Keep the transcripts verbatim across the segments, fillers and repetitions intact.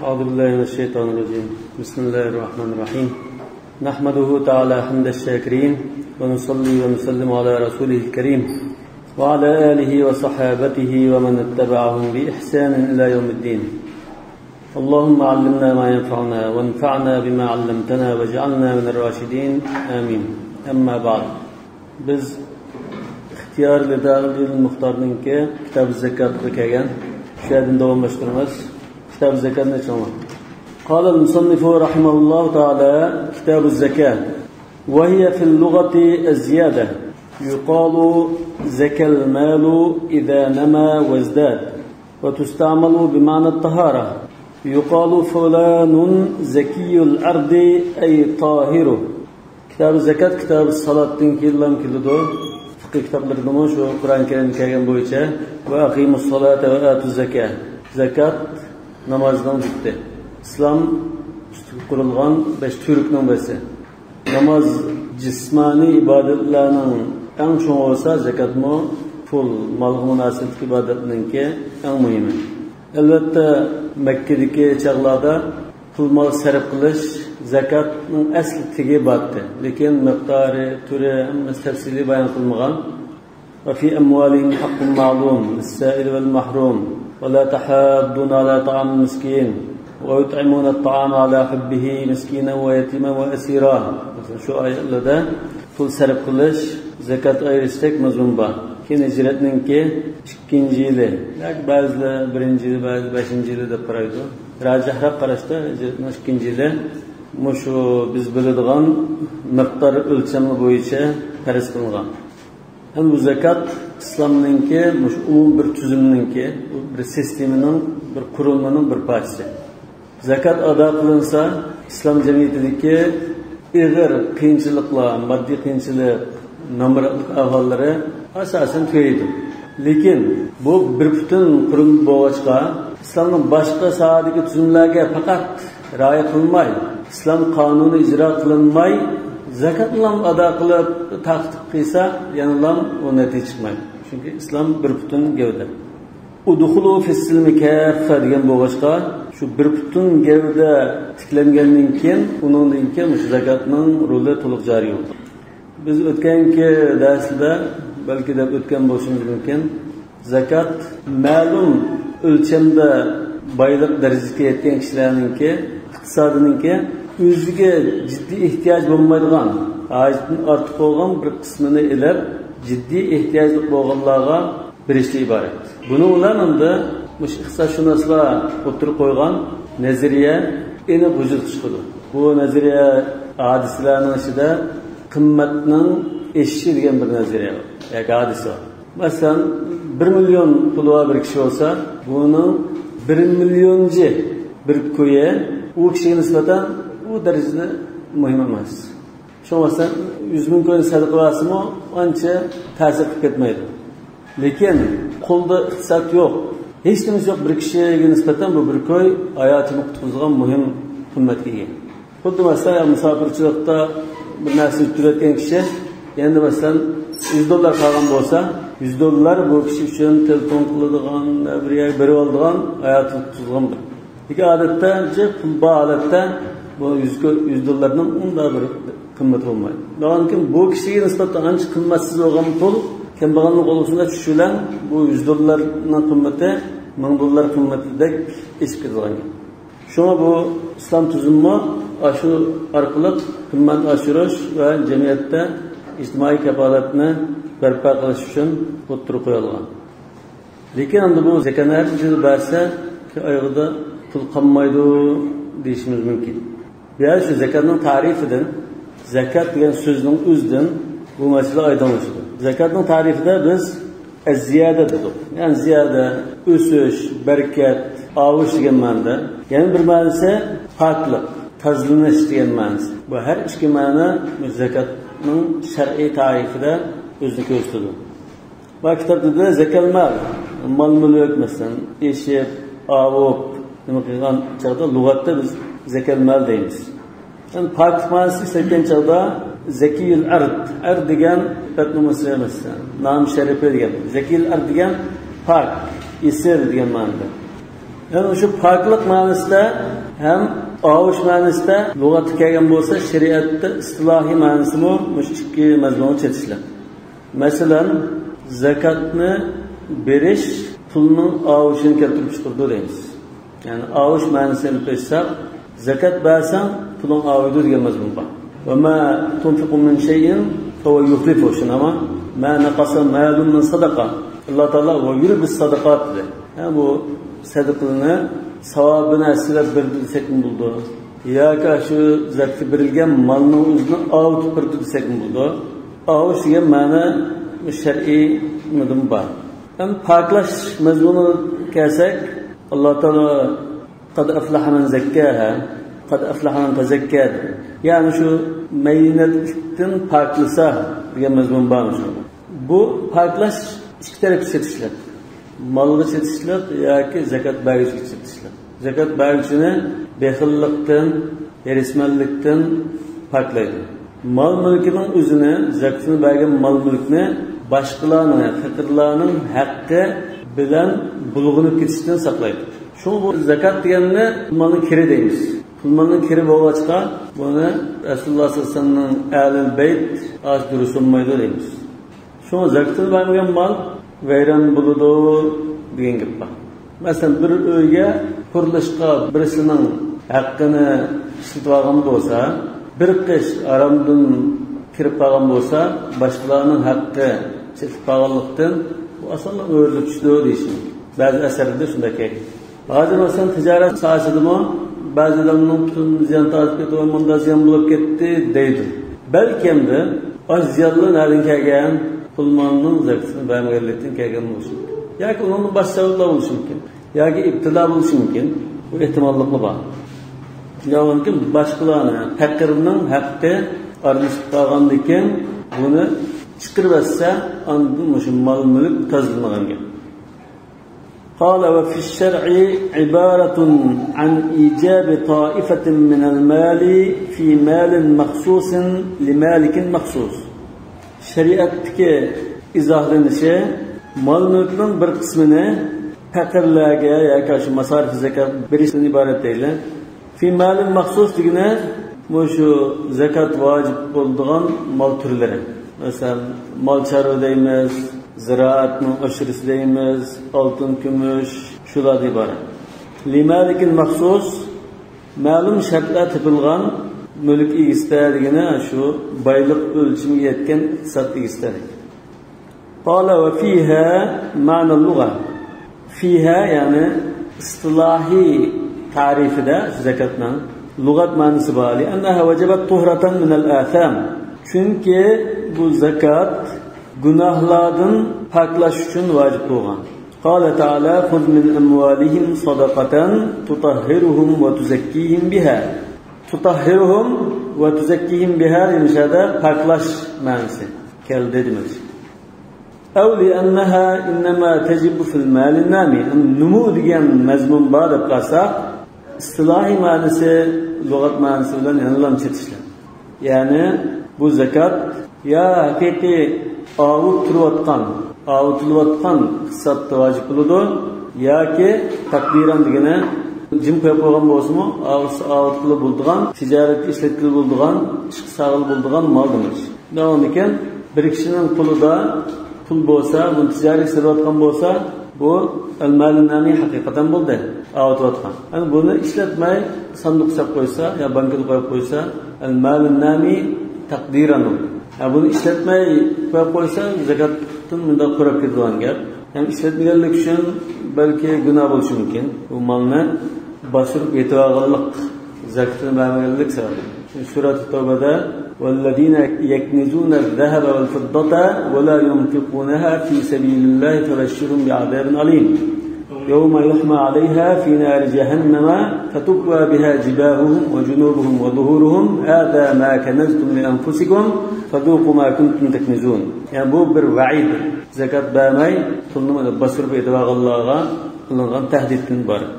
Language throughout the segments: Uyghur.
أعوذ بالله من الشيطان الرجيم. بسم الله الرحمن الرحيم. نحمده تعالى حمد الشاكرين، ونصلي ونسلم على رسوله الكريم، وعلى آله وصحابته ومن اتبعهم بإحسان إلى يوم الدين. اللهم علمنا ما ينفعنا، وانفعنا بما علمتنا، واجعلنا من الراشدين. آمين. أما بعد. بىز ئىختىيار لىدائىل مۇختارنىڭكى كىتاب زەكاتقا كەلگەن. شۇ يەردىن داۋاملاشتۇرىمىز. كىتاب زەكاتنى ئېچىڭلار. قال المصنف رحمه الله تعالى: كتاب الزكاة، وهي في اللغة الزيادة، يقال زكى المال إذا نما وازداد، وتستعمل بمعنى الطهارة، يقال فلان زكي الأرض أي طاهر. كىتاب زەكات، كىتاب سالاتتىن كېيىنلا كېلىدۇ. فىقىھ كىتابلىرىدىمۇ شۇ قۇرئان كەرىمدە كەلگەن بويىچە، وأقيموا الصلاة وآتوا الزكاة. زەكات نامازنىڭ زىتى. ئىسلام ئۈستىگە قۇرۇلغان بەش تۈۋرۈكنىڭ بىرسى. ناماز جىسمانىي ئىبادەتلەرنىڭ ئەڭ چوڭى بولسا، زەكاتمۇ پۇل، مالغا مۇناسىۋەتلىك ئىبادەتنىڭكى ئەڭ مۇھىمى. ئەلۋەتتە، مەككىدىكى چاغلاردا پۇل-مال سەرپ قىلىش زەكاتنىڭ ئەسلى تېگى بارتى. لېكىن مىقدارى، تۈرى، ھەممىسى تەپسىلىي بايان قىلمىغان. وفي أموالهم حق معلوم للسائل والمحروم ولا تحاضون على طعام المسكين ويطعمون الطعام على حبه مسكينا ويتيما وأسيرا. شۇ ئايەتلەردە پۇل سەرپ قىلىش، زەكات ئايرىشتەك مەزمۇن بار. كېيىن ھىجرەتنىڭكى ئىككىنچى يىلى ياكى بەزىلەر بىرىنچى يىلى، بەزىلەر بەشىنچى يىلى دەپ قارايدۇ. راجىھراق قاراشتا ھىجرەتنىڭ ئىككىنچى يىلى. مۇشۇ بىز بىلىدىغان مىقدار ئۆلچەملىرى بويىچە پەرز قىلىنغان. ھەم بۇ زەكات ئىسلامنىڭكى، مۇشۇ ئومۇمىي بىر تۈزۈمنىڭكى، بىر سىستېمىنىڭ، بىر قۇرۇلمىنىڭ بىر پارچىسى. زەكات ئادا قىلىنسا، ئىسلام جەمئىيىتىدىكى ئېغىر قىيىنچىلىقلار، ماددىي قىيىنچىلىق، نامراتلىق ئەھۋاللىرى ئاساسەن تۈگەيدۇ. لېكىن بۇ بىر پۈتۈن قۇرۇلما بولغاچقا، ئىسلامنىڭ باشقا ساھەدىكى تۈزۈملەرگە پەقەت رىئايە قىلماي، ئىسلام قانۇنى ئىجرا قىلىنماي، زەكاتنىلا ئادا قىلىپ تارقىتىپ قىلسا، يەنىلا ئۇ نەتىجە چىقمايدۇ. چۈنكى ئىسلام بىر پۈتۈن گەۋدە. ادخلوا في السلم كافة دېگەن بولغاچقا، شۇ بىر پۈتۈن گەۋدە تىكلەنگەندىن كېيىن، ئۇنىڭدىن كېيىن مۇشۇ زەكاتنىڭ رولى تولۇق جارى بولىدۇ. بىز ئۆتكەنكى دەرسلەردە بەلكى دەپ ئۆتكەن بولۇشىمىز مۇمكىن. زەكات مەلۇم ئۆلچەمدە بايلىق دەرىجىسىگە يەتكەن كىشىلەرنىڭكى ئىقتىسادىنىڭكى ئۆزىگە جىددىي ئېھتىياج بولمايدىغان، ھاجىتىدىن ئارتۇق بولغان بىر قىسمىنى ئېلىپ، جىددىي ئېھتىياجلىق بولغانلارغا بېرىشتىن ئىبارەت. بۇنىڭ بىلەن ئەمدى مۇشۇ ئىقتىسادشۇناسلار ئوتتۇرىغا قويغان نەزەرىيە ئېنىق ۋۇجۇدقا چىقىدۇ. بۇ نەزەرىيە ھادىسىلەرنىڭ ئىچىدە قىممەتنىڭ ئېشىشى دېگەن بىر نەزەرىيە بار ياكى ھادىسە بار. مەسىلەن، بىر مىليون پۇلى بار بىر كىشى بولسا، بۇنىڭ بىر مىليونىنچى بىر كويى ئۇ كىشىگە نىسبەتەن ئۇ دەرىجىدە مۇھىم ئەمەس. شۇڭا مەسىلەن، يۈز مىڭ كوينى سەدىقە بەرسىمۇ ئانچە تەسىر قىلىپ كەتمەيدۇ. لېكىن قولدا ئىقتىساد يوق، ھېچ نېمىسى يوق بىر كىشىگە نىسبەتەن بۇ بىر كوي ھاياتىنى قۇتقۇزىدىغان مۇھىم قىممەتكە ئىگە. خۇددى مەسىلەن، مۇساپىرچىلىقتا بىر نەرسە يۈتتۈرۈۋەتكەن كىشى، يەنە مەسىلەن، يۈز دوللار قالغان بولسا، يۈز دوللار بۇ كىشى ئۈچۈن تېلېفون قىلىدىغان، بىر يەرگە بېرىۋالىدىغان، ھاياتىنى قۇتقۇزىدىغان بىر. لېكىن ئادەتتە، پۇل بار ھالەتتە بۇ يۈز، يۈز دوللارنىڭ ئۇنداق بىر قىممىتى بولمايدۇ. بولغاندىكىن بۇ كىشىگە نىسبەتەن ئانچە قىممەتسىز بولغان پۇل كەمبەغەلنىڭ قولىغا چۈشۈشى بىلەن بۇ يۈز دوللارنىڭ قىممىتى مىڭ دوللار قىممىتىدەك ئېشىپ كېتىدىغان گەپ. شۇڭا بۇ ئىسلام تۈزۈمىمۇ ئاشۇ ئارقىلىق قىممەت ئاشۇرۇش ۋە جەمئىيەتتە ئىجتىمائىي كاپالەتنى بەرپا قىلىش ئۈچۈن ئوتتۇرىغا قويۇلغان. لېكىن ئەمدى بۇ زەكەتنى ھەر يىل بەرسە، ئايىغىدا پۇل قالمايدۇ دېيىشىمىز مۇمكىن. بۇ يەردە شۇ زەكەتنىڭ تەرىپىدىن، زەكەت دېگەن سۆزنىڭ ئۆزىدىن بۇ مەسىلە ئايدىڭلىشىدۇ. زەكەتنىڭ تەرىپىدە بىز ئەززىيادە دېدۇق. يەنى زىيادە، ئۆسۈش، بەرىكەت، ئاۋۇش دېگەن مەنىدە. يەنە بىر مەنىسى پاكلىق، تازىلىنىش دېگەن مەنىسى. بۇ ھەر ئىككى مەنە زەكەتنىڭ شەرئىي تەرىپىدە ئۆزىنى كۆرسىتىدۇ. بۇ كىتابتا دېدى، زەكەل مال، مال مۈلۈك، مەسىلەن، ئېشىپ، ئاۋۇپ، نېمە قىلغان چاغدا لۇغەتتە بىز زەكەل مال دەيمىز. يەنى پاكلىق مەنىسىنى ئىشلەتكەن چاغدا زەكىيۇل ئەرد، ئەرد دېگەن سۈپەت نومۇسى، مەسىلەن، نام شەرىپى دېگەن. زەكىيۇل ئەرد دېگەن پاك، ئېسىل دېگەن مەنىدە. يەنى شۇ پاكلىق مەنىسىدە ھەم ئاۋۇش مەنىسىدە لۇغەتتە كەلگەن بولسا، شەرىئەتتە ئىستىلاھىي مەنىسىمۇ مۇشۇ ئىككى مەزمۇنغا چېتىشلىق. مەسىلەن، زاكاتنى بېرىش پۇلنىڭ ئاۋۇشىنى كەلتۈرۈپ چىقىرىدۇ دەيمىز. يەنى ئاۋۇش مەنىسىنى ئېلىپ ئېيتساق، زاكات بەرسەڭ پۇلۇڭ ئاۋۇيدۇ دېگەن مەزمۇن بار. وما تنفقوا من شيء فهو يخلفه، شۇنداقمۇ؟ ما نقص مال من صدقة. ئاللا تائالا ۋە يۇربى سادىقات دېدى. ھە، بۇ سەدىقىنى ساۋابىنى ھەسسىلەپ بېرىدۇ دېسەكمۇ بولىدۇ. ياكى شۇ زاكىتى بېرىلگەن مالنىڭ ئۆزىنى ئاۋۇتۇپ بېرىدۇ دېسەكمۇ بولىدۇ. ئاۋۇش دېگەن مەنە شەرئىي نېمىدىمۇ بار. ئەمما پاكلاش مەزمۇنىغا كەلسەك، ئاللا تائالا قەد ئەفلەھە مەن زەككاھا، قەد ئەفلەھە مەن تەزەككا دېدى. يەنى شۇ مەينەتلىكتىن پاكلىسا دېگەن مەزمۇن بارمۇ شۇ؟ بۇ پاكلاش ئىككى تەرەپكە چېتىشلىق. مالغا چېتىشلىق ياكى زاكات بەرگۈچىگە چېتىشلىق. زاكات بەرگۈچىنى بېخىللىقتىن، ھېرىسمەنلىكتىن پاكلايدۇ. مال مۈلكىنىڭ ئۆزىنى، زاكىتىنى بەرگەن مال مۈلۈكنى باشقىلارنىڭ، پېقىرلارنىڭ ھەققى بىلەن بۇلغىنىپ كېتىشتىن ساقلايدۇ. شۇڭا بۇ زاكات دېگەننى پۇل مالنىڭ كىرى دەيمىز. پۇل مالنىڭ كىرى بولغاچقا، بۇنى رەسۇلۇللا سەللەللاھۇ ئەلەيھى ۋەسەللەمنىڭ ئەھلى بەيت ئاشۇ دۇرۇس بولمايدۇ دەيمىز. شۇڭا زاكىتىنى بەرمىگەن مال ۋەيران بولىدۇ دېگەن گەپ بار. مەسىلەن، بىر ئۆيگە قۇرۇلۇشقا بىرسىنىڭ ھەققىنى ئىشلىتىۋالغان بولسا، بىر قىش ھارامدىن كىرىپ قالغان بولسا، باشقىلارنىڭ ھەققى چېتىپ قالغانلىقتىن، بۇ ئاسانلا ئۆرۈلۈپ چۈشىدۇ دېيىش مۇمكىن. بەزى ئەسەرلەردە شۇنداق كەلگەن. ھازىر مەسىلەن، تىجارەت ساھەسىدىمۇ بەزى ئادەمنىڭ پۇتىدىن زىيان تارتىپ كېتىدۇ، مۇنداق زىيان بولۇپ كەتتى دەيدۇ. بەلكىمدە ئاشۇ زىيانلار نەدىن كەلگەن؟ پۇل مالنىڭ زاكىتىنى بەرمىگەنلىكتىن كەلگەن بولۇشى مۇمكىن. ياكى ئۇنىڭدىن باشقا سەۋەبلەر بولۇشى مۇمكىن. ياكى ئىپتىلا بولۇشى مۇمكىن. بۇ ئېھتىماللىقمۇ بار. يا بولمىسا باشقىلارنى، پەقىرنىڭ ھەققى ئارىلىشىپ قالغاندىكىن بۇنى چىقىرىۋەتسە، ئاندىن مۇشۇ مال مۈلۈك تازىلىنغان گەپ. قال وفي الشرع عبارة عن إيجاب طائفة من المال في مال مخصوص لمالك مخصوص. شەرىئەتتىكى ئىزاھلىنىشى، مال مۈلۈكنىڭ بىر قىسمىنى پەقىرلەرگە ياكى شۇ ماسارىف زەكات بېرىشتىن ئىبارەت دەيلى. في مال مخصوص دېگىنى مۇشۇ زاكات ۋاجىپ بولىدىغان مال تۈرلىرى. مەسىلەن، مال چارۋا دەيمىز، زىرائەتنىڭ ئۇشرىسى دەيمىز، ئالتۇن، كۈمۈش، شۇلاردىن ئىبارەت. لمالك مخصوص، مەلۇم شەرتلەر تېپىلغان مۈلۈك ئىگىسىدە دېگىنى شۇ بايلىق ئۆلچىمىگە يەتكەن ئىقتىساد ئىگىسىدە. قال وفيها معنى اللغة. فيها، يەنى ئىستىلاھىي تەرىپىدە زاكاتنىڭ لۇغەت مەنىسى بار. لأنها وجبت طهرة من الآثام. چۈنكى بۇ زاكات گۇناھلاردىن پاكلاش ئۈچۈن ۋاجىپ بولغان. قال تعالى خذ من أموالهم صدقة تطهرهم وتزكيهم بها. تطهرهم وتزكيهم بها دېگەن يەردە پاكلاش مەنىسى كەلدى دېمەكچى. أو لأنها إنما تجب في المال النامي. نمو دېگەن مەزمۇن بار دەپ قالساق، ئىستىلاھىي مەنىسى لۇغەت مەنىسى بىلەن يەنىلا چېتىشلىق. يەنى بۇ زاكات يا ھەقىقىي ئاۋۇپ تۇرۇۋاتقان، ئاۋۇتۇلۇۋاتقان ئىقتىسادتا ۋاجىپ بولىدۇ، ياكى تەقدىرەن دېگىنى جىم قويۇپ قويغان بولسىمۇ، ئاۋۇتسا ئاۋۇتقىلى بولىدىغان، تىجارەتكە ئىشلەتكىلى بولىدىغان، ئىشقا سالغىلى بولىدىغان مال دېمەكچى. شۇنداق بولغاندىكىن، بىر كىشىنىڭ قولىدا پۇل بولسا، بۇنى تىجارەتكە سېلىۋاتقان بولسا، بۇ المال النامي ھەقىقەتەن بولدى. ئاۋۇتۇۋاتقان. يەنى بۇنى ئىشلەتمەي ساندۇققا سېلىپ قويسا يا بانكىدا قويۇپ قويسا، المال النامي تقديرا بولدى. يا بۇنى ئىشلەتمەي قويۇپ قويسا، زاكاتتىن مۇنداق قۇراپ كېتىدىغان گەپ. يەنى ئىشلەتمىگەنلىك ئۈچۈن بەلكى گۇناھ بولۇشى مۇمكىن. بۇ مالنى باستۇرۇپ يېتىۋالغانلىق، زاكىتىنى بەرمىگەنلىك سەۋەبىدىن. سۈرەتۇت تەۋبىدە، والذين يكنزون الذهب والفضة ولا ينفقونها في سبيل الله فبشرهم بعذاب أليم. يوم يحمى عليها في نار جهنم فتكوى بها جباههم وجنوبهم وظهورهم هذا ما كنزتم لأنفسكم فذوقوا ما كنتم تكنزون. يەنى بۇ بىر ۋەئىد. زاكات بەرمەي پۇلنى باستۇرۇپ يېتىۋالغانلارغا قىلىنغان تەھدىتتىن ئىبارەت.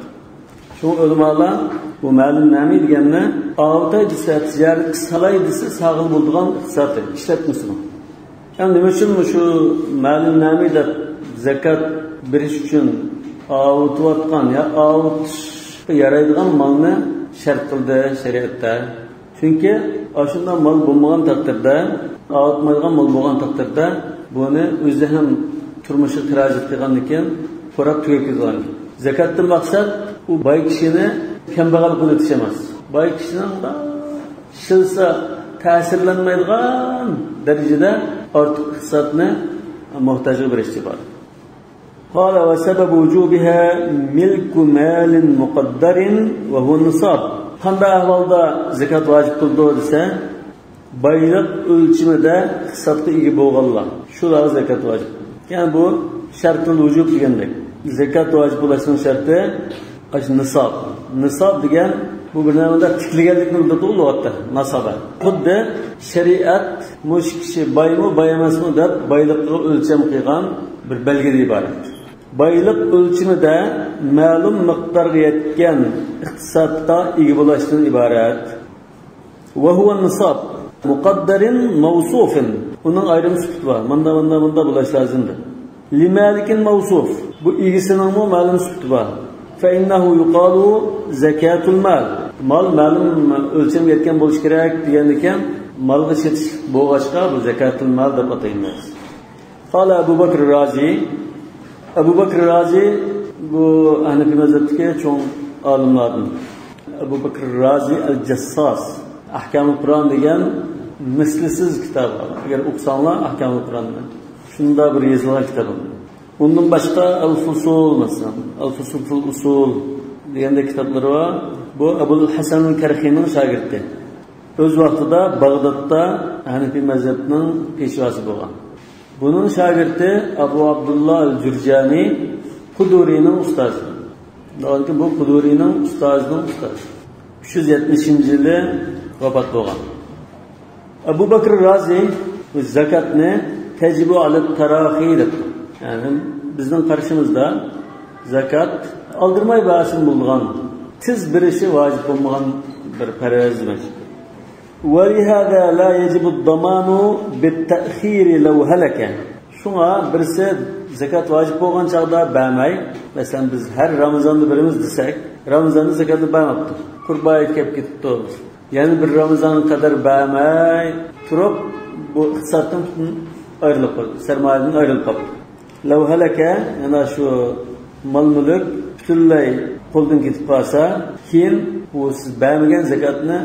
شۇڭا ئۆلىمالار بۇ مال النامي دېگەننى ئاۋۇتاي دېسە، تىجارەتكە سالاي دېسە، سالغىلى بولىدىغان ئىقتىساد ئىشلەتمىسىمۇ. يەنى نېمە ئۈچۈن مۇشۇ مال النامي دەپ زاكات بېرىش ئۈچۈن ئاۋۇتۇۋاتقان يا ئاۋۇتۇشقا يارايدىغان مالنى شەرت قىلدى شەرىئەتتە. چۈنكى ئاشۇنداق مال بولمىغان تەقدىردە، ئاۋۇتمايدىغان مال بولغان تەقدىردە، بۇنى ئۆزى ھەم تۇرمۇشىغا خىراجەت قىلغاندىن كېيىن خوراپ تۈگەپ كېتىدىغان. زاكاتتىن مەقسەت ئۇ باي كىشىنى كەمبەغەل قىلىۋېتىش ئەمەس. باي كىشىنىڭ ئىشلىسە تەسىرلەنمەيدىغان دەرىجىدە ئارتۇق ئىقتىسادنى موھتاجغا بېرىشچە بار. قال: وسبب وجوبها ملك مال مقدر وهو النصاب. قانداق ئەھۋالدا زاكات ۋاجىپ بولىدۇ دېسە، بايلىق ئۆلچىمىدە ئىقتىسادقا ئىگە بولغانلار، شۇلارغا زاكات ۋاجىپ. يەنى بۇ شەرتۇل ۋۇجۇب دېگەندەك. زاكات ۋاجىپ بولۇشنىڭ شەرتى ئاشۇ نىساب. نىساب دېگەن بۇ بىر نېمىدە تىكلىگەنلىكنى بىلدۈرىدۇ لۇغەتتە، ناسابە. خۇددى شەرىئەت مۇشۇ كىشى بايمۇ، باي ئەمەسمۇ دەپ بايلىققا ئۆلچەم قىلغان بىر بەلگىدىن ئىبارەت. بايلىق ئۆلچىمىدە مەلۇم مىقدارغا يەتكەن ئىقتىسادقا ئىگە بولۇشتىن ئىبارەت. وهو النصاب مقدر موصوف. ئۇنىڭ ئايرىم سۈپىتى بار. مۇندا، مۇندا، مۇندا بولۇش لازىمدۇر. لمالك موصوف. بۇ ئىگىسىنىڭمۇ مەلۇم سۈپىتى بار. فإنه يقال زكاة المال. مال مەلۇم ئۆلچەمگە يەتكەن بولۇشى كېرەك دېگەندىكىن، مالغا چېتىشلىق بولغاچقا، بۇ زاكاتۇل مال دەپ ئاتايمىز. قال أبو بكر الرازي. ئەبۇ بەكرى رازى، بۇ ھەنەفىي مەزھەپتىكى چوڭ ئالىملاردىن. ئەبۇ بەكرى رازى ئەل جەسساس، ئەھكامۇل قۇرئان دېگەن مىسلىسىز كىتاب. ئەگەر ئوقۇساڭلار ئەھكامۇل قۇرئاننى، شۇنداق بىر يېزىلغان كىتاب. ئۇندىن باشقا ئەل فۇسۇل، مەسىلەن، ئەل فۇسۇل فىل ئۇسۇل دېگەندەك كىتابلىرى بار. بۇ ئەبۇل ھەسەن كەرخىنىڭ شاگىرتى. ئۆز ۋاقتىدا باغدادتا ھەنەفىي مەزھەپنىڭ پېشۋاسى بولغان. بۇنىڭ شاگىرتى ئەبۇ ئابدۇللا ئەل جۇرجانى، قۇدۇرىنىڭ ئۇستازى. بەلكى بۇ قۇدۇرىنىڭ ئۇستازىنىڭ ئۇستازى. ئۈچ يۈز يەتمىشىنچى يىلى ۋاپات بولغان. ئەبۇ بەكرى رازى زاكاتنى تەجىبۇ ئەلەت تەراخى دەپتۇ. يەنى بىزنىڭ قارىشىمىزدا زاكات ئالدىرىماي بەرسىمۇ بولىدىغان، تېز بېرىشى ۋاجىپ بولمىغان بىر پەرز دېمەكچى. ولهذا لا يجب الضمان بالتأخير لو هلك. شۇڭا بىرسى زاكات ۋاجىپ بولغان چاغدا بەرمەي، مەسىلەن، بىز ھەر رامىزاندا بېرىمىز دېسەك، رامىزاندا زاكاتنى بەرمەپتۇ، قۇربان ھېيت كەپ كېتىپتۇ، يەنە بىر رامىزانغا قەدەر بەرمەي تۇرۇپ، بۇ ئىقتىسادتىن پۈتۈن ئايرىلىپ قالدى، سەرمايىدىن ئايرىلىپ قاپتۇ. لو هلك، يەنى شۇ مال-مۈلۈك پۈتۈنلەي قولدىن كېتىپ قالسا، كېيىن ئۇ سىز بەرمىگەن زاكاتنى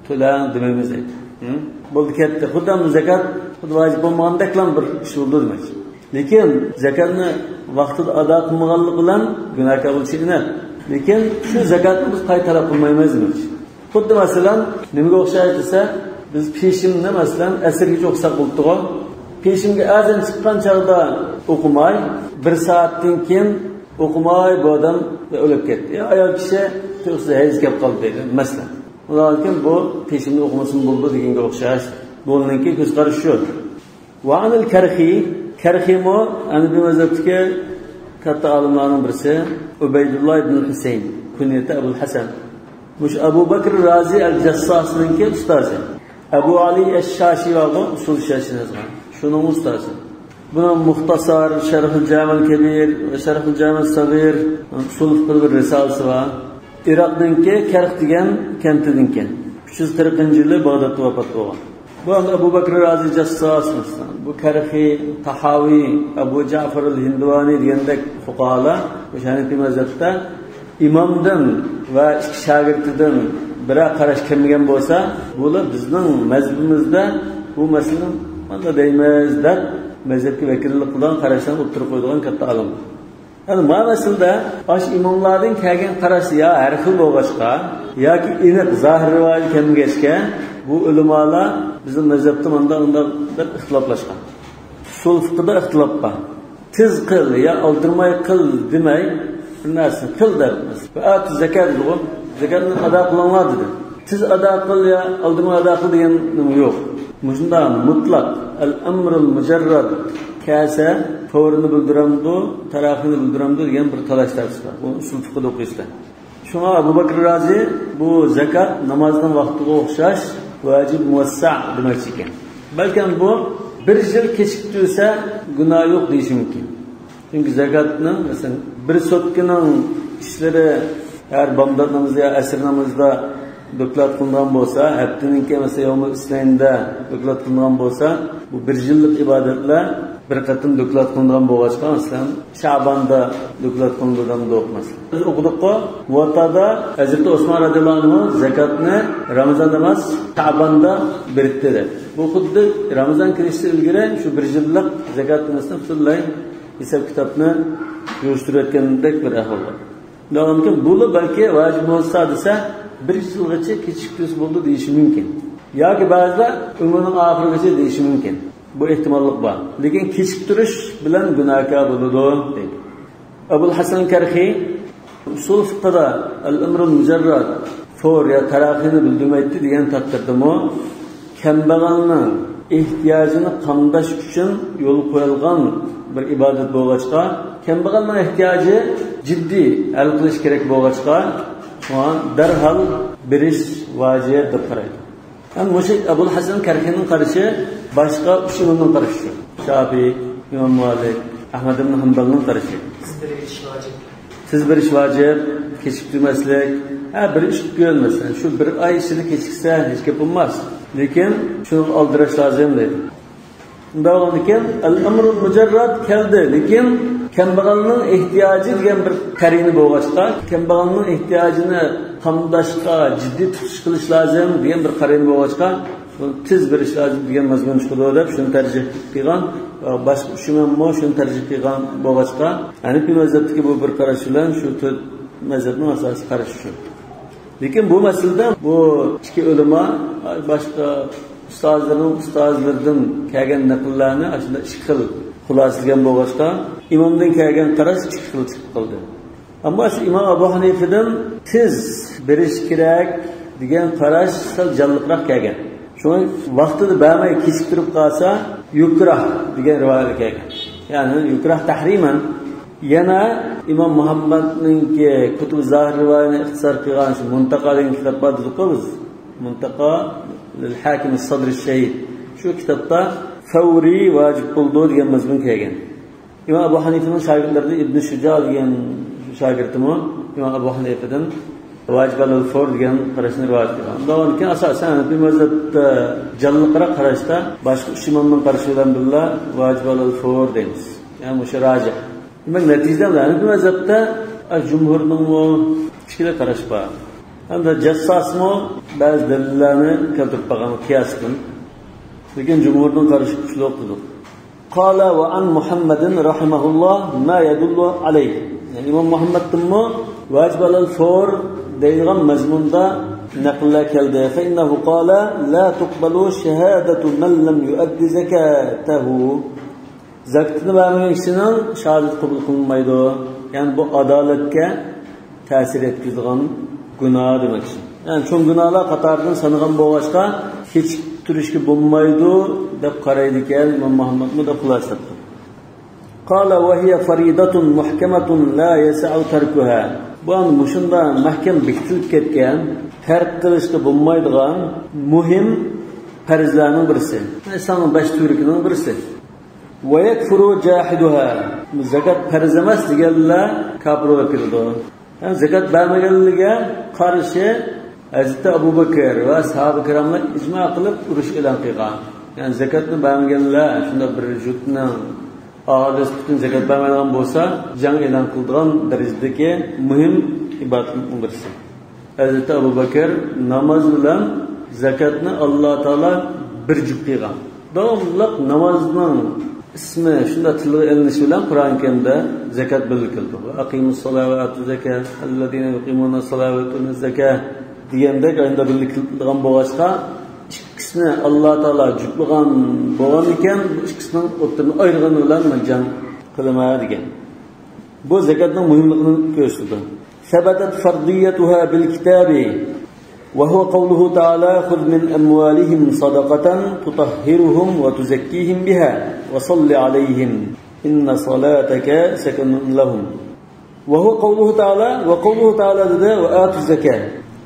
تۆلەڭ دېمەيمىز دەيدۇ. ھە؟ بولدى، كەتتى. خۇددى ئەمدى زاكات خۇددى ۋاجىپ بولمىغاندەكلا بىر ئىش بولدى دېمەكچى. لېكىن زاكاتنى ۋاقتىدا ئادا قىلمىغانلىقى بىلەن گۇناھكار بولۇشى ئېنىق. لېكىن شۇ زاكاتنى بىز قايتا تەلەپ قىلمايمىز دېمەكچى. خۇددى مەسىلەن، نېمىگە ئوخشايدۇ دېسە، بىز پېشىننى مەسىلەن ئەسىرگىچە ئوقۇساق بولىدىغۇ. پېشىنگە ئەزان چىققان چاغدا ئوقۇماي، بىر سائەتتىن كېيىن ئوقۇماي بۇ ئادەم ئۆلۈپ كەتتى. يا ئايال كىشى تۇيۇقسىز ھەيز كەپ قالدى دەيدۇ، مەسىلەن. ئۇنىڭدىن كېيىن بۇ پېشىننى ئوقۇمىسىمۇ بولىدۇ دېگەنگە ئوخشاش. بۇنىڭكى كۆز قارىشى شۇ. ۋە ئەنىل كەرخى، كەرخىمۇ ھەنەفىي مەزھەپتىكى كاتتا ئالىملارنىڭ بىرسى، ئۇبەيدۇللا ئىبن ھۈسەيىن، كۇنيىتى ئەبۇل ھەسەن. مۇشۇ ئەبۇ بەكرى رازى ئەل جەسساسنىڭكى ئۇستازى. ئەبۇ ئەلى ئەش-شاشى بارغۇ، ئۇسۇل شەرھىنى يازغان. شۇنىڭ ئۇستازى. بۇنىڭ مۇختەسەر، شەرھۇل جامىل كەبىر ۋە شەرھۇل جامىل سەغىر، ئۇسۇل فىقھىدا بىر رىسالىسى بار. ئىراقنىڭكى كەرخ دېگەن كەنتىدىنكەن. ئۈچ يۈز قىرىقىنچى يىلى باغدادتا ۋاپات بولغان. بۇ ئەبۇ بەكرى رازى جەسساس، مەسىلەن، بۇ كەرخى، تاھاۋى، ئەبۇ جەفەرۇل ھىندىۋانى دېگەندەك فۇقاھالار مۇشۇ ھەنەفىي مەزھەپتە ئىمامدىن ۋە ئىككى شاگىرتىدىن بىرەر قاراش كەلمىگەن بولسا، بۇلار بىزنىڭ مەزھىپىمىزدە بۇ مەسىلىنى مانا دەيمىز دەپ، مەزھەپكە ۋەكىللىك قىلىدىغان قاراشلارنى ئوتتۇرىغا قويىدىغان كاتتا ئالىم. يەنى ما مەسىلىدە ئاشۇ ئىماملاردىن كەلگەن قاراش يا ھەر خىل بولغاچقا، ياكى ئېنىق زاھىر رىۋايەت كەلمىگەچكە، بۇ ئۆلىمالار بىزنىڭ مەزھەپتە مۇنداق، مۇنداق دەپ ئىختىلاپلاشقان. ئۇسۇل فىقھىدا ئىختىلاپ بار. تېز قىل يا ئالدىرىماي قىل دېمەي، بىر نەرسىنى قىل دەپ، مەسىلەن، ۋە ئاتۇ زەكات دېدىغۇ، زەكاتنى ئادا قىلىڭلار دېدى. تېز ئادا قىل يا ئالدىرىماي ئادا قىل دېگەن نېمە يوق. مۇشۇنداق مۇتلەق، ئەل ئەمرۇل مۇجەررەد، كەلسە، فورىنى بىلدۈرەمدۇ، تەراخىنى بىلدۈرەمدۇ دېگەن بىر تالاش تارتىش بار. بۇ ئۇسۇل فىقھىدا ئوقۇيسىلەر. شۇڭا ئەبۇ بەكرى رازى بۇ زاكات نامازنىڭ ۋاقتىغا ئوخشاش ۋاجىب مۇۋەسسەئ دېمەكچى ئىكەن. بەلكىم بۇ بىر يىل كېچىكتۈرسە گۇناھ يوق دېيىشى مۇمكىن. چۈنكى زاكاتنىڭ، مەسىلەن، بىر سوتكىنىڭ ئىشلىرى ھەر بامدات نامىزى يا ئەسىر نامىزىدا دوكلات قىلىنغان بولسا، ھەپتىنىڭكى، مەسىلەن، يومۇل ئىسنەينىدە دوكلات قىلىنغان بولسا، بۇ بىر يىللىق ئىبادەتلەر بىر قېتىم دوكلات قىلىنغان بولغاچقا، مەسىلەن، شەباندا دوكلات قىلىنىدۇ دەمدۇق، مەسىلەن. بىز ئوقۇدۇققۇ، مۇۋەتتادا ھەزرىتى ئوسمان رەزىياللاھۇ ئەنھۇ زاكاتنى رامىزان ئەمەس، شەباندا بېرىپتۇ دەپ. بۇ خۇددى رامىزان كىرىشتىن ئىلگىرى شۇ بىر يىللىق زاكات نېمىسىنى پۈتۈنلەي ھېساب كىتابنى يۈرۈشتۈرۈۋەتكەندەك بىر ئەھۋال بار. داۋامكى بۇلا بەلكى ۋاجىپ بولسا دېسە، بىر يىلغىچە كېچىكتۈرسە بولىدۇ دېيىشى مۇمكىن. ياكى بەزىلەر ئۆمرىنىڭ ئاخىرىغىچە دېيىشى مۇمكىن. بۇ ئېھتىماللىق بار. لېكىن كېچىكتۈرۈش بىلەن گۇناھكار بولىدۇ، دەيدۇ. ئەبۇل ھەسەن كەرخى ئۇسۇل فىقھىدا ئەل-ئەمرۇل مۇجەررەد، فور يا تەراخىينى بىلدۈرمەيتتى دېگەن تەقدىردىمۇ، كەمبەغەلنىڭ ئېھتىياجىنى قامداش ئۈچۈن يولغا قويۇلغان بىر ئىبادەت بولغاچقا، كەمبەغەلنىڭ ئېھتىياجى جىددىي ھەل قىلىش كېرەك بولغاچقا، شۇڭا دەرھال بېرىش ۋاجىپ دەپ قارايدۇ. ھەم مۇشۇ ئەبۇل ھەسەن كەرخىنىڭ قارىشى باشقا ئۈچ ئىمامنىڭ قارىشى. شافىئىي، ئىمام مالىك، ئەھمەد ئىبن ھەمبەلنىڭ قارىشى. تېز بېرىش ۋاجىپ، كېچىكتۈرمەسلىك، ھە، بىر ئىش قىلىپ كۆرمەسلىك. شۇ بىر ئاي ئىچىدە كېچىكسە ھېچ گەپ بولماس. لېكىن شۇنى ئالدىراش لازىم دەيدۇ. شۇنداق بولغاندىكىن، ئەل-ئەمرۇل مۇجەررەد كەلدى، لېكىن كەمبەغەلنىڭ ئېھتىياجى دېگەن بىر قەرىنە بولغاچقا، كەمبەغەلنىڭ ئېھتىياجىنى قامداشقا جىددىي تۇتۇش قىلىش لازىم دېگەن بىر قەرىنە بولغاچقا، بۇنى تېز بېرىش لازىم دېگەن مەزمۇن چىقىدۇ دەپ شۇنى تەرجىھ قىلغان. باشقا ئۈچ ئىماممۇ شۇنى تەرجىھ قىلغان بولغاچقا، ھەنىپىي مەزھەپتىكى بۇ بىر قاراش بىلەن شۇ تۆت مەزھەپنىڭ ئاساسىي قارىشى شۇ. لېكىن بۇ مەسىلىدە بۇ ئىككى ئۆلىما باشقا ئۇستازلىرىنىڭ ئۇستازلىرىدىن كەلگەن نەقىللەرنى ئاشۇنداق ئىككى خىل خۇلاسىلىگەن بولغاچقا، ئىمامدىن كەلگەن قاراش ئىككى خىل چىقىپ قالدى. ئەمما شۇ ئىمام ئەبۇ ھەنىفىدىن تېز بېرىش كېرەك دېگەن قاراش سەل جانلىقراق كەلگەن. شۇڭا ۋاقتىدا بەرمەي كېچىكتۈرۈپ قالسا، يۇكراھ دېگەن رىۋايەت كەلگەن. يەنى يۇكراھ تەھرىمەن. يەنە ئىمام مۇھەممەدنىڭكى كۇتۇب زاھىر رىۋايەتنى ئىختىسار قىلغان شۇ مۇنتاقا دېگەن كىتاب بار دېدۇققۇ بىز. مۇنتاقا لىل ھاكىم سادرى شەھىد. شۇ كىتابتا فەۋرىي ۋاجىپ بولىدۇ دېگەن مەزمۇن كەلگەن. ئىمام ئەبۇ ھەنىفىنىڭ شاگىرتلىرىدىن ئىبن شۇجا دېگەن شاگىرتىمۇ ئىمام ئەبۇ ھەنىفىدىن ۋاجىب ئەلەل فور دېگەن قاراشنى رىۋايەت قىلغان. ئۇنىڭدىن كېيىن ئاساسەن ھەنەفىي مەزھەپتە جانلىقراق قاراشتا باشقا ئۈچ ئىمامنىڭ قارىشى بىلەن بىللە ۋاجىب ئەلەل فور دەيمىز. يەنى مۇشۇ راجىھ. دېمەك، نەتىجىدە ھەنەفىي مەزھەپتە جۇمھۇرنىڭمۇ ئىككىلا قاراش بار. ھەمدە جەسساسمۇ بەزى دەلىللەرنى كەلتۈرۈپ بەرگەن قىياستىن. لېكىن جۇمھۇرنىڭ قارىشى كۈچلۈك دېدۇق. قال وعن محمد رحمه الله ما يدل عليه. يەنى ئىمام مۇھەممەدتىنمۇ ۋاجىب ئەلەل فور دەيدىغان مەزمۇندا نەقىللەر كەلدى. فإنه قال لا تقبل شهادة من لم يؤد زكاته. زاكىتىنى بەرمىگەن كىشىنىڭ شاھادىتى قوبۇل قىلىنمايدۇ. يەنى بۇ ئادالەتكە تەسىر يەتكۈزىدىغان گۇناھ دېمەكچى. يەنى چوڭ گۇناھلار قاتارىدىن سانىغان بولغاچقا، كېچىكتۈرۈشكە بولمايدۇ دەپ قارايدىكەن ئىمام مۇھەممەدمۇ دەپ خۇلاسە قىلدى. قال وهي فريضة محكمة لا يسع تركها. بۇ ئەنە مۇشۇنداق مەھكەم بېكىتىلىپ كەتكەن، تەرك قىلىشقا بولمايدىغان مۇھىم پەرزلەرنىڭ بىرسى. ئىسلامنىڭ بەش تۈۋرۈكىنىڭ بىرسى. ويكفر جاحدها. زاكات پەرز ئەمەس دېگەنلەر كاپىر بولۇپ كېتىدۇ. يەنى زاكات بەرمىگەنلىكىگە قارشى ھەزرىتى ئەبۇ بەكىر ۋە ساھابە كىراملار ئىجما قىلىپ ئۇرۇش ئېلان قىلغان. يەنى زاكاتنى بەرمىگەنلەر، شۇنداق بىر يۇرتنىڭ ئاھالىسى پۈتۈن زاكات بەرمەيدىغان بولسا، جەڭ ئېلان قىلىدىغان دەرىجىدىكى مۇھىم ئىبادەتنىڭ بىرسى. ھەزرىتى ئەبۇ بەكىر ناماز بىلەن زاكاتنى ئاللا تائالا بىر جۈپ قىلغان. داۋاملىق نامازنىڭ ئىسمى شۇنداق تىلغا ئېلىنىشى بىلەن قۇرئان كەرىمدە زاكات بىللە كېلىدۇ. أقيموا الصلاة وآتوا الزكاة، الذين يقيمون الصلاة ويؤتون الزكاة دېگەندەك ئاينىدا بىللە كېلىدىغان بولغاچقا، ئىككىسىنى ئاللا تائالا جۈپلىغان بولغاندىكىن، بۇ ئىككىسىنىڭ ئوتتۇرىنى ئايرىغىنى بىلەن مەن جەڭ قىلىمەن دېگەن. بۇ زاكاتنىڭ مۇھىملىقىنى كۆرسىتىدۇ. ثبتت فرضيتها بالكتاب، وهو قوله تعالى: خذ من أموالهم صدقة تطهرهم وتزكيهم بها وصل عليهم إن صلاتك سكن لهم. وهو قوله تعالى، وقوله تعالى دېدى، وآتوا الزكاة.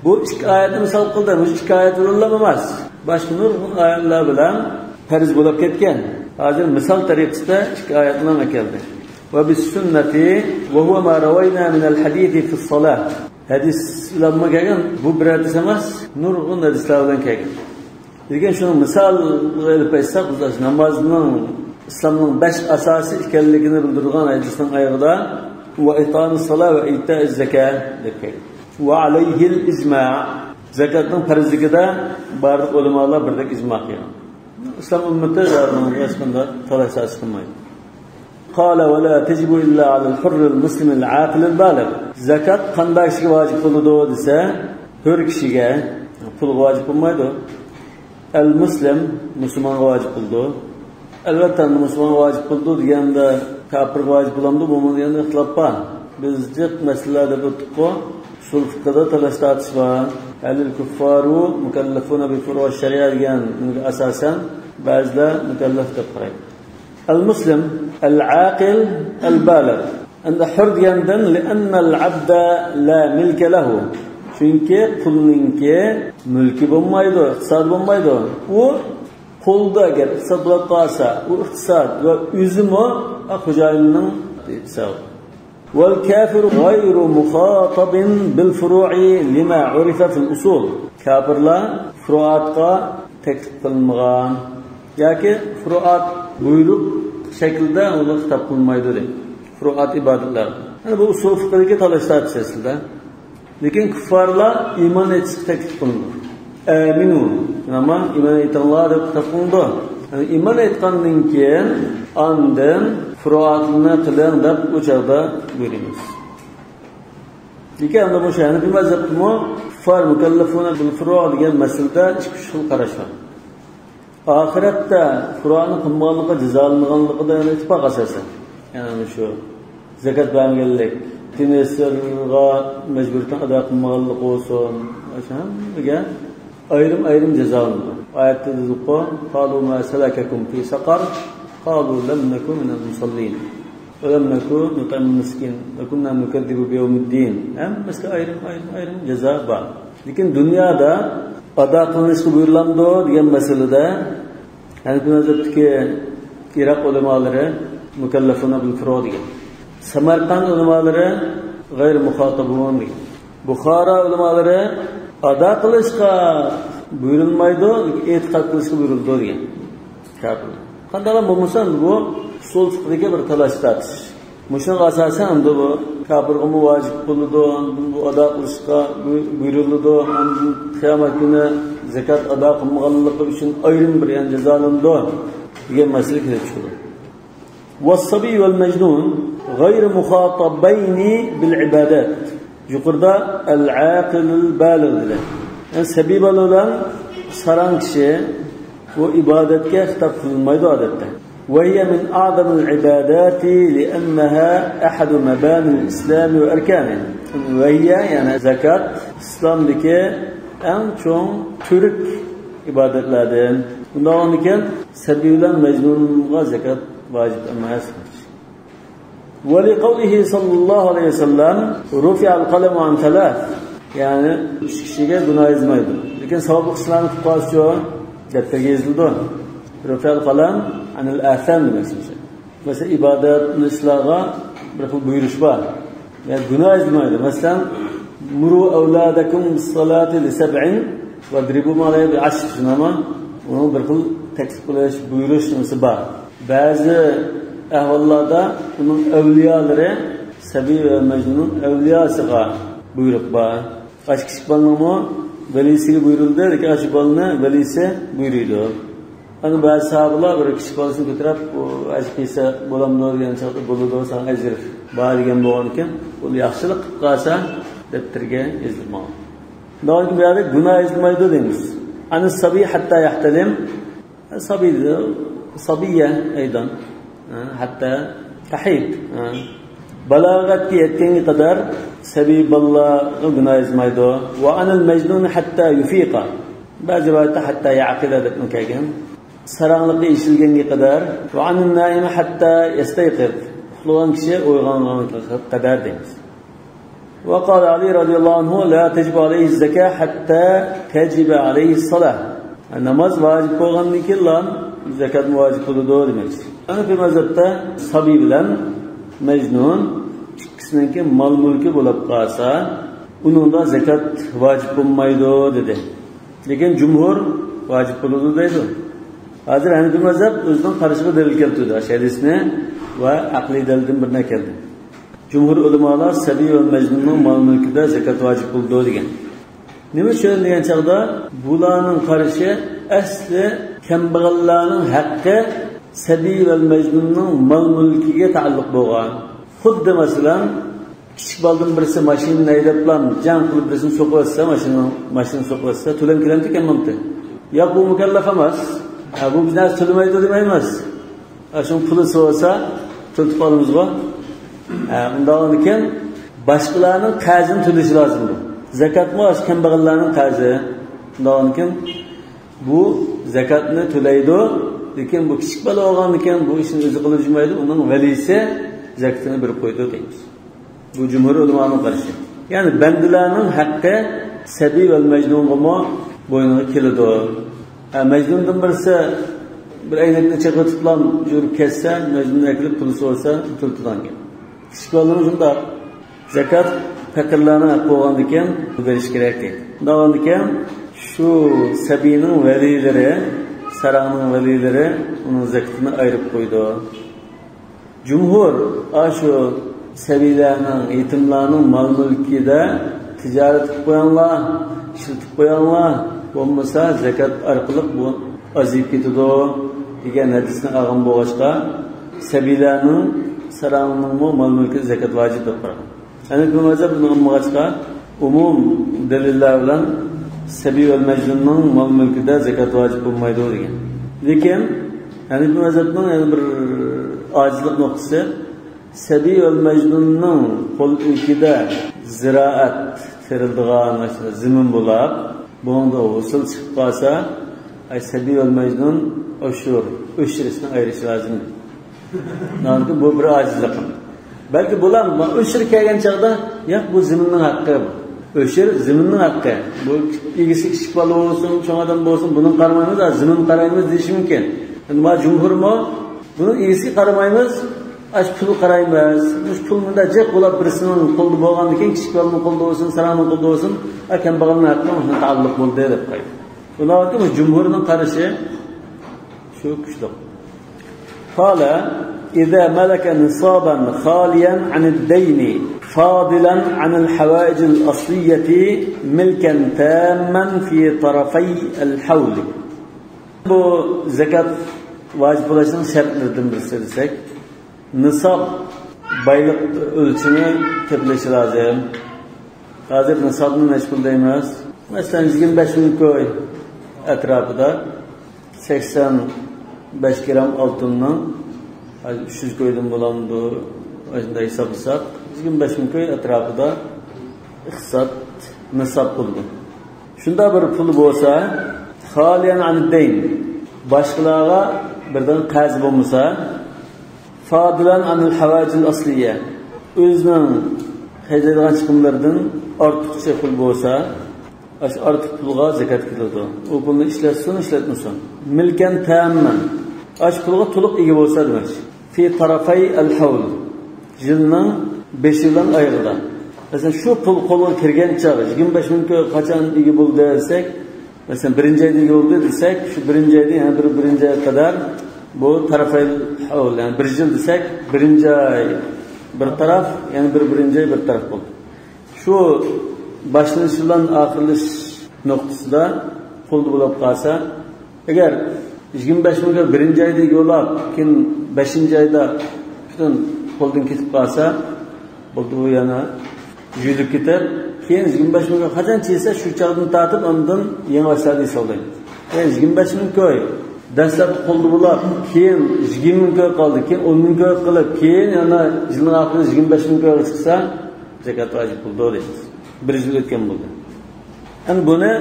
بۇ ئىككى ئايەتنى مىسال قىلدى. بۇ ئىككى ئايەت بىلەنلا ئەمەس، باشقا نۇرغۇن ئايەتلەر بىلەن پەرز بولۇپ كەتكەن. ھازىر مىسال تەرىقىسىدە ئىككى ئايەتنى ئەكەلدى. وبالسنة، وهو ما روينا من الحديث في الصلاة. ھەدىس بىلەنمۇ كەلگەن، بۇ بىر ھەدىس ئەمەس، نۇرغۇن ھەدىسلەر بىلەن كەلگەن. لېكىن شۇنىڭ مىسالىغا ئېلىپ ئېيتساق، بىز نامازنىڭ ئىسلامنىڭ بەش ئاساسى ئىكەنلىكىنى بىلدۈرىدىغان ھەدىسنىڭ ئايىغىدا، وإقام الصلاة وإيتاء الزكاة دەپ كەلگەن. وعليه الإجماع. زاكاتنىڭ پەرزلىكىدە بارلىق ئۆلىمالار بىردەك ئىجما قىلغان. ئىسلام ئۈممىتى ھېچقانداق تالاش تارتىش قىلمايدۇ. قال ولا تجب إلا على الحر المسلم العاقل البالغ. زاكات قانداق كىشىگە ۋاجىپ بولىدۇ دېسە، ھۆر كىشىگە، قۇلغا ۋاجىپ بولمايدۇ. المسلم، مۇسۇلمانغا ۋاجىپ بولىدۇ. ئەلۋەتتە، مۇسۇلمانغا ۋاجىپ بولىدۇ دېگەندە، كاپىرغا ۋاجىپ بولامدۇ، بولمامدۇ دېگەندە ئىختىلاپ بار. بىز جىق مەسىلىلەردە ئۆتتۇققۇ، ئۇسۇل فىقھىدا تالاش تارتىش بار. هل الكفار مكلفون بفروع الشريعة دېگەن ئاساسەن بەزىلەر مۇكەللەپ دەپ قارايدۇ. المسلم العاقل البالغ. ئەمدى ھۆر دېگەندىن، لأن العبد لا ملك له. چۈنكى قۇلنىڭكى مۈلكى بولمايدۇ، ئىقتىسادى بولمايدۇ. ئۇ قۇلدا ئەگەر ئىقتىساد بولۇپ قالسا، ئۇ ئىقتىساد ۋە ئۆزىمۇ خوجايىننىڭ ھېسابى. والكافر غير مخاطب بالفروع لما عرف في الأصول. كاپىرلار فۇرۇئاتقا تەكلىپ قىلىنمىغان ياكى فۇرۇئات بۇيرۇق شەكلىدە ئۇلار خىتاب قىلىنمايدۇ دەيدۇ. فۇرۇئات ئىبادەتلەر. يەنى بۇ ئۇسۇل فىقھىدىكى تالاش تارتىش ئەسلىدە. لېكىن كۇففارلار ئىمان ئېيتىشقا تەكلىپ قىلىنىدۇ. ئامىنۇ، ئىمان ئېيتىڭلار دەپ خىتاب قىلىنىدۇ. يەنى ئىمان ئېيتقاندىن كېيىن ئاندىن فۇرۇئاتنى قىلىڭ دەپ ئۇ چاغدا بۇيرۇيمىز. لېكىن ئەمدى مۇشۇ ھەنىپىي مەزھەپتىمۇ كۇففار مۇكەللەفۇنە بىل فۇرۇ دېگەن مەسىلىدە ئىككى ئۈچ خىل قاراش بار. ئاخىرەتتە فۇرۇئاتنى قىلمىغانلىققا جازالىنىدىغانلىقىدا يەنە ئىتتىپاق ئاساسەن. يەنى شۇ زاكات بەرمىگەنلىك، دىن ئېسىرغا مەجبۇرىيىتىنى ئادا قىلمىغانلىق بولسۇن، شۇ ھەممىگە ئايرىم-ئايرىم جازالىنىدۇ. ئايەتتە دېدۇققۇ، قالوا ما سلككم في سقر؟ قالوا لم نك من المصلين ولم نك نطعم المسكين وكنا نكذب بيوم الدين. ھەممىسىگە ئايرىم-ئايرىم-ئايرىم جازا بار. لېكىن دۇنيادا ئادا قىلىنىشقا بۇيرۇلامدۇ دېگەن مەسىلىدە ھەنىپىي مەزھەپتىكى ئىراق ئۆلىمالىرى مۇكەللەفۇنە بىل فۇرۇ دېگەن. سەمەرقەنت ئۆلىمالىرى غەيرى مۇخاتابۇن دېگەن. بۇخارا ئۆلىمالىرى ئادا قىلىشقا بۇيرۇلمايدۇ، لېكىن ئېتىقاد قىلىشقا بۇيرۇلىدۇ دېگەن. كاپىر. قانداقلا بولمىسا، بۇ ئۇسۇل فىقھىدىكى بىر تالاش تارتىش. مۇشۇنىڭغا ئاساسەن ئەمدى بۇ كاپىرغىمۇ ۋاجىپ بولىدۇ، ئەمدى بۇ ئادا قىلىشقا بۇ-، بۇيرۇلىدۇ، ئەمدى قىيامەت كۈنى زاكات ئادا قىلمىغانلىقى ئۈچۈن ئايرىم بىر يەنە جازالىنىدۇ دېگەن مەسىلە كېلىپ چىقىدۇ. والصبي والمجنون غير مخاطبين بالعبادات. يۇقىرىدا العاقل البالغ دېدى. يەنى سەبىي بالا بىلەن ساراڭ كىشى بۇ ئىبادەتكە خىتاب قىلىنمايدۇ ئادەتتە. وهي من أعظم العبادات لأنها أحد مباني الإسلام وأركانه. وهي، يەنى زاكات، ئىسلامدىكى ئەڭ چوڭ تۈرك ئىبادەتلەردىن. بۇنداق بولغاندىكىن سەبىي بىلەن مەجنۇنغا زاكات ۋاجىپ ئەمەس. ولقوله صلى الله عليه وسلم رفع القلم عن ثلاث. يەنى ئۈچ كىشىگە گۇناھ يېزىلمايدۇ. لېكىن ساۋابلىق ئىشلارنى قىلىپ قالسىچۇ؟ دەپتەرگە يېزىلىدۇ. رفع القلم عن الآثام دېمەكچى. مەسىلەن، ئىبادەت ئىشلارغا بىر خىل بۇيرۇش بار. يەنى گۇناھ يېزىلمايدۇ. مەسىلەن، مروا أولادكم بالصلاة لسبع واضربوهم عليها بعشر، شۇنداقمۇ؟ ئۇنىڭ بىر خىل تەكلىپ قىلىش، بۇيرۇش نېمىسى بار. بەزى ئەھۋاللاردا ئۇنىڭ ئەۋلىيالىرى، سەبىي ۋە مەجنۇننىڭ ئەۋلىياسىغا بۇيرۇق بار. ئاشۇ كىچىك بالىنىڭمۇ ۋەلىسىگە بۇيرۇلدى، لېكىن ئاشۇ بالىنى ۋەلىسى بۇيرۇيدۇ. ئەنە بەزى ساھابىلار بىر كىچىك بالىسىنى كۆتۈرۈپ، ئۇ ھەج قىلسا بولامدۇ دېگەن چاغدا، بولىدۇ، ساڭا ئەجىر بار دېگەن بولغانىكەن، ئۇ ياخشىلىق قىلىپ قالسا دەپتەرگە يېزىلىپ ماڭغان. داۋاملىق بۇ يەردە گۇناھ يېزىلمايدۇ دەيمىز. عن الصبي حتى يحتلم. سەبىي، سەبىيە ئەيدان. ھە، ھەتتا تەھىد. ھە. بالاغەتكە يەتكەنگە قەدەر سەبىي بالىلارغا گۇناھ يېزىلمايدۇ. وعن المجنون حتى يفيق. بەزى رىۋايەتتە ھەتتا يەقىلە دەپمۇ كەلگەن. ساراڭلىقى يېشىلگەنگە قەدەر. وعن النائم حتى يستيقظ. ئۇخلىغان كىشى ئويغانغانغا قەدەر دەيمىز. وقال علي رضي الله عنه لا تجب عليه الزكاة حتى تجب عليه الصلاة. ناماز ۋاجىپ بولغاندىن كېيىنلا زاكاتمۇ ۋاجىپ بولىدۇ دېمەكچى. ھەنەفىي مەزھەپتە سەبىي بىلەن مەجنۇن ئىككىسىنىڭكى مال-مۈلكى بولۇپ قالسا، ئۇنىڭدا زاكات ۋاجىپ بولمايدۇ، دېدى. لېكىن جۇمھۇر ۋاجىپ بولىدۇ دەيدۇ. ھازىر ھەنىپىي مەزھەپ ئۆزىنىڭ قارىشىغا دەلىل كەلتۈردى، ئاشۇ ھەدىسنى ۋە ئەقلىي دەلىلدىن بىرنى كەلتۈردى. جۇمھۇر ئۆلىمالار سەبىي ۋە مەجنۇننىڭ مال-مۈلكىدە زاكات ۋاجىپ بولىدۇ دېگەن. نېمە ئۈچۈن دېگەن چاغدا، بۇلارنىڭ قارىشى ئەسلى كەمبەغەللەرنىڭ ھەققى سەبىي ۋە مەجنۇننىڭ مال-مۈلكىگە تەئەللۇق بولغان. خۇددى مەسىلەن، كىچىك بالىدىن بىرسى ماشىنىنى ھەيدەپلا جەڭ قىلىپ بىرسىنى سوقۇۋەتسە، ماشىنا، ماشىنا سوقۇۋەتسە، تۆلەم كېلەمتى كەلمەمتى؟ ياق، بۇ مۇكەللەپ ئەمەس. ھە، بۇ بىر نەرسە تۆلىمەيدۇ دېمەيمىز. ھە، شۇنىڭ پۇلى بولسا تۆلىتىپ ئالىمىزغۇ. ھە، ئۇنداق ئىكەن، باشقىلارنىڭ قەرزىنى تۆلىشى لازىم بۇ. زاكاتمۇ ئاشۇ كەمبەغەللەرنىڭ قەرزى. ئۇنداق ئىكەن، بۇ زاكاتنى تۆلەيدۇ، لېكىن بۇ كىچىك بالا بولغاندىكىن بۇ ئىشنى ئۆزى قىلىپ يۈرمەيدۇ، ئۇنىڭ ۋەلىسى زاكىتىنى بېرىپ قويىدۇ دەيمىز. بۇ جۇمھۇر ئۆلىمانىڭ قارىشى. يەنى بەندىلەرنىڭ ھەققى سەبىي ۋە مەجنۇنغىمۇ بوينىغا كېلىدۇ. ھە، مەجنۇندىن بىرسى بىر ئەينەكنى چېقىۋېتىپلا يۈرۈپ كەتسە، مەجنۇن ئەكېلىپ پۇل سورىسا، تۆلىتىدىغان گەپ. كىچىك بالىلارمۇ شۇنداق. زاكات پەقىرلەرنىڭ ھەققى بولغاندىكىن بېرىش كېرەك دەيدۇ. ئۇنداق بولغاندىكىن شۇ سەبىينىڭ ۋەلىيلىرى، ساراڭنىڭ ۋەلىيلىرى ئۇنىڭ زاكىتىنى ئايرىپ قويىدۇ. جۇمھۇر ئاشۇ سەبىيلەرنىڭ، يېتىملارنىڭ مال-مۈلكىدە تىجارەت قىلىپ قويۇڭلار، ئىشلىتىپ قويۇڭلار، بولمىسا زاكات ئارقىلىق بۇ ئازىيىپ كېتىدۇ دېگەن ھەدىسنى ئالغان بولغاچقا، سەبىيلەرنىڭ، ساراڭنىڭمۇ مال-مۈلكىدە زاكات ۋاجىپ دەپ قارىغان. ھەنىپىي مەزھەپ بۇنى ئالمىغاچقا، ئومۇم دەلىللەر بىلەن سەبىي ۋە مەجنۇننىڭ مال-مۈلكىدە زاكات ۋاجىپ بولمايدۇ دېگەن. لېكىن ھەنىپىي مەزھەپنىڭ يەنە بىر ئاجىزلىق نۇقتىسى، سەبىي ۋە مەجنۇننىڭ قول ئىلكىدە زىرائەت، تېرىلىدىغان زېمىن بولاپ، بۇنىڭدا ھوسۇل چىقىپ قالسا، ئاي، سەبىي ۋە مەجنۇن ئوشۇر، ئۆشۈر ئىشتىن ئايرىش لازىم. ناھايىتى بۇ بىر ئاجىزلىقىم. بەلكى بۇلار ما-، ئۆشۈر كەلگەن چاغدا، ياق، بۇ زېمىننىڭ ھەققى بۇ. ئۆشۈر زېمىننىڭ ھەققى. بۇ ئىگىسى كىچىك بالا بولسۇن، چوڭ ئادەم بولسۇن، بۇنىڭغا قارىمايمىز، ھە، زېمىنغا قارايمىز دېيىشى مۇمكىن. ئەمما جۇمھۇرمۇ بۇنىڭ ئىگىسىگە قارىمايمىز، ئاشۇ پۇلغا قارايمىز. مۇشۇ پۇل مۇنداق جىق بولاپ بىرسىنىڭ قولىدا بولغاندىن كېيىن، كىچىك بالىنىڭ قولىدا بولسۇن، ساراڭنىڭ قولىدا بولسۇن، ئا، كەمبەغەلنىڭ ھەققىگە مۇشۇ تەئەللۇق بولدى دەپ قويدى. ئۇنداق بولسا جۇمھۇرنىڭ قارىشى شۇ كۈچلۈك. قال: إذا ملك نصابا خاليا عن الدين فاضلا عن الحوائج الأصلية ملكا تاما في طرفي الحول. بۇ زاكات ۋاجىپ بولۇشنىڭ شەرتلىرىدىن بىرسى دېسەك، نىساب بايلىق ئۆلچىمى تېپىلىشى لازىم. ھازىر نىسابنى نەچچە پۇل دەيمىز؟ مەسىلەن، يىگىرمە بەش مىڭ كوي ئەتراپىدا سەكسەن بەش گرام ئالتۇننىڭ، ھازىر ئۈچ يۈز كويدىن بولامدۇ؟ ئاشۇنداق ھېسابلىساق، يىگىرمە بەش مىڭ كوي ئەتراپىدا ئىقتىساد نىساب بولىدۇ. شۇنداق بىر پۇل بولسا، خالىيان ئان دەين، باشقىلارغا بىردىن قەرز بولمىسا، فادىلان ئانىل ھاۋاجىل ئەسلىيە، ئۆزىنىڭ خەجلەيدىغان چىقىملىرىدىن ئارتۇقچە پۇل بولسا، ئاشۇ ئارتۇق پۇلغا زاكات كېلىدۇ. ئۇ پۇلنى ئىشلەتسۇن، ئىشلەتمىسۇن. مىلكەن تاممەن، ئاشۇ پۇلغا تولۇق ئىگە بولسا دېمەكچى. في طرفي الحول، يىلنىڭ بېشى بىلەن ئايىغىدا. مەسىلەن، شۇ پۇل قولغا كىرگەن چاغ، يىگىرمە بەش مىڭ كوي قاچان ئىگە بولدى دېسەك، مەسىلەن، بىرىنچى ئايدا ئىگە بولدى دېسەك، شۇ بىرىنچى ئايدىن يەنە بىر، بىرىنچى ئايغا قەدەر بۇ طەرەفەي ھەۋل، يەنى بىر يىل دېسەك، بىرىنچى ئاي بىر تەرەپ، يەنە بىر، بىرىنچى ئاي بىر تەرەپ بولدى. شۇ باشلىنىش بىلەن ئاخىرلىشىش نۇقتىسىدا پۇلدا بولۇپ قالسا، ئەگەر يىگىرمە بەش مىڭ بىرىنچى ئايدا يوللاپ، كېيىن بەشىنچى ئايدا پۈتۈن قولدىن كېتىپ قالسا، بولدى، ئۇ يەنە يۈزۈپ كېتىپ، كېيىن يىگىرمە بەش مىڭ قاچان چىقسا، شۇ چاغدىن تارتىپ ئاندىن يېڭى باشلاردىن ھېسابلايمىز. يەنى يىگىرمە بەش مىڭ كوي دەسلەپتە قولدا بولۇپ، كېيىن يىگىرمە مىڭ كوي قالدى، كېيىن ئون مىڭ كوي قىلىپ، كېيىن يەنە يىلنىڭ ئاخىرىدا يىگىرمە بەش مىڭ كويغا چىقسا، زاكات ۋاجىپ بولىدۇ دەيمىز. بىر يىل ئۆتكەن بولدى. ئەمدى بۇنى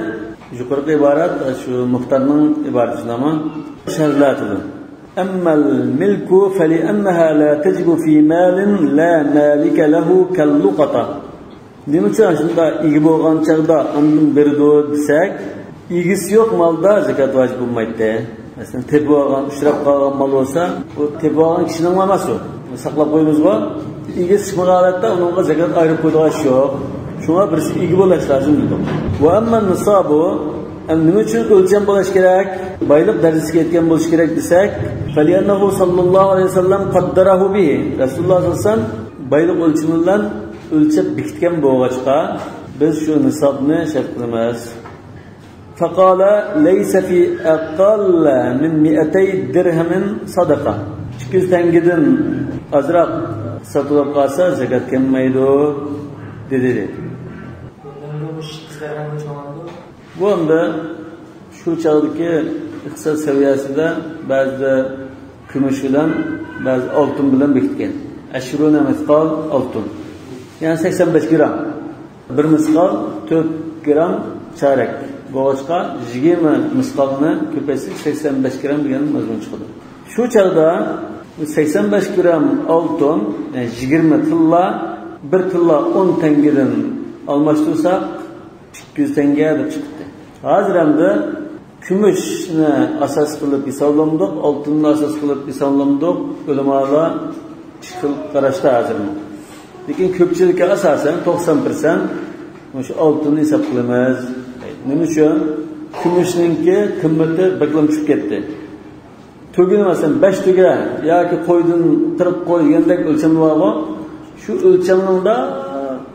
يۇقىرىقى ئىبارەت، شۇ مۇختارنىڭ ئىبارىتى شۇنداقمۇ؟ شەرھلەتىدۇ. أما الملك فلأنها لا تجب في مال لا مالك له كاللقطة. نېمە ئۈچۈن شۇنداق ئىگە بولغان چاغدا ئاندىن بېرىدۇ دېسەك، ئىگىسى يوق مالدا زاكات ۋاجىپ بولمايتتى. مەسىلەن، تېپىپ ئالغان، ئۇچراپ قالغان مال بولسا، ئۇ تېپىپ ئالغان كىشىنىڭ ئەمەس ئۇ. ساقلاپ قويىمىزغۇ. ئىگىسى چىقمىغان ھالەتتە ئۇنىڭغا زاكات ئايرىپ قويىدىغان ئىش يوق. شۇڭا بىرسى ئىگە بولۇش لازىم دېدۇق. ۋە ئەممەن نىسابۇ، ئەمدى نېمە ئۈچۈن ئۆلچەم بولۇش كېرەك؟ بايلىق دەرىجىسىگە يەتكەن بولۇش كېرەك دېسەك، فەلىئەننەھۇ ساللاللاھۇ ئەلەيھى ۋەسەللەم قەددەرەھۇ بىھى. رەسۇلۇللاھ ساللاللاھۇ ئەلەيھى ۋەسەللەم بايلىق ئۆلچىمى بىلەن ئۆلچەپ بېكىتكەن بولغاچقا، بىز شۇ نىسابنى شەرت قىلىمىز. فقال ليس في أقل من مائتي درهم صدقة. ئىككى يۈز تەڭگىدىن ئازراق ساتىلىپ قالسا زاكات كەلمەيدۇ، دېدى. بۇ ئەمدى شۇ چاغدىكى ئىقتىساد سەۋىيەسىدە بەزىدە كۈمۈش بىلەن، بەزى ئالتۇن بىلەن بېكىتكەن. ئەشرۇنە مىسقال ئالتۇن. يەنى سەكسەن بەش گرام. بىر مىسقال تۆت گرام چارەك بولغاچقا، يىگىرمە مىسقالنى كۆپەيتسەك، سەكسەن بەش گرام دېگەن مەزمۇن چىقىدۇ. شۇ چاغدا سەكسەن بەش گرام ئالتۇن، يەنى يىگىرمە تىللا، بىر تىللا ئون تەڭگىدىن ئالماشتۇرساق، ئىككى يۈز تەڭگە دەپ چىقتى. ھازىر ئەمدى كۈمۈشنى ئاساس قىلىپ ھېسابلامدۇق، ئالتۇننى ئاساس قىلىپ ھېسابلامدۇق، ئۆلىمالار ئىككى خىل قاراشتا ھازىرمۇ. لېكىن كۆپچىلىككە ئاساسەن توقسان پىرسەنت مۇشۇ ئالتۇننى ھېساب قىلىمىز. نېمە ئۈچۈن؟ كۈمۈشنىڭكى قىممىتى بەكلا چۈشۈپ كەتتى. تۆگىنى مەسىلەن، بەش تۆگە ياكى قويدىن قىرىق قوي دېگەندەك ئۆلچەم بارغۇ. شۇ ئۆلچەمنىڭ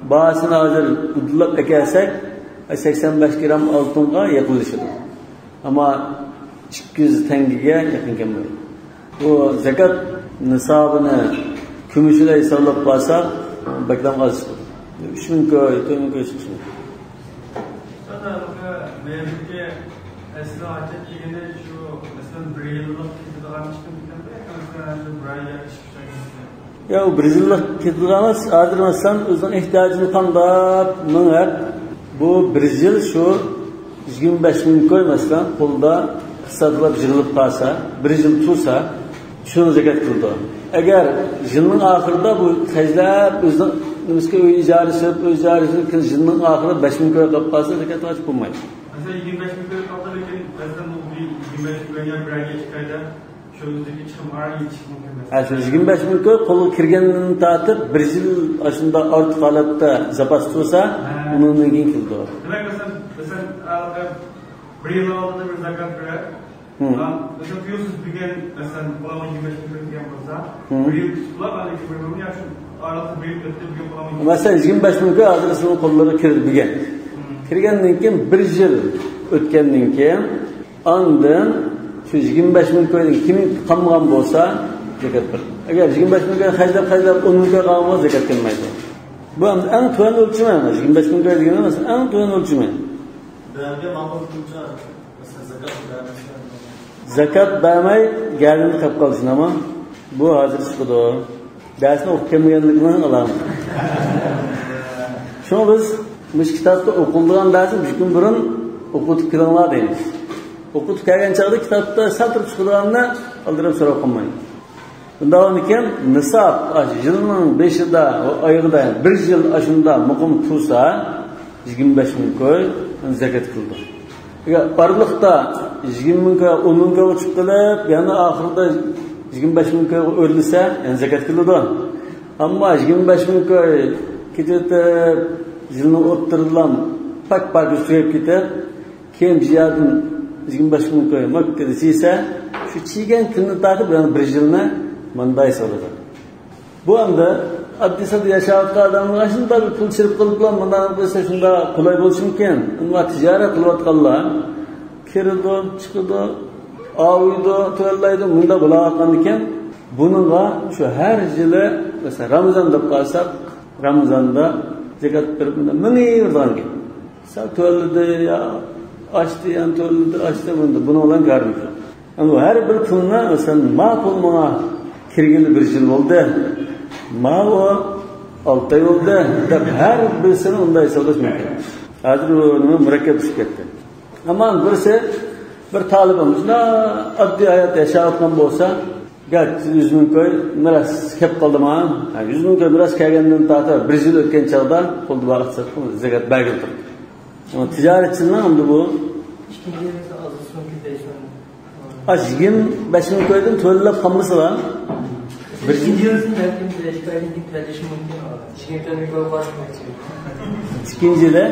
باھاسىنى ھازىر ئۇدۇللاپ ئەكەلسەك، سەكسەن بەش گرام ئالتۇنغا يېقىنلىشىدۇ. ئەمما ئىككى يۈز تەڭگىگە يېقىن كەلمەيدۇ. بۇ زاكات نىسابىنى كۈمۈشىدە ھېسابلاپ قالساق، بەكلا ئاز چىقىدۇ. ئۈچ مىڭ كوي، تۆت مىڭ كوي چىقىدۇ. ئەسلى ھاجەت دېگىنى شۇ، مەسىلەن، بىر يىللىق كېتىدىغان ئىشتىن كېتەمدۇ ياكى، مەسىلەن، بىر ئاي ياكى ئىككى ئاي؟ يا، ئۇ بىر يىللىق كېتىدىغان ئەمەس. ھازىر، مەسىلەن، ئۆزىنىڭ ئېھتىياجىنى قامداپ مېڭىپ، بۇ بىر يىل شۇ يىگىرمە بەش مىڭ كوي، مەسىلەن، قولدا ئىقتىسادلاپ يىغىلىپ قالسا، بىر يىل تۇرسا، شۇنى زاكات قىلىدۇ. ئەگەر يىلنىڭ ئاخىرىدا بۇ خەجلەپ، ئۆزىنىڭ نېمىسىگە ئۆي ئىجارىسى، ئۆي ئىجارىسى، يىلنىڭ ئاخىرىدا بەش مىڭ كوي قېلىپ قالسا، زاكات ۋاجىپ بولمايدۇ. مەسىلەن، يىگىرمە بەش مىڭ كوي قالدى، لېكىن مەسىلەن، بۇ يىگىرمە بەش مىڭ كوي بىر ئايغا ئىككى ئايدا شۇ يۈزدىكى چىقىم ئاران يېتىشى مۇمكىن ئەمەس. ئەسلى يىگىرمە بەش مىڭ كوي قولغا كىرگەندىن تارتىپ بىر يىل ئاشۇنداق ئارتۇق ھالەتتە زاپاس تۇرسا، ھە، ئۇنىڭدىن كېيىن كېلىدۇ. دېمەك، مەسىلەن، مەسىلەن، ھازىر بىر يىل ئالدىدا بىر زاكات بېرىپ، ھە، مەسىلەن، تۇيۇقسىز بۈگۈن، مەسىلەن، قولىغا يىگىرمە بەش مىڭ كوي كىرگەن بولسا، ھە، بىر يىل كۈتۈپ تۇرۇپ، ھازىر يىگىرمە بىر مىڭ، يا شۇ ئارىلىقتا بىر يىل ئۆتتى، بۈگۈن قولىغا، مەسىلەن، يىگىرمە بەش مىڭ كوي ھازىر سىزنىڭ قوللىرىغا كىردى بۈگۈن. ھە. كىرگەندىن كېيىن، بىر يىل ئۆتكەندىن كېيىن، ئاندىن شۇ يىگىرمە بەش مىڭ كويدىن كېيىن قالمىغان بولسا، زاكات بېرىلىدۇ. ئەگەر يىگىرمە بەش مىڭ كوي خەجلەپ، خەجلەپ، ئون مىڭ كوي قالغان بولسا، زاكات كەلمەيدۇ. بۇ ئەمدى ئەڭ تۆۋەن ئۆلچىمى، يىگىرمە بەش مىڭ كوي دېگىنى ئەمەس، ئەڭ تۆۋەن ئۆلچىمى. بەرگەن ماقۇل قىلمىسا، مەسىلەن، زاكات بەرمىسە. زاكات بەرمەي، گەدىنى قىلىپ قالسۇن، ئەمما بۇ ھازىر چىقىدۇ. دەرسنى ئوقۇپ كەلمىگەنلىكىنىڭ ئالامىتى. شۇڭا بىز مۇشۇ كىتابتا ئوقۇلىدىغان دەرسنى بىر كۈن بۇرۇن ئوقۇتۇپ كېلىڭلار دەيمىز. ئوقۇتۇپ كەلگەن چاغدا كىتابتا سەل تۇرۇپ چىقىدىغاننى ئالدىراپ سوراپ قالمايمىز. بۇنداق بولغاندىكىن، نىساب، ئاشۇ يىلنىڭ بېشىدا، ئايىغىدا، بىر يىل ئاشۇنداق مۇقىم تۇرسا، يىگىرمە بەش مىڭ كوي زاكات قىلىدۇ. ئەگەر ئارىلىقتا يىگىرمە مىڭ كوي، ئون مىڭ كوي ئۇچۇپ قېلىپ، يەنە ئاخىرىدا يىگىرمە بەش مىڭ كويغا ئۆرلىسە، يەنە زاكات قىلىدۇ. ئەمما يىگىرمە بەش مىڭ كوي كېتىۋېتىپ، يىلنىڭ ئوتتۇرىدىلا پاك-پاكىز تۈگەپ كېتىپ، كېيىن بىر يەردىن يىگىرمە بەش مىڭ كوي ماككىدە چىيسا، شۇ چىيگەن كۈندىن تارتىپ يەنە بىر يىلنى ماندا ھېسابلىدى. بۇ ئەمدى ئاددىي ساددا ياشاۋاتقان ئادەمنىڭ ئاشۇنداق بىر پۇل چىرىپ قىلىپلا مۇنداق قىلسا شۇنداق قولاي بولۇشى مۇمكىن. ئەمما تىجارەت قىلىۋاتقانلار كىرىدۇ، چىقىدۇ، ئاۋۇيدۇ، تۆۋەنلەيدۇ، مۇنداق بولاۋاتقاندىكىن، بۇنىڭغا شۇ ھەر يىلى، مەسىلەن، رامىزان دەپ قارىساق، رامىزاندا زاكات بېرىپ مۇنداق مېڭىۋېرىدىغان گەپ. سەل تۆۋەنلىدى، يا ئاشتى، يەنە تۆۋەنلىدى، ئاشتى، مۇنداق. بۇنىڭ بىلەن كارىمىز يوق. ئەمما ھەر بىر پۇلنى، مەسىلەن، ما پۇل ماڭا كىرگىلى بىر يىل بولدى، ماۋۇ ئالتە ئاي بولدى دەپ ھەر بىرسىنى ئۇنداق ھېسابلاش مۇمكىن. ھازىر بۇ نېمە مۇرەككەپلىشىپ كەتتى. ئەمما بىرسى، بىر تالىبىم شۇنداق ئاددىي ھايات ياشاۋاتقان بولسا، گەرچە يۈز مىڭ كوي مىراس كەپ قالدى ماڭا. ھە، يۈز مىڭ كوي مىراس كەلگەندىن تارتىپ بىر يىل ئۆتكەن چاغدا قولدا بار ئىقتىساد زاكات بەرگىلى تۇردى. ئەمما تىجارەتچىنىڭ ئەمدى بۇ ئىككىنچى يىلىدا ئاز سوم كۆپەيسۇن. ئاش يىگىرمە بەش مىڭ كويدىن تۆۋەنلەپ قالمىسىلا، بىر يىل. ئىككىنچى يىلىسىنى بەلكىم بەش ئايدىن كېيىن تۆلىشى مۇمكىن. يىگىرمە تۆتىنچى يىلى.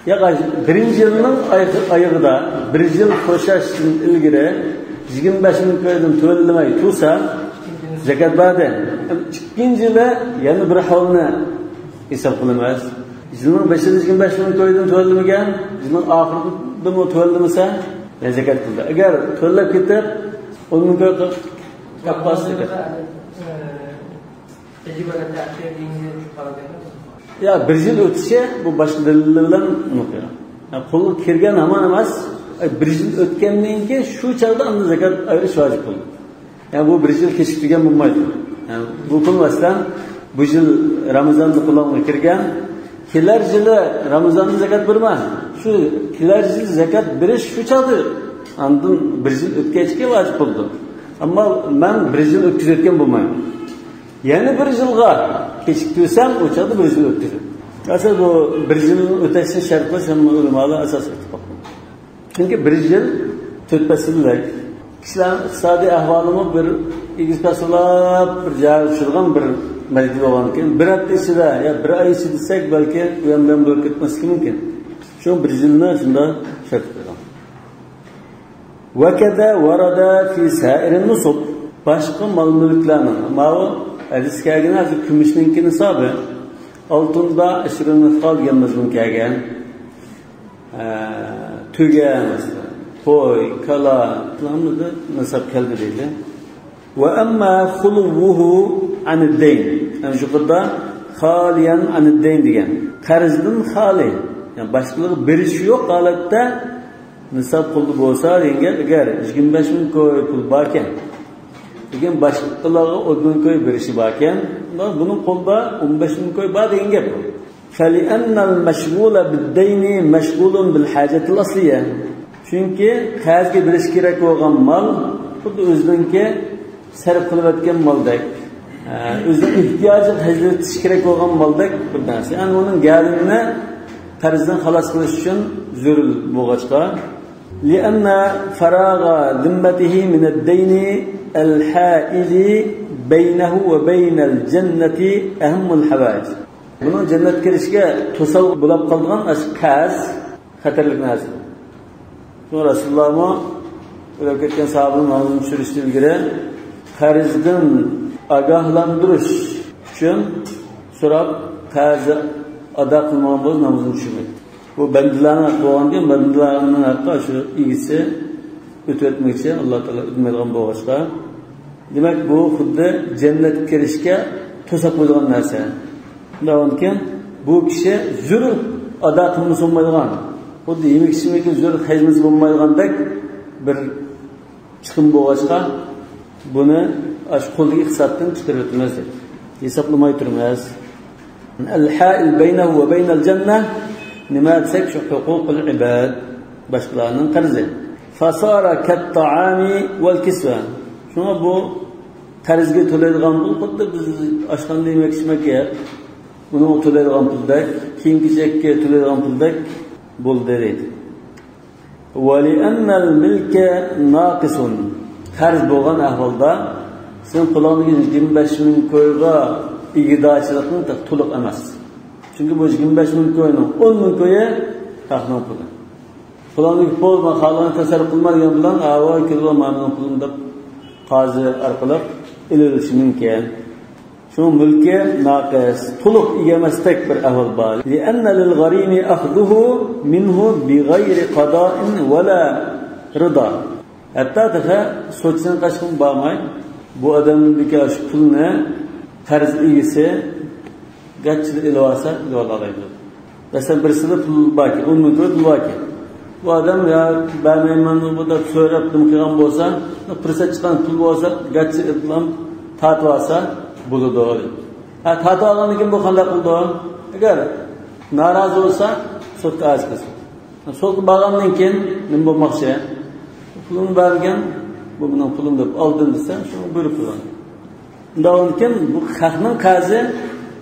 ياق، بىرىنچى يىلنىڭ ئايىغى-، ئايىغىدا بىر يىل توشاشتىن ئىلگىرى يىگىرمە بەش مىڭ كويدىن تۆلىمەي تۇرسا، زاكات بەردى. ئىككىنچى يىلى يەنە بىر ھەۋلنى ھېساب قىلىمىز. يىلنىڭ بېشىدا يىگىرمە بەش مىڭ كويدىن تۆلىمىگەن، يىلنىڭ ئاخىرىدىمۇ تۆلىمىسە، يەنە زاكات قىلدى. ئەگەر تۆلەپ كېتىپ، ئون مىڭ كوي قىلىپ قالسا، زاكات. يا، بىر يىل ئۆتۈشى بۇ باشقا دەلىللەر بىلەن ئېنىق. يا، قولغا كىرگەن ھامان ئەمەس، بىر يىل ئۆتكەندىن كېيىن شۇ چاغدا ئاندىن زاكات ئايرىش ۋاجىپ بولىدۇ. يا، بۇ بىر يىل كېچىكتۈرگەن بولمايدۇ. يا، بۇ پۇل، مەسىلەن، بۇ يىل رامىزاندا قولۇڭغا كىرگەن، كېلەر يىلى رامىزاندا زاكات بېرىمەن. شۇ كېلەر يىل زاكات بېرىش شۇ چاغدا، ئاندىن بىر يىل ئۆتكەچكە ۋاجىپ بولىدۇ. ئەمما مەن بىر يىل ئۆتكۈزۈۋەتكەن بولمايمەن. يەنە بىر يىلغا كېچىكتۈرسەم، ئۇ چاغدا بىر يىل ئۆتكۈزىدۇ. ئەسلى بۇ بىر يىل ئۆتەشنى شەرت قىلىش ھەممە ئۆلىمالار ئاساس ئېتىپ باققان. چۈنكى بىر يىل تۆت پەسىلدەك. كىشىلەرنىڭ ئىقتىسادىي ئەھۋالىمۇ بىر ئېگىز پەس بولاپ، بىر جايغا چۈشىدىغان بىر مەزگىل بولغاندىكىن، بىر ھەپتە ئىچىدە يا بىر ئاي ئىچىدە دېسەك، بەلكى ئۇيان بۇيان بولۇپ كەتمەسلىكى مۇمكىن. شۇ بىر يىلنى شۇنداق شەرت قىلغان. وكذا ورد في سائر النصب. باشقا مال-مۈلۈكلەرنىڭ، ماۋۇ ھەدىس كەلگەن ھازىر كۈمۈشنىڭكى نىسابى. ئالتۇندا ئەشرۇ مىسقال دېگەن مەزمۇن كەلگەن. ئە، تۆگە، مەسىلەن، قوي، كالا، ھەممىدە نىساب كەلدى دەيدۇ. وأما خلوه عن الدين. يەنى يۇقىرىدا خاليا عن الدين دېگەن. قەرزدىن خالىي. يەنى باشقىلارغا بېرىشى يوق ھالەتتە نىساب پۇلدا بولسا دېگەن گەپ، ئەگەر يىگىرمە بەش مىڭ كوي پۇل باركەن، لېكىن باشقىلارغا ئون مىڭ كوي بېرىشى باركەن، بۇنىڭ قولىدا ئون بەش مىڭ كوي بار دېگەن گەپ. فلأن المشغول بالدين مشغول بالحاجة الأصلية. چۈنكى قەرزگە بېرىش كېرەك بولغان مال خۇددى ئۆزىنىڭكى سەرپ قىلىۋەتكەن مالدەك، ئە، ئۆزىنىڭ ئېھتىياجىغا خەجلىۋېتىش كېرەك بولغان مالدەك بىر نەرسە. يەنى ئۇنىڭ گەۋدىنى قەرزدىن خالاس قىلىش ئۈچۈن زۆرۈر بولغاچقا. لأن فراغ ذمته من الدين الحائل بينه وبين الجنة أهم الحوائج. بۇنىڭ جەننەتكە كىرىشىگە توسالغۇ بولاپ قالىدىغان ئاشۇ قەرز خەتەرلىك نەرسە. شۇڭا رەسۇلۇللاھمۇ ئۆلۈپ كەتكەن ساھابىنىڭ نامىزىنى چۈشۈرۈشتىن ئىلگىرى قەرزدىن ئاگاھلاندۇرۇش ئۈچۈن سوراپ، قەرز ئادا قىلمىغان بولسا نامىزىنى چۈشۈرمەيدۇ. بۇ بەندىلەرنىڭ ھەققى بولغاندىن، بەندىلەرنىڭ ھەققى شۇ ئىگىسى ئۆتۈۋەتمىگۈچە ئاللا تائالا ئۆتمەيدىغان بولغاچقا، دېمەك، بۇ خۇددى جەننەتكە كىرىشكە توساپ قويىدىغان نەرسە. شۇنداقكەن، بۇ كىشى زۆرۈر ئادا قىلمىسا بولمايدىغان، خۇددى يېمەك-ئىچمەككە زۆرۈر خەجلىمىسە بولمايدىغاندەك بىر چىقىم بولغاچقا، بۇنى ئاشۇ قولدىكى ئىقتىسادتىن چىقىرىۋېتىمىز دەيدۇ. ھېسابلىماي تۇرىمىز. الحائل بينه وبين الجنة، نېمە دېسەك، شۇ حقوق العباد، باشقىلارنىڭ قەرزى. فصار كالطعام والكسوة. شۇڭا بۇ قەرزگە تۆلەيدىغان پۇل خۇددى بىز ئاشخانىدا يېمەك-ئىچمەككە، ئۇنىڭغا تۆلەيدىغان پۇلدەك، كىيىم-كېچەككە تۆلەيدىغان پۇلدەك بولدى دەيدۇ. ولأن الملك ناقص. قەرز بولغان ئەھۋالدا سېنىڭ قولۇڭدىكى يىگىرمە بەش مىڭ كويغا ئىگىدارچىلىقىڭ تولۇق ئەمەس. چۈنكى بۇ يىگىرمە بەش مىڭ كوينىڭ ئون مىڭ كويى خەقنىڭ پۇلى. قولۇڭدىكى پۇل، مەن خالىغان تەسەررۇپ قىلما دېگەن بىلەن، ئاۋۇ كېلىۋال، مانا مېنىڭ پۇلۇم دەپ قازى ئارقىلىق ئېلىۋېلىشى مۇمكىن. شۇ مۈلكى ناقىس، تولۇق ئىگە ئەمەستەك بىر ئەھۋال بار. لأن للغريم أخذه منه بغير قضاء ولا رضا. ھەتتا تېخى سوتچىنىڭ قېشىغىمۇ بارماي، بۇ ئادەمدىكى شۇ پۇلنى قەرز ئىگىسى گاچچىلا ئېلىۋالسا، ئېلىۋالالايدۇ. مەسىلەن، بىرسىدە پۇل باركەن، ئون مىڭ كوي پۇل باركەن. بۇ ئادەم، يا، بەرمەيمەن بۇ دەپ سۆرەپ نېمە قىلغان بولسا، پۇرسەت چىققان پۇل بولسا، گاچچىلا ئېلىپ تارتىۋالسا بولىدۇ. ھە، تارتىۋالغاندىن كېيىن بۇ قانداق قىلىدۇ؟ ئەگەر نارازى بولسا، سوتقا ئەرز قىلسۇن. سوتقا بارغاندىن كېيىن نېمە بولماقچى؟ پۇلۇمنى بەرمىگەن، بۇ مېنىڭ پۇلۇم دەپ ئالدىم دېسە، شۇنى بۇيرۇپ قويغان. ئۇنداقكەن، بۇ خەقنىڭ قەرزى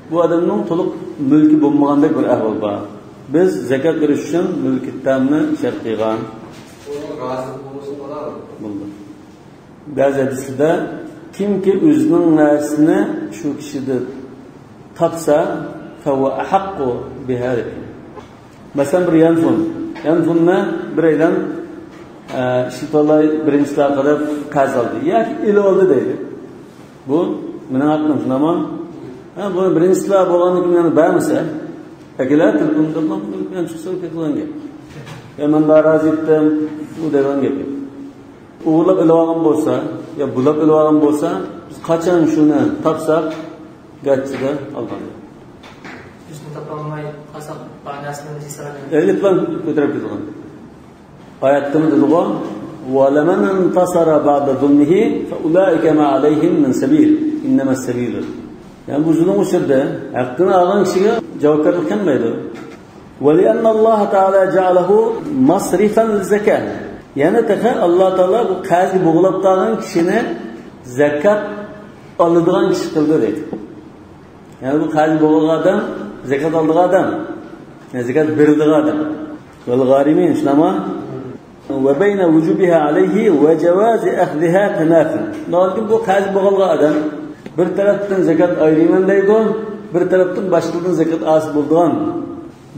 بۇ ئادەمنىڭ تولۇق مۈلكى بولمىغاندەك بىر ئەھۋال بار. بىز زاكات بېرىش ئۈچۈن مۈلكىي تامنى شەرت قىلغان. ئۇنىڭ رازى بولمىسا بولار. بولدى. بەزى ھەدىسلەردە كىمكى ئۆزىنىڭ نەرسىسىنى شۇ كىشىدىن تاپسا، فهو أحق بها دېدى. مەسىلەن، بىر يانفون. يانفوننى بىرەيلەن، ئە، ئىشلىتىۋالاي، بىرىنچىلەر قىلىپ قەرز ئالدى ياكى ئېلىۋالدى دەيلى. بۇ مېنىڭ ھەققىم، شۇنداقمۇ؟ ھە، بۇ بىرىنچىلەر بولغاندىن كېيىن يەنە بەرمىسە، ئەكېلە تېلېفوندا، مەن چىقسا كېتىدىغان گەپ. يا مەن بار رازى ئېتتىم، ئۇ دەيدىغان گەپ. ئوغرىلاپ ئېلىۋالغان بولسا، يا بۇلاپ ئېلىۋالغان بولسا، بىز قاچان شۇنى تاپساق، گاچچىدا ئالغان. ئۆزىنى تاپالماي قالساق، بار نەرسىنى ئۆزى سالىدۇ. ئەينى پىلان كۆتۈرۈپ كېتىدىغان. ئايەتتىمۇ دېدىغۇ، ولمن انتصر بعد ظلمه فأولئك ما عليهم من سبيل، إنما السبيل. يەنى بۇ زۇلۇم ئۇچرىدى، ھەققىنى ئالغان كىشىگە جاۋابكارلىق كەلمەيدۇ. ولأن الله تعالى جعله مصرفا للزكاة. يەنە تېخى ئاللا تائالا بۇ قەرزگە بوغۇلۇپ قالغان كىشىنى زەكات ئالىدىغان كىشى قىلدى دەيدۇ. يەنى بۇ قەرزگە بوغۇلغان ئادەم، زەكات ئالىدىغان ئادەم، يەنى زەكات بېرىدىغان ئادەم. والغارمين، شۇنداقمۇ؟ وبين وجوبها عليه وجواز أخذها تنافي. شۇنداقتىكىن بۇ قەرزگە بوغۇلغان ئادەم بىر تەرەپتىن زەكات ئايرىيمەن دەيدۇ، بىر تەرەپتىن باشقىلىرىدىن زەكات ئالسا بولىدىغان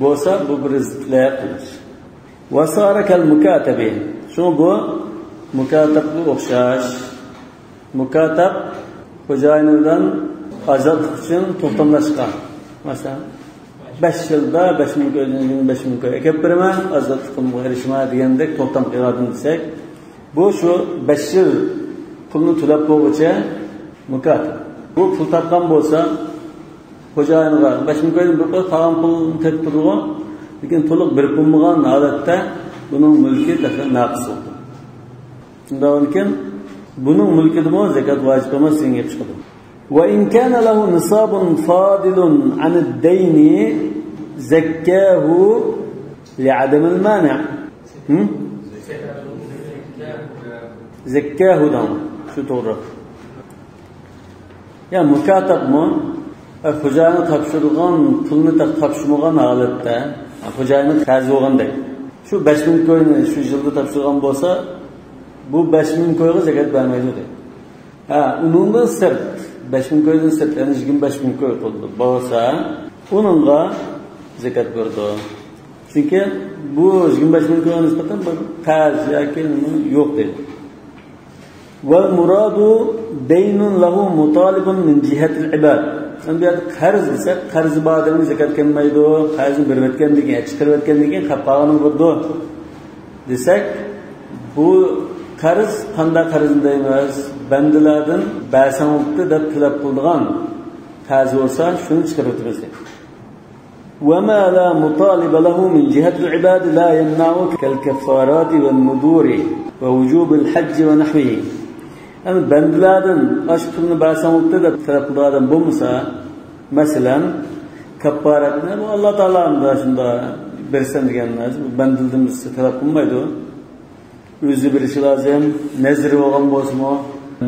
بولسا، بۇ بىر رىزىق تىلەپ قىلىش. وصار كالمكاتب. شۇڭا بۇ مۇكاتەبكە ئوخشاش. مۇكاتەب خوجايىنى بىلەن ئازادلىق ئۈچۈن توختاملاشقان. مەسىلەن، بەش يىلدا بەش مىڭ كويدىن يىگىرمە بەش مىڭ كوي ئەكەپ بېرىمەن، ئازادلىقىمغا ئېرىشىمەن دېگەندەك توختام قىلىۋاتىمەن دېسەك، بۇ شۇ بەش يىل پۇلنى تۆلەپ بولغۇچە مۇكاتەب. بۇ پۇل تاپقان بولسا، خوجايىنغا بەش مىڭ كويدىن بىر قوي قالغان پۇلنى تېپىپ تۇرىدىغۇ، لېكىن تولۇق بېرىپ بولمىغان ھالەتتە بۇنىڭ مۈلكى تېخى ناقىس بولىدۇ. شۇنداق ئىكەن، بۇنىڭ مۈلكىدىمۇ زەكات ۋاجىپ ئەمەس دېگەن گەپ چىقىدۇ. وإن كان له نصاب فاضل عن الدين زكاه لعدم المانع. ھىم؟ زەككاھۇ دەڭ. شۇ توغرا. يا مۇكاتەبمۇ؟ ئە، خوجايىنغا تاپشۇرۇلغان پۇلنى تا-، تاپشۇرمىغان ھالەتتە، ئە، خوجايىنغا قەرز بولغاندەك، شۇ بەش مىڭ كوينى شۇ يىلدا تاپشۇرغان بولسا، بۇ بەش مىڭ كويغا زەكات بەرمەيدۇ دەيدۇ. ھە، ئۇنىڭدىن سىرت، بەش مىڭ كويدىن سىرت، يەنى يىگىرمە بەش مىڭ كوي قىلدى. بولسا، ئۇنىڭغا زەكات بېرىدۇ. چۈنكى بۇ يىگىرمە بەش مىڭ كويغا نىسبەتەن بىر قەرز ياكى نېمە يوق دەيدۇ. والمراد دين له مطالب من جهة العباد. ئەمدى بۇ يەردە قەرز دېسەك، قەرزى بار ئادەمگە زەكات كەلمەيدۇ. قەرزنى بېرىۋەتكەندىن كېيىن، چىقىرىۋەتكەندىن كېيىن قاپقالغىنىغا بېرىدۇ دېسەك، بۇ قەرز قانداق قەرزنى دەيمىز؟ بەندىلەردىن بەرسەڭ بولۇپتۇ دەپ تەلەپ قىلىدىغان قەرز بولسا، شۇنى چىقىرىۋېتىمىز دەيدۇ. وما لا مطالب له من جهة العباد لا يمنع كالكفارات والنذور ووجوب الحج ونحوه. يەنى بەندىلەردىن ئاشۇ پۇلنى بەرسەڭ بولدى دەپ تەلەپ قىلىدىغان ئادەم بولمىسا، مەسىلەن، كاپپارەتنى بۇ ئاللا تائالا شۇنداق بېرىسەن دېگەن نەرسە، بۇ بەندىلەردىن بىرسى تەلەپ قىلمايدۇ. ئۆزى بېرىشى لازىم. نەزىرى بولغان بولسىمۇ،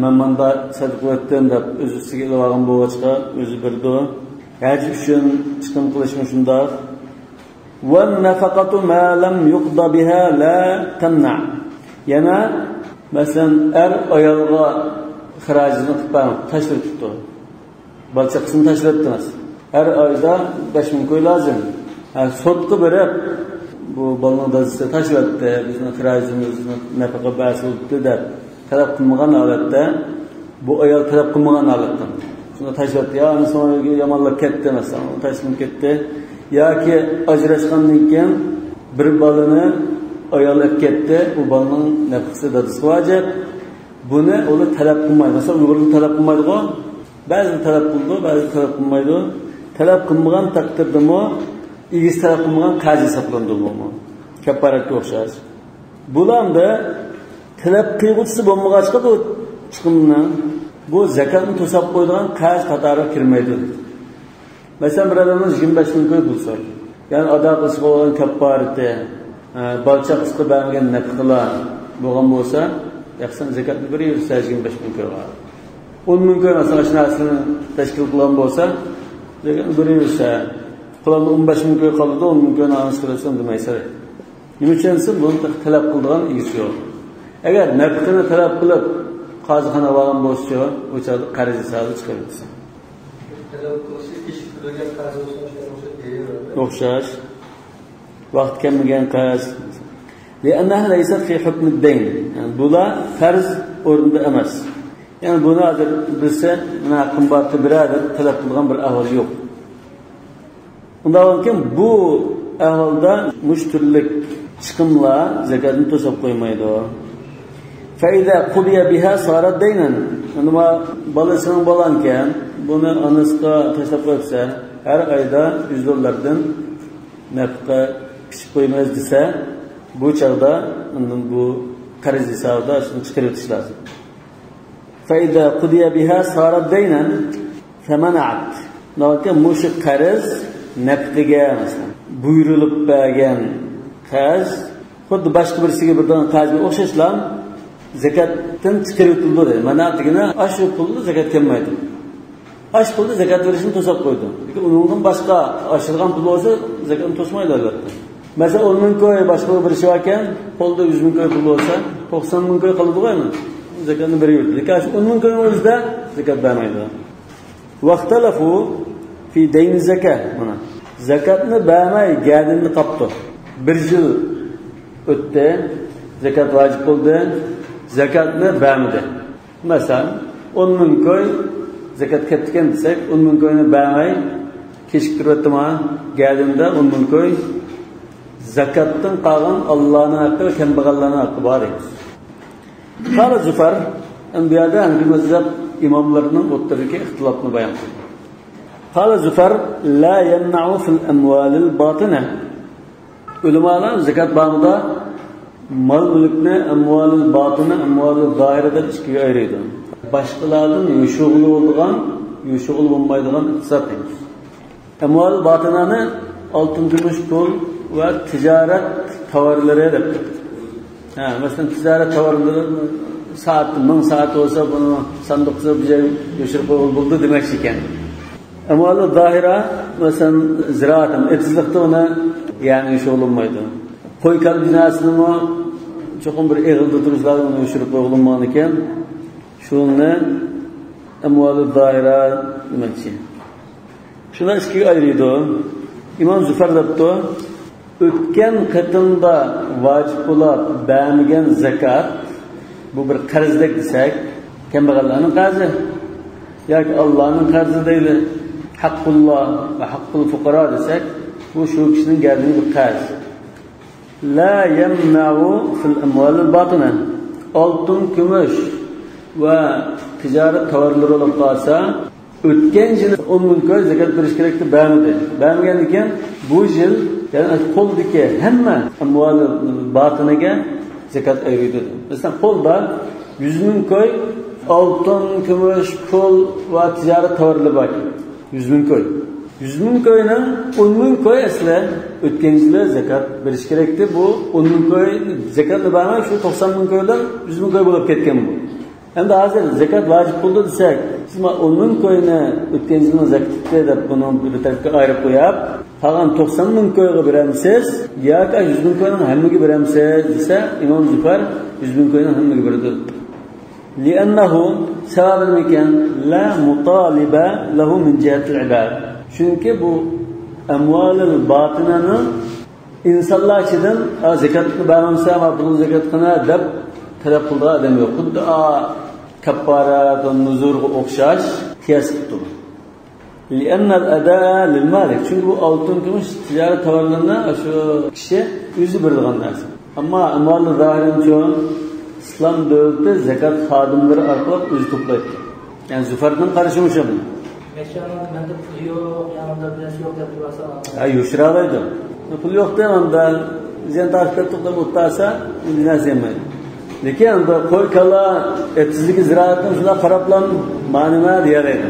مەن ماندا سەدىقە قىلىۋەتتىم دەپ ئۆز ئۈستىگە ئېلىۋالغان بولغاچقا، ئۆزى بېرىدۇ. ھەج ئۈچۈن چىقىم قىلىشمۇ شۇنداق. والنفقة ما لم يقض بها لا تمنع. يەنە، مەسىلەن، ئەر ئايالغا خىراجىتىنى قىلىپ بەرمەپتۇ، تاشلىۋېتىپتۇ. بالا چاقىسىنى تاشلىۋەتتىڭىز. ھەر ئايدا بەش مىڭ كوي لازىم. ھە، سوتقا بېرىپ، بۇ بالىنىڭ دادىسى تاشلىۋەتتى، بىزنىڭ خىراجىتىمىزنى نەپەقە بەرسە بولۇپتۇ دەپ تەلەپ قىلمىغان ھالەتتە، بۇ ئايال تەلەپ قىلمىغان ھالەتتە شۇنى تاشلىۋەتتى. يا ئانىسىنىڭ ئۆيىگە يامانلاپ كەتتى، مەسىلەن، ئۇ تاشلىنىپ كەتتى. ياكى ئاجراشقاندىن كېيىن بىر بالىنى ئايال ئەپ كەتتى، ئۇ بالىنىڭ نەپىقىسى دادىسىغا ۋاجىپ. بۇنى ئۇلار تەلەپ قىلمايدۇ. مەسىلەن، ئۇيغۇرلار تەلەپ قىلمايدىغۇ. بەزىلىرى تەلەپ قىلىدۇ، بەزىلىرى تەلەپ قىلمايدۇ. تەلەپ قىلمىغان تەقدىردىمۇ ئىگىسى تەلەپ قىلمىغان قەرز ھېسابلىنىدۇ بۇمۇ. كەپپارەتكە ئوخشاش. بۇلاردا تەلەپ قىلغۇچىسى بولمىغاچقا بۇ چىقىمنى، بۇ زەكاتنى توساپ قويىدىغان قەرز قاتارىغا كىرمەيدۇ. مەسىلەن، بىر ئادەمنىڭ يىگىرمە بەش مىڭ كوي پۇلى بار. يەنى ئادا قىلىشقا بولغان كەپپارىتى، ئە، بالا چاقىسىغا بەرمىگەن نەپىقىلەر بولغان بولسا، ياقسان زەكاتنى بېرىۋېرىسە يىگىرمە بەش مىڭ كويغا. ئون مىڭ كوي مەسىلەن ئاشۇ نەرسىنى تەشكىل قىلغان بولسا، زەكاتنى بېرىۋېرىسە، قالغان ئون بەش مىڭ كوي قالىدۇ، ئون مىڭ كوينى ئانىسى قىلىۋەتسۇن دېمەيسەن. نېمە ئۈچۈن دېسە، بۇنى تەلەپ قىلىدىغان ئىگىسى يوق. ئەگەر نەپىقىنى تەلەپ قىلىپ، قازىخانىغا بارغان بولسىچۇ، ئۇ چاغدا قەرز ھېسابىدا چىقىرىۋېتىسەن. تەلەپ قىلىشى كېچىكتۈرۈلگەن قەرز بولسا ئوخشاش دېيىلىدۇ. ئوخشاش. ۋاقتى كەلمىگەن قەرز. لأنها ليست في حكم الدين. يەنى بۇلار قەرز ئورنىدا ئەمەس. يەنى بۇنى ھازىر بىلسە، مانا ھەققىم بار دەپ بىرەر تەلەپ قىلىدىغان بىر ئەھۋال يوق. ئۇنداق بولغاندىكىن بۇ ئەھۋالدا مۇشۇ تۈرلۈك چىقىملار زەكاتنى توساپ قويمايدۇ. فإذا قضي بها صارت دينا. ئەمدى ما بالىسىنىڭ بالانكەن، بۇنى ئانىسىغا تاشلاپ قويۇپسەن، ھەر ئايدا يۈز دوللاردىن نەپقە پىچىپ قويىمىز دېسە، بۇ چاغدا ئاندىن بۇ قەرز ھېسابىدا شۇنى چىقىرىۋېتىش لازىم. فإذا قضي بها صارت دينا فمنعت. لېكىن مۇشۇ قەرز نەپقىگە، مەسىلەن، بۇيرۇلۇپ بەرگەن قەرز، خۇددى باشقا بىرسىگە بېرىدىغان قەرزگە ئوخشاشلا زەكاتتىن چىقىرىۋېتىلىدۇ دەيدۇ. مەنئەت دېگىنى ئاشۇ پۇلدا زەكات كەلمەيدۇ. ئاشۇ پۇلدا زەكات بېرىشنى توساپ قويدۇ. لېكىن ئۇنىڭدىن باشقا ئاشىدىغان پۇل بولسا زەكاتنى توسمايدۇ، ئەلۋەتتە. مەسىلەن، ئون مىڭ كوي باشقىغا بېرىشى باركەن، قولدا يۈز مىڭ كوي پۇل بولسا، توقسان مىڭ كوي قالىدىغۇ ئەمدى. زەكاتنى بېرىۋېرىدۇ. لېكىن ئاشۇ ئون مىڭ كوينىڭ ئۆزىدە زەكات بەرمەيدۇ. واختلفوا في دين الزكاة. مانا، زەكاتنى بەرمەي گەدىنىدە قاپتۇ. بىر يىل ئۆتتى، زەكات ۋاجىپ بولدى، زەكاتنى بەرمىدى. مەسىلەن، ئون مىڭ كوي زەكات كەپتىكەن دېسەك، ئون مىڭ كوينى بەرمەي كېچىكتۈرۈۋەتتىما، گەدىنىدە ئون مىڭ كوي زەكاتتىن قالغان ئاللانىڭ ھەققى ۋە كەمبەغەللەرنىڭ ھەققى بار دەيمىز. قال زۇفەر، ئەمدى بۇ يەردە ھەنەفىي مەزھەپ ئىماملىرىنىڭ ئوتتۇرىدىكى ئىختىلاپنى بايان قىلدى. قال زۇفەر: لا يمنع في الأموال الباطنة. ئۆلىمالار زەكات بابىدا مال-مۈلۈكنى ئەمۋالىل باتىنە، ئەمۋالىل زاھىرە دەپ ئىككىگە ئايرىيدۇ. باشقىلاردىن يوشۇرغىلى بولىدىغان، يوشۇرغىلى بولمايدىغان ئىقتىساد دەيمىز. ئەمۋالىل باتىنانى ئالتۇن، كۈمۈش، پۇل ۋە تىجارەت تاۋارلىرى دەپ. ھە، مەسىلەن، تىجارەت تاۋارلىرى سائەت، مىڭ سائەت بولسا، بۇنى ساندۇققا سېلىپ بىر جايغا يوشۇرۇپ قويغىلى بولىدۇ دېمەكچى ئىكەن. ئەمۋالىل زاھىرە، مەسىلەن، زىرائەت، ئېتىزلىقتا ئۇنى، يەنى، يوشۇرغىلى بولمايدۇ. قوي-كالا بىناسىنىمۇ چوقۇم بىر ئېغىلدا تۇرۇشلاردا ئۇنى يوشۇرۇپ قويغىلى بولمىغان ئىكەن. شۇنى ئەمۋالىل زاھىرە دېمەكچى. شۇنى ئىككىگە ئايرىيدۇ. ئىمام زۇفەر دەپتۇ، ئۆتكەن قېتىمدا ۋاجىپ بولاپ بەرمىگەن زەكات، بۇ بىر قەرزدەك دېسەك، كەمبەغەللەرنىڭ قەرزى ياكى ئاللانىڭ قەرزى دەيلى، ھەققۇللا ۋە ھەققۇل فۇقارا دېسەك، بۇ شۇ كىشىنىڭ گەدىنىدىكى قەرز. لا يمنع في الأموال الباطنة. ئالتۇن، كۈمۈش ۋە تىجارەت تاۋارلىرى بولۇپ قالسا، ئۆتكەن يىلى ئون مىڭ كوي زەكات بېرىش كېرەكتى، بەرمىدى. بەرمىگەندىن كېيىن بۇ يىل، يەنى قولدىكى ھەممە ئەمۋالى باتىنىگە زەكات ئايرىيدۇ. مەسىلەن، قولدا يۈز مىڭ كوي ئالتۇن، كۈمۈش، پۇل ۋە تىجارەت تاۋارلىرى بار. يۈز مىڭ كوي. يۈز مىڭ كوينىڭ ئون مىڭ كوي ئەسلى ئۆتكەن يىلى زەكات بېرىش كېرەكتى. بۇ ئون مىڭ كوي زەكاتنى بەرمەي، شۇ توقسان مىڭ كوي بىلەن يۈز مىڭ كوي بولۇپ كەتكەن بۇ. ئەمدى ھازىر زەكات ۋاجىپ بولدى دېسەك، سىز ما ئون مىڭ كوينى ئۆتكەن يىلنىڭ زەكىتى دەپ بۇنى بىر تەرەپكە ئايرىپ قويۇپ، قالغان توقسان مىڭ كويغا بېرەمسىز ياكى يۈز مىڭ كوينىڭ ھەممىگە بېرەمسىز دېسە، ئىمام زۇفەر يۈز مىڭ كوينىڭ ھەممىگە بېرىدۇ. لأنه، سەۋەبى نېمىكەن؟ لا مطالب له من جهة العباد. چۈنكى بۇ ئەمۋالىل باتىنەنىڭ ئىنسانلار ئىچىدىن، «ئا، زەكاتنى بەرمەمسەن، ما پۇلنى زەكات قىلىڭ» دەپ تەلەپ قىلىدىغان ئادەم يوق. خۇددى، ئا، كەپپارەت ۋە نۇزۇرغا ئوخشاش قىياس قىلىپ تۇرىدۇ. لأن الأداء للمالك. چۈنكى بۇ ئالتۇن، كۈمۈش، تىجارەت تاۋارلىرىنى شۇ كىشى ئۆزى بېرىدىغان نەرسە. ئەمما ئەمۋالى زاھىرىنچۇ، ئىسلام دۆلىتى زەكات خادىملىرى ئارقىلىق ئۆزى توپلايدىكەن. يەنى زۇفەرنىڭ قارىشى مۇشۇ. مەشەنىڭدە مەندە پۇل يوق، يەنى مۇنداق بىر نەرسە يوق دەپ يۈرسە. ھە، يوشۇرالايدۇ. پۇل يوق دەپ ئاندا زىيان تارتىپ كەتتۇق دەپ ئولتۇرسا، ئۇنداق نەرسە يەلمەيدۇ. لېكىن ئاندا قوي-كالا، ئېتىزدىكى زىرائەتنى شۇنداق قاراپلا مانا نېمە دېيەلەيدۇ.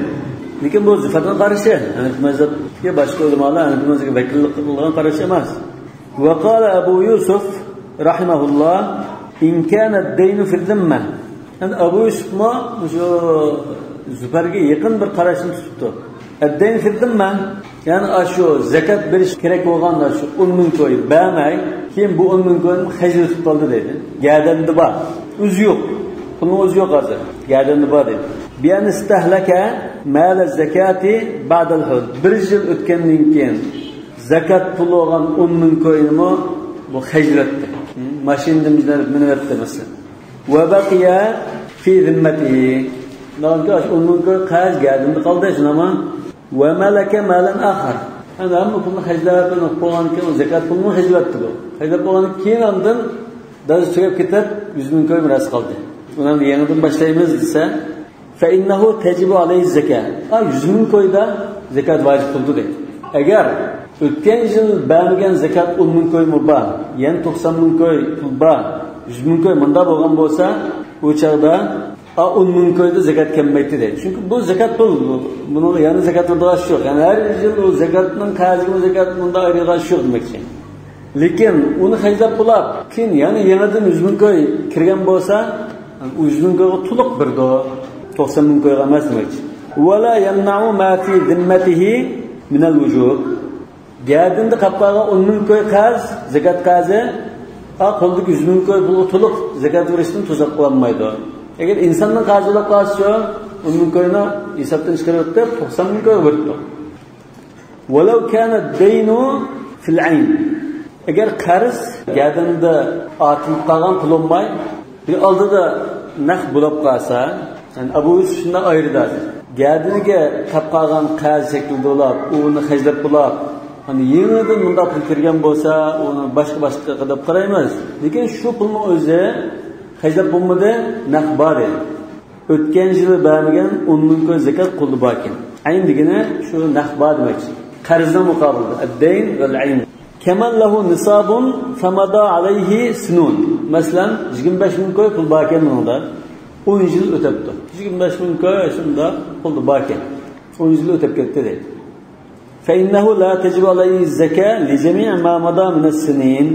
لېكىن بۇ زۇفەرنىڭ قارىشى، ھەنەفىي مەزھەپتىكى باشقا ئۆلىمالار ھەنەفىي مەزھەپكە ۋەكىللىك قىلغان قاراش ئەمەس. وقال أبو يوسف رحمه الله: إن كان الدين في الذمة. يەنى ئەبۇ يۈسۈفمۇ مۇشۇ زۇفەرگە يېقىن بىر قاراشنى تۇتۇپتۇ. الدين في الذمة، يەنى ئاشۇ زەكات بېرىش كېرەك بولغان ئاشۇ ئون مىڭ كوي بەرمەي، كېيىن بۇ ئون مىڭ كوينى خەجلىتىپ قالدى دەيدۇ. گەدەندە بار، ئۆزى يوق. ئۇنىڭ ئۆزى يوق ھازىر. گەدىنىدە بار دەيدۇ. بىئەن ئىستەھلەكە مالە زەكاتى بەئدەل ھەۋل. بىر يىل ئۆتكەندىن كېيىن زاكات پۇلى بولغان ئون مىڭ كوينىمۇ بۇ خەجلەتتى. ماشىنىدا مىنىۋەتتى مەسىلەن. ۋە بەقىيە فى زىممەتىھى. ئاشۇ ئون مىڭ كوي قەرز گەدىنىدە قالدى، شۇنداقمۇ؟ ۋە مەلەكە مالەن ئاخەر. ئەمدى ھەممە پۇلنى خەجلەپ، بولغاندىن كېيىن زاكات پۇلىنى خەجلەپتى بۇ. خەجلەپ بولغاندىن كېيىن ئاندىن دادىسى تۈگەپ كېتىپ، يۈز مىڭ كوي مىراس قالدى. ئۇنى يېڭىدىن باشلايمىز دېسە، فەئىننەھۇ تەجىبۇ ئەلەيھىز زەكا. ئا، يۈز مىڭ كويدا زاكات ۋاجىپ بولدى دەيدۇ. ئەگەر ئۆتكەن يىل بەرمىگەن زاكات ئون مىڭ كويمۇ بار، يەنە توقسان مىڭ كوي پۇل بار، يۈز مىڭ كوي مۇنداق بولغان بولسا، ئۇ چاغدا، ئا، ئون مىڭ كويدا زاكات كەلمەيتتى دەيدۇ. چۈنكى بۇ زاكات پۇل، بۇ، بۇنىڭغا يەنە زاكات بېرىدىغان ئىش يوق. يەنى ھەر يىل ئۇ زاكاتنىڭ قەرزىگە زاكات مۇنداق ئايرىلغان ئىش يوق دېمەكچى. لېكىن ئۇنى خەجلەپ بولاپ، كېيىن يەنە يېڭىدىن يۈز مىڭ كوي كىرگەن بولسا، ئۇ يۈز مىڭ كويغا تولۇق بېرىدۇ، توقسان مىڭ كويغا ئەمەس دېمەكچى. ۋەلا يەمنەئۇ ما فى زىممەتىھى مىنەل ۋۇجۇب. گەدىنىدە قاپ قالغان ئون مىڭ كوي قەرز، زاكات قەرزى، ئا، قولىدىكى يۈز مىڭ كوي پۇلغا تولۇق زاكات بېرىشتىن توساق قىلالمايدۇ. ئەگەر ئىنساننىڭ قەرزى بولۇپ قالسىچۇ، ئون مىڭ كوينى ھېسابتىن چىقىرىۋېتىپ، توقسان مىڭ كويغا بېرىپتۇ. ۋەلەۋ كانە دەينۇ فىل ئەين. ئەگەر قەرز گەدىنىدە ئارتىلىپ قالغان پۇل بولماي، بىر ئالدىدا نەق بولاپ قالسا، يەنى ئەبۇ يۈسۈپ شۇنداق ئايرىدى ھازىر. گەدىنىگە قاپ قالغان قەرز شەكلىدە بولاپ، ئۇنى خەجلەپ بولاپ، ئەنە يېڭىدىن مۇنداق پۇل كىرگەن بولسا، ئۇنى باشقا باشقىغا دەپ قارايمىز. لېكىن شۇ پۇلنىڭ ئۆزى خەجلەپ بولمىدى، نەق بار ئىدى. ئۆتكەن يىلى بەرمىگەن ئون مىڭ كوي زاكات قولدا باركەن. ئەين دېگىنى شۇ نەق بار دېمەكچى. قەرزنىڭ مۇقابىلىدا. ئەددەين ۋەل ئەين. كەمەن لەھۇ نىسابۇن فەمادا ئەلەيھى سىنۇن. مەسىلەن، يىگىرمە بەش مىڭ كوي پۇل باركەن بۇنىڭدا. ئون يىل ئۆتەپتۇ. يىگىرمە بەش مىڭ كوي شۇنداق پۇلدا باركەن. ئون يىل ئۆتەپ كەتتى دەيدۇ. فەئىننەھۇ لا تەجىبۇ ئەلەيھىز زەكا لىجەمىئى ما مادا مىنەس سىنىن.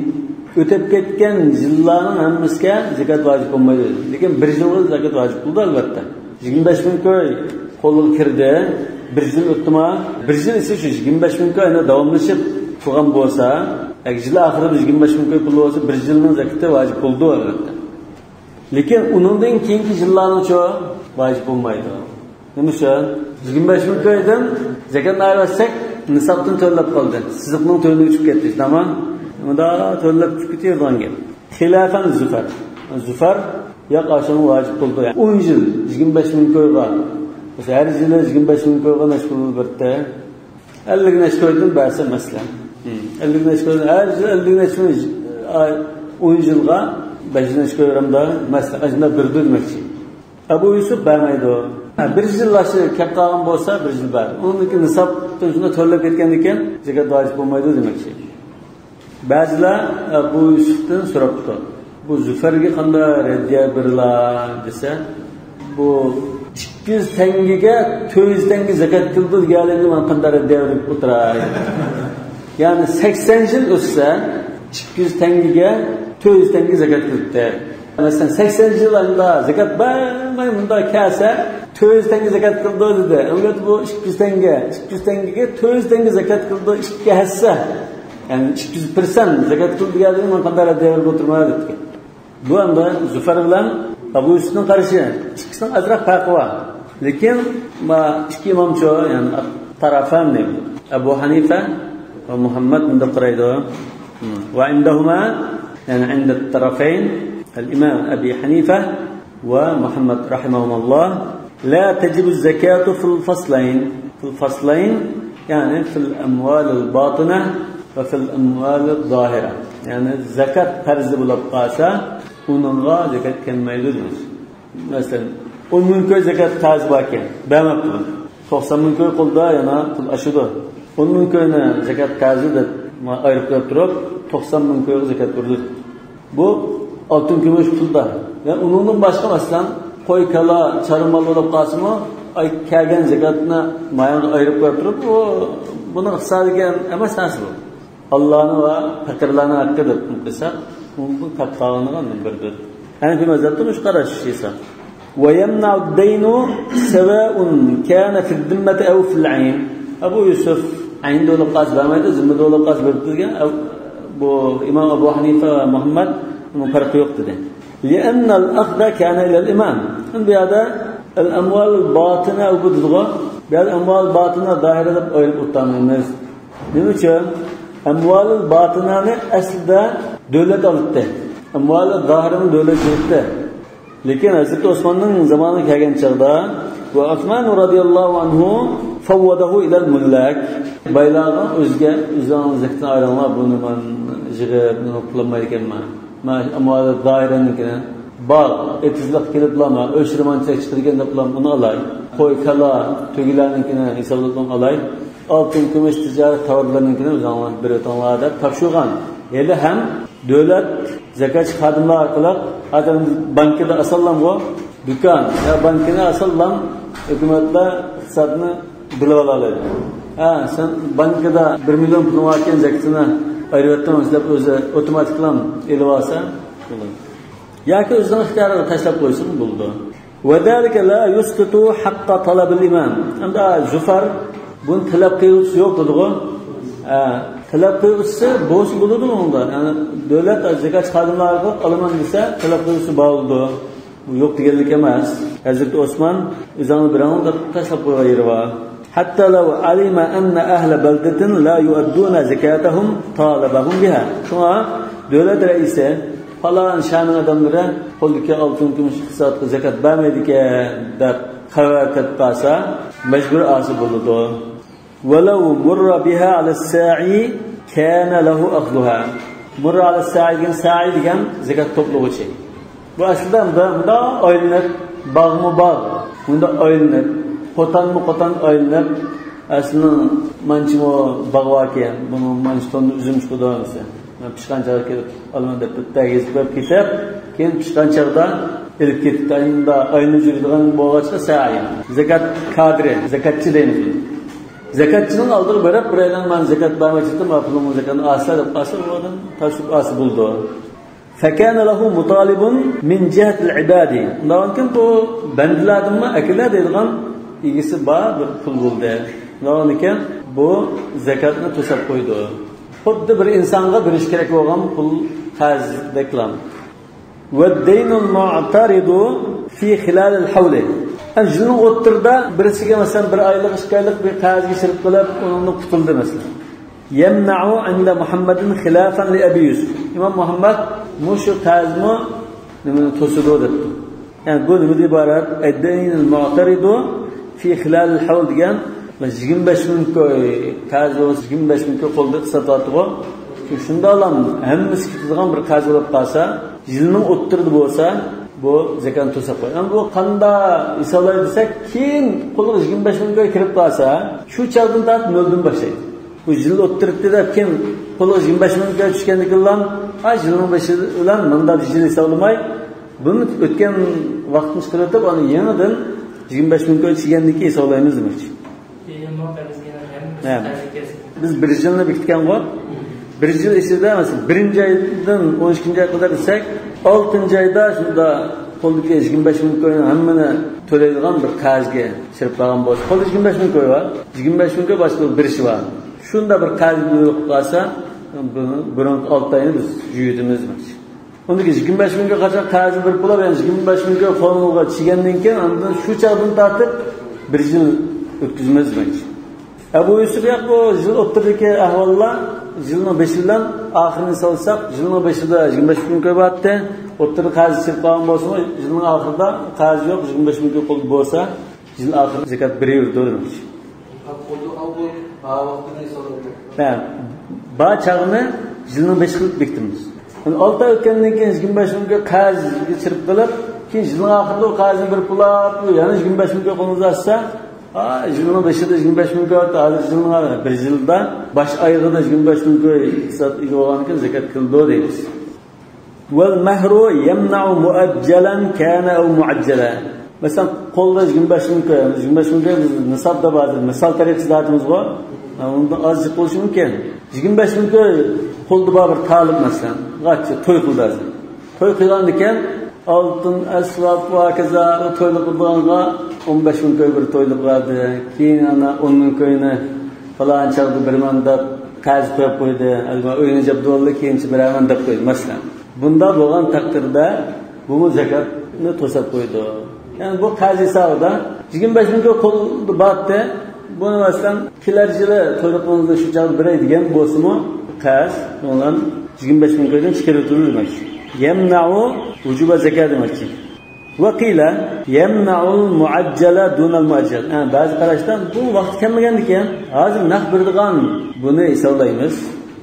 ئۆتەپ كەتكەن يىللارنىڭ ھەممىسىگە زاكات ۋاجىپ بولمايدۇ. لېكىن بىر يىلغا زاكات ۋاجىپ بولىدۇ، ئەلۋەتتە. يىگىرمە بەش مىڭ كوي قولغا كىردى، بىر يىل ئۆتتىما؟ بىر يىل ئىچىدە شۇ يىگىرمە بەش مىڭ كوي يەنە داۋاملىشىپ تۇرغان بولسا، يەنى يىل ئاخىرىدا يىگىرمە بەش مىڭ كوي پۇل بولسا، بىر يىلنىڭ زاكىتى ۋاجىپ بولىدۇ، ئەلۋەتتە. لېكىن ئۇنىڭدىن كېيىنكى يىللارنىڭچۇ؟ ۋاجىپ بولمايدۇ. نېمە ئۈچۈن؟ يىگىرمە بەش مىڭ كويدىن زاكاتنى ئايرىۋەتسەك، نىسابتىن تۆۋەنلەپ قالدى. سىزىقنىڭ تۆۋىنىگە چۈشۈپ كەتتى، شۇنداقمۇ؟ ئۇندا تۆۋەنلەپ چۈشۈپ كېتىدىغان گەپ. خىلاپەن زۇفەر. زۇفەر، ياق، ئاشۇنىڭ ۋاجىپ بولىدۇ. يەنى ئون يىل يىگىرمە بەش مىڭ كويغا، ھەر يىلى يىگىرمە بەش مىڭ كويغا نەچچە پۇل بېرىدۇ؟ ئەللىك نەچچە كويدىن بەرسە، مەسىلەن. ئەللىك نەچچە كويدىن، ھەر يىلى ئەللىك نەچچە كوي، ئاي، ئون يىلغا بەش نەچچە كوي بېرەمدۇ؟ مەسىلەن، ئاشۇنداق بېرىدۇ دېمەكچى. ئەبۇ يۈسۈپ بەرمەيدۇ. ھە، بىر يىل ئاشۇ كەپ قالغان بولسا، بىر يىل بەر. ئۇنىڭدىن كېيىن نىسابتىن شۇنداق تۆلەپ كەتكەندىن كېيىن زاكات ۋاجىپ بولمايدۇ دېمەكچى. بەزىلەر ئەبۇ يۈسۈپتىن سوراپتۇ، بۇ زۇفەرگە قانداق رەددىيە بېرىلا دېسە، بۇ ئىككى يۈز تەڭگىگە تۆت يۈز تەڭگە زاكات كېلىدۇ دېگەنلىكىنى مانا قانداق رەددىيە بېرىپ ئولتۇراي؟ يەنى سەكسەن يىل ئۆتسە، ئىككى يۈز تەڭگىگە تۆت يۈز تەڭگە زاكات كېلىپتۇ. مەسىلەن، سەكسەن يىل ئايدا زاكات بەرمەي مۇنداق كەلسە، تۆت يۈز تەڭگە زاكات كېلىدۇ دېدى. ئەلۋەتتە، بۇ ئىككى يۈز تەڭگە، ئىككى يۈز تەڭگىگە تۆت يۈز تەڭگە زاكات كېلىدۇ، ئىككى ھەسسە. يەنى ئىككى يۈز پىرسەنت زاكات كېلىدۇ دېگەنلىكىنى مانا قانداق رەددىيە بېرىپ ئولتۇرىمەن دېدى. بۇ ئەمدى زۇفەر بىلەن ئەبۇ يۈسۈپنىڭ قارىشى، ئىككىسىنىڭ ئازراق پەرقى بار. لېكىن ما ئىككى ئىمامچۇ، يەنى تەرەفەينى، ئەبۇ ھەنىفە ۋە مۇھەممەد مۇنداق قارايدۇ. ۋە ئىندەھۇما، يەنى ئىندە تەرەفەين، ئەل ئىمام ئەبى ھەنىفە ۋە مۇھەممەد رەھىمەھۇمۇللاھ، لا تەجىبۇز زەكاتۇ فىل فەسلەين. فىل فەسلەين، يەنى فىل ئەمۋالىل باتىنە ۋە فىل ئەمۋالىز زاھىرە. يەنى زاكات پەرزى بولۇپ قالسا، ئۇنىڭغا زاكات كەلمەيدۇ دېمەكچى. مەسىلەن، ئون مىڭ كوي زاكات قەرزى باركەن، بەرمەپتۇ. توقسان مىڭ كوي قولدا يەنە پۇل ئاشىدۇ. ئون مىڭ كوينى زاكات قەرزى دەپ ئايرىپ قويۇپ تۇرۇپ، توقسان مىڭ كويغا زاكات ئۇردى. بۇ ئالتۇن كۈمۈش پۇلدا. يەنى ئۇنىڭدىن باشقا، مەسىلەن، قوي، كالا، چارۋا مال بولۇپ قالسىمۇ، ئاي كەلگەن زاكاتنى مايانغا ئايرىپ قويۇپ تۇرۇپ، بۇ، بۇنىڭ ئىقتىسادىي ئەمەس نەرسە بۇ. ئاللانىڭ ۋە پەقىرلەرنىڭ ھەققى دەپ قىلساق، بۇ كاپتاغىنىغا بىردۇر. ھەنەفىي مەزھەپتە مۇشۇ قاراش ھېساب. ويمنع الدين سواء كان في الذمة أو في العين. ئەبۇ يۈسۈپ ئەيندە بولۇپ قالسا بەرمەيدۇ، زىممىدە بولۇپ قالسا بېرىدۇ دېگەن، ئەب-، بۇ ئىمام ئەبۇ ھەنىفە ۋە مۇھەممەد، بۇنىڭ پەرقى يوق دېدى. لأن الأخذ كان إلى الإمام. بۇ يەردە الأموال الباطنة بۇ دېدىغۇ. بۇ يەردە ئەمۋال باتىنە زاھىرە دەپ ئايرىپ ئۆتەلمەيمىز. نېمە ئۈچۈن؟ ئەمۋالىل باتىنانى ئەسلىدە دۆلەت ئالاتتى. ئەمۋالىل زاھىرىنى دۆلەت ئالاتتى. لېكىن ھەزرىتى ئوسماننىڭ زامانىغا كەلگەن چاغدا، وعثمان رضي الله عنه فوضه إلى الملاك. بايلارغا ئۆزىگە، ئۆزىڭىز زەكىتىنى ئايرىڭلار، بۇنى مەن يىغىپ، بۇنى قىلالمايدىكەنمەن. مانا ئەمۋالىل زاھىرىنىڭكىنى، باغ، ئېتىزلىق كېلىپلا، مانا ئۆچ-ئۆرمەنچىلىك چىقىدىكەن دەپلا بۇنى ئالاي. قوي، كالا، تۆگىلەرنىڭكىنى ھېسابلاپلا ئالاي. ئالتۇن، كۈمۈش، تىجارەت تاۋارلىرىنىڭكىنى ئۆزۈڭلار بېرىۋېتىڭلار دەپ تاپشۇرغان. ھېلىھەم دۆلەت زاكاتچى خادىملار ئارقىلىق، ھازىر بانكىدا ئاسانلامغۇ، دۇكان يا بانكىنى ئاسانلام ھۆكۈمەتلەر ئىقتىسادنى بىلىۋالالايدۇ. ھە، سەن بانكىدا بىر مىليون پۇلۇڭ باركەن، زاكىتىنى ئايرىۋەتتىڭ دەپ ئۆزى ئوتوماتىكلا ئېلىۋالسا بولىدۇ. ياكى ئۆزىنىڭ ئىختىيارىغا تاشلاپ قويسىمۇ بولىدۇ. وذلك لا يسقط حق طلب الإمام. ئەمدى زۇفار بۇنى تەلەپ قىلغۇچىسى يوق دېدىغۇ. ھە، تەلەپ قىلغۇچىسى بولسا بولىدۇ ئۇندا. يەنى دۆلەت زاكات خادىملارغا ئالىمەن دېسە تەلەپ قىلغۇچىسى بار بولىدۇ. بۇ يوق دېگەنلىك ئەمەس. ھەزرىتى ئوسمان ئۆزۈڭنى بېرىڭ دەپ تاشلاپ قويغان يېرى بار. حتى لو علم أن أهل بلدة لا يؤدون زكاتهم طالبهم بها. شۇڭا دۆلەت رەئىسى پالان شانىڭ ئادەملىرى قولدىكى ئالتۇن كۈمۈش ئىقتىسادقا زاكات بەرمەيدىكەن دەپ خەۋەر كېلىپ قالسا، مەجبۇر ئالسا بولىدۇ. ولو مر بها على الساعي كان له أخذها. مر على الساعي دېگەن، سائى دېگەن زاكات توپلىغۇچى. بۇ ئەسلىدە مۇندا، مۇندا ئايلىنىپ، باغمۇ باغ، مۇندا ئايلىنىپ، قوتانمۇ قوتان ئايلىنىپ، ئەسلىنىڭ مانچىمۇ باغ باركەن، بۇنىڭ مانچە توننا ئۈزۈم چىقىدۇ دېسە، مەن پىشقان چاغدا كېلىپ ئالىمەن دەپ بىر تەگىزىپ بېرىپ كېتىپ، كېيىن پىشقان چاغدا ئېلىپ كېتىپتۇ. ئەمدى ئايلىنىپ يۈرىدىغان بولغاچقا سائى. زاكات كادىرى، زاكاتچى دەيمىز. زاكاتچىنىڭ ئالدىغا بېرىپ، بىرەيلەن مەن زاكات بەرمەكچىدىم، مانا پۇلۇڭنى زاكاتنى ئالسا دەپ قالسا، ئۇ ئادەم تاپشۇرۇپ ئالسا بولىدۇ. فكان له مطالب من جهة العباد. ئۇنداقكەن بۇ بەندىلەردىنمۇ ئەكېلە دەيدىغان ئىگىسى بار بىر پۇل بولدى. ئۇنداقكەن بۇ زاكاتنى توساپ قويىدۇ. خۇددى بىر ئىنسانغا بېرىش كېرەك بولغان پۇل قەرزدەكلا. والدين المعترض في خلال الحول. يىلنىڭ ئوتتۇرىدا بىرسىگە، مەسىلەن، بىر ئايلىق، ئىككى ئايلىق بىر قەرزگە چىرىپ قېلىپ، ئۇنىڭدىن قۇتۇلدى، مەسىلەن. يمنع عند محمد خلافا لأبي يوسف. ئىمام مۇھەممەد مۇشۇ قەرزمۇ نېمىنى توسىدۇ دەپتۇ. يەنى بۇ نېمىدىن ئىبارەت؟ الدين المعترض في خلال الحول دېگەن، يىگىرمە بەش مىڭ كوي قەرز بولسا، يىگىرمە بەش مىڭ كوي قولدا ساتاتىغۇ. شۇنداقلا ھەممىسى كېتىدىغان بىر قەرز بولۇپ قالسا، يىلنىڭ ئوتتۇرىدا بولسا، بۇ زاكاتنى توساپ قويىدۇ. ئەمما بۇ قانداق ھېسابلايدۇ دېسەك، كېيىن قولىغا يىگىرمە بەش مىڭ كوي كىرىپ قالسا، شۇ چاغدىن تارتىپ نۆلدىن باشلايدۇ. بۇ يىل ئوتتۇرىدا دەپ كېيىن قولىغا يىگىرمە بەش مىڭ كوي چۈشكەندىن كېيىن، ھە، يىلنىڭ بېشى بىلەن مۇنداق يىل ھېسابلىماي، بۇنى ئۆتكەن ۋاقىتنى چىقىرىۋېتىپ، ئانا يېڭىدىن يىگىرمە بەش مىڭ كوي چۈشكەندىن كېيىن ھېسابلايمىز دېمەكچى. كېيىن بۇ قەرزگە ھەممىسى ھە. قەرزگە كەلسۇن. بىز بىر يىلنى بېكىتكەنغۇ. بىر يىل ئىچىدە، مەسىلەن، بىرىنچى ئايدىن ئون ئىككىنچى ئاي قەدەر دېسەك، ئالتىنچى ئايدا شۇندا قولدىكى يىگىرمە بەش مىڭ كوينىڭ ھەممىنى تۆلەيدىغان بىر قەرزگە چىرىپ قالغان بولسا، قولدا يىگىرمە بەش مىڭ كوي بار. يىگىرمە بەش مىڭ كوي باشقا بىر ئىشى بار. شۇندا بىر قەرز بولۇپ قالسا، بۇنى بۇرۇنقى ئالتە ئاينى بىز يۇيۇۋېتىمىز دېمەكچى. ئۇندىن كېيىن يىگىرمە بەش مىڭ كوي قاچان قەرزنى بېرىپ بولۇپ، يەنە يىگىرمە بەش مىڭ كوي قولىغا چىگەندىن كېيىن، ئاندىن شۇ چاغدىن تارتىپ بىر يىل ئۆتكۈزىمىز دېمەكچى. ئەبۇ يۈسۈپ ياق، بۇ يىل ئوتتۇرىدىكى ئەھۋاللار، يىلنىڭ بېشى بىلەن ئاخىرىنى سالساق، يىلنىڭ بېشىدا يىگىرمە بەش مىڭ كوي بارتتى. ئوتتۇرىدا قەرز چىقىپ قالغان بولسىمۇ، يىلنىڭ ئاخىرىدا قەرز يوق، يىگىرمە بەش مىڭ كوي قولدا بولسا، يىل ئاخىرى زاكات بېرىۋېرىدۇ دېمەكچى. ھە، بار چاغنى يىلنىڭ بېشى قىلىپ بېكىتىمىز. يەنى ئالتە ئاي ئۆتكەندىن كېيىن يىگىرمە بەش مىڭ كوي قەرزگە چىرىپ قېلىپ، كېيىن يىلنىڭ ئاخىرىدا ئۇ قەرزنى بېرىپ بولۇپ، يەنە يىگىرمە بەش مىڭ كوي قولىمىزغا ئاچسا، ھا، يىلنىڭ بېشىدا يىگىرمە بەش مىڭ كوي، ھازىر يىلنىڭ بىر يىلدا باش ئايىغىدا يىگىرمە بەش مىڭ كوي ئىقتىساد ئىگە بولغاندىن كېيىن زاكات كېلىدۇ دەيمىز. والمهر يمنع مؤجلا كان أو معجلا. مەسىلەن، قولدا يىگىرمە بەش مىڭ كوي، يىگىرمە بەش مىڭ كوي بىز نىساب دەپ ھازىر مىسال تەرىقىسىدە ئېيتىمىزغۇ. ھە، ئۇنىڭدىن ئازچىق بولۇشى مۇمكىن. يىگىرمە بەش مىڭ كوي قولدا بار بىر تالىپ، مەسىلەن، غاچچى توي قىلدى ھازىر. توي قىلغاندىكەن، ئالتۇن، ئەسۋاب، ۋە ھاكازا، ئۇ تويلۇق قىلىدىغانغا ئون بەش مىڭ كوي بىر تويلۇق بەردى. كېيىن ئانا ئون مىڭ كوينى پالان چاغدا بېرىمەن دەپ قەرز قويۇپ قويدى. ئەلما ئۆينى جابدۇۋالدى، كېيىنچە بېرەرمەن دەپ قويدى، مەسىلەن. بۇنداق بولغان تەقدىردە، بۇمۇ زاكاتنى توساپ قويىدۇ. يەنى بۇ قەرز ھېسابىدا يىگىرمە بەش مىڭ كوي قولدا بارتى. بۇنى مەسىلەن، كېلەر يىلى تويلۇقىڭىزنى شۇ چاغدا بېرەي دېگەن بولسىمۇ، قەرز ئۇنىڭ يىگىرمە بەش مىڭ كويدىن چىقىرىۋېتىلىدۇ دېمەكچى. يەمنەئۇ ۋۇجۇبە زاكا دېمەكچى. ۋەقىلە يەمنەئۇل مۇئەججەلە دۇنەل مۇئەججەل. ھە، بەزى قاراشتا بۇ ۋاقتى كەلمىگەندىكىن، ھازىر نەق بېرىدىغان بۇنى ھېسابلايمىز.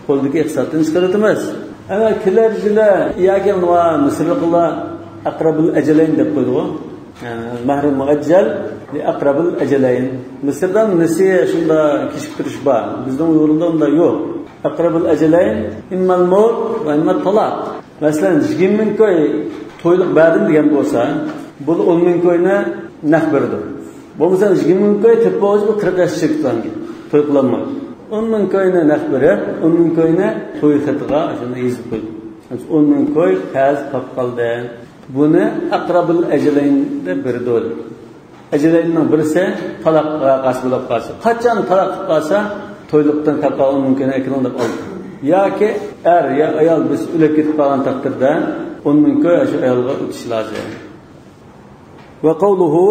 قولدىكى ئىقتىسادتىن چىقىرىۋېتىمىز. ئەمما كېلەر يىلى ياكى مىسىرلىقلار ئەقرەبۇل ئەجەلەين دەپ قويدىغۇ. يەنى مەھرۇل مۇئەججەل لى ئەقرەبۇل ئەجەلەين. مىسىردا نېسى شۇنداق كېچىكتۈرۈش بار. بىزنىڭ ئۇيغۇرلاردا ئۇنداق يوق. ئەقرەبۇل ئەجەلەين ئىممەل مەۋت ۋە ئىممەت تالاق. مەسىلەن، يىگىرمە مىڭ كوي تويلۇق بەردىم دېگەن بولسا، بۇ ئون مىڭ كوينى نەق بېرىدۇ. بولمىسا، يىگىرمە مىڭ كوي تېپىپ بولغۇچە بۇ قىرىق ياشقا چىقىپ توي قىلالمايدۇ. ئون مىڭ كوينى نەق بېرىپ، ئون مىڭ كوينى توي خېتىغا شۇنى يېزىپ قويدۇم. ئون مىڭ كوي قەرز قاپ قالدى. بۇنى ئەقرەبۇل ئەجەلەينى بېرىدۇ. ئەجەلەينىڭ بىرسى تالاققا قارشى بولۇپ قالسا. قاچان تالاق قىلىپ قالسا، تويلۇقتىن تاپقان ئون مىڭ كوينى ئەكىلىڭ دەپ ئالدى. ياكى ئەر يا ئايال بىرسى ئۆلۈپ كېتىپ قالغان تەقدىردە، ئون مىڭ كوي شۇ ئايالغا ئۆتۈشى لازىم. ۋە قەۋلۇھۇ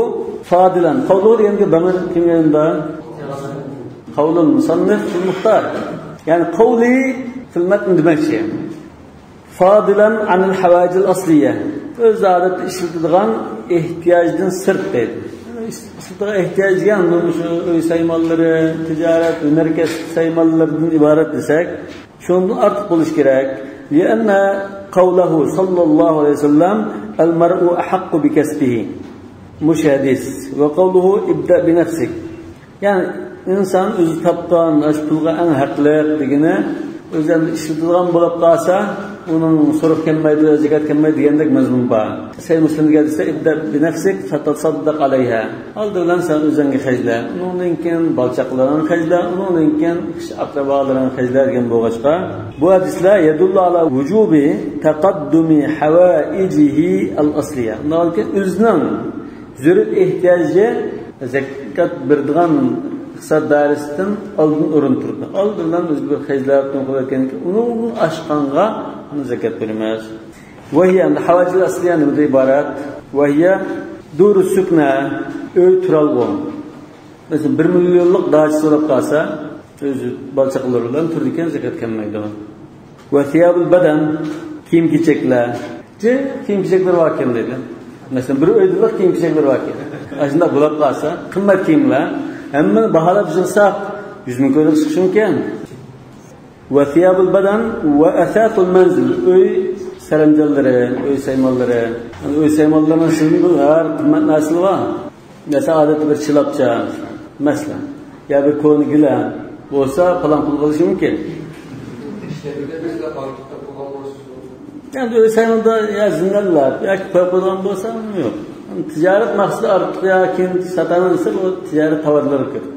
فادىلەن. قەۋلۇھۇ دېگەنگە دامىر كىم يېنىدا؟ قەۋلۇل مۇسەننىف فىل مۇختار. يەنى قەۋلى فىل مەتن دېمەكچى. فادىلەن ئەنىل ھەۋايىجىل ئەسلىيە. ئۆز ئادەتتە ئىشلىتىدىغان ئېھتىياجدىن سىرت دەيدۇ. ئىشلىتىدىغان ئېھتىياج دېگەن بۇ شۇ ئۆي سايمانلىرى، تىجارەت، ھۈنەر كەسىپ سايمانلىرىدىن ئىبارەت دېسەك، شۇنىڭدىن ئارتۇق بولۇشى كېرەك. لأن قوله صلى الله عليه وسلم: المرء أحق بكسبه. مۇشۇ ھەدىس. وقوله: ابدأ بنفسك. يەنى ئىنسان ئۆزى تاپقان ئاشۇ پۇلغا ئەڭ ھەقلىق دېگىنى، ئۆزى ئەمدى ئىشلىتىدىغان بولۇپ قالسا، ئۇنىڭ سورۇق كەلمەيدۇ، زاكات كەلمەيدۇ دېگەندەك مەزمۇن بار. سەھىھ مۇسلىمدىكى ھەدىستە: ابدأ بنفسك فتصدق عليها. ئالدى بىلەن سەن ئۆزۈڭگە خەجلە، ئۇنىڭدىن كېيىن بالىچاقلىرىڭغا خەجلە، ئۇنىڭدىن كېيىن ئىش ئەقرىبالىرىڭغا خەجلە دېگەن بولغاچقا، بۇ ھەدىسلەر يدل على وجوب تقدم حوائجه الأصلية. ئۇنداق ئۆزىنىڭ زۆرۈر ئېھتىياجى زەكات بېرىدىغان ئىقتىساد دائىرىسىدىن ئالدىن ئورۇن تۇرىدۇ. ئالدى بىلەن ئۆزى بىر خەجلەپ، تۆڭ قىلىۋەتكەندىن كېيىن، ئۇنىڭدىن ئاشقانغا ئۇنى زەكات بېرىمىز. وهي، ئەمدى ھاۋاجىل ئەسلىيە نېمىدىن ئىبارەت؟ وهي دور السكنى، ئۆي تۇرالغۇ. مەسىلەن، بىر مىليونلۇق داچىسى بولۇپ قالسا، ئۆزى بالا-چاقىلىرى بىلەن تۇرىدىكەن، زاكات كەلمەيدۇ. وثياب البدن، كىيىم-كېچەكلەر. جىق كىيىم-كېچەكلىرى باركەن دەيدۇ. مەسىلەن، بىر ئۆيدىلا كىيىم-كېچەكلىرى باركەن. ئاشۇنداق بولۇپ قالسا، قىممەت كىيىملەر، ھەممىنى باھالاپ يىغساق، يۈز مىڭ كويلۇق چىقىشى مۇمكىن. وثياب البدن وأثاث المنزل، ئۆي سەرەمجانلىرى، ئۆي سايمانلىرى. ئۆي سايمانلىرىنىڭ ئىچىدىمۇ ھەر قىممەت نەرسىلەر بار. مەسىلەن، ئادەتتە بىر چىلاپچا، مەسىلەن، يا بىر كونا گىلەم بولسا، پالان پۇلغا ئېلىشى مۇمكىن. ئەمدى ئۆي سايماندا يا زىننەتلەپ ياكى قويۇپ قويىدىغان بولسا، ئۇنىمۇ يوق. تىجارەت مەقسىتى ئارتۇق يا كېيىن ساتامەن دېسە، ئۇ تىجارەت تاۋارلىرىغا كىرىدۇ.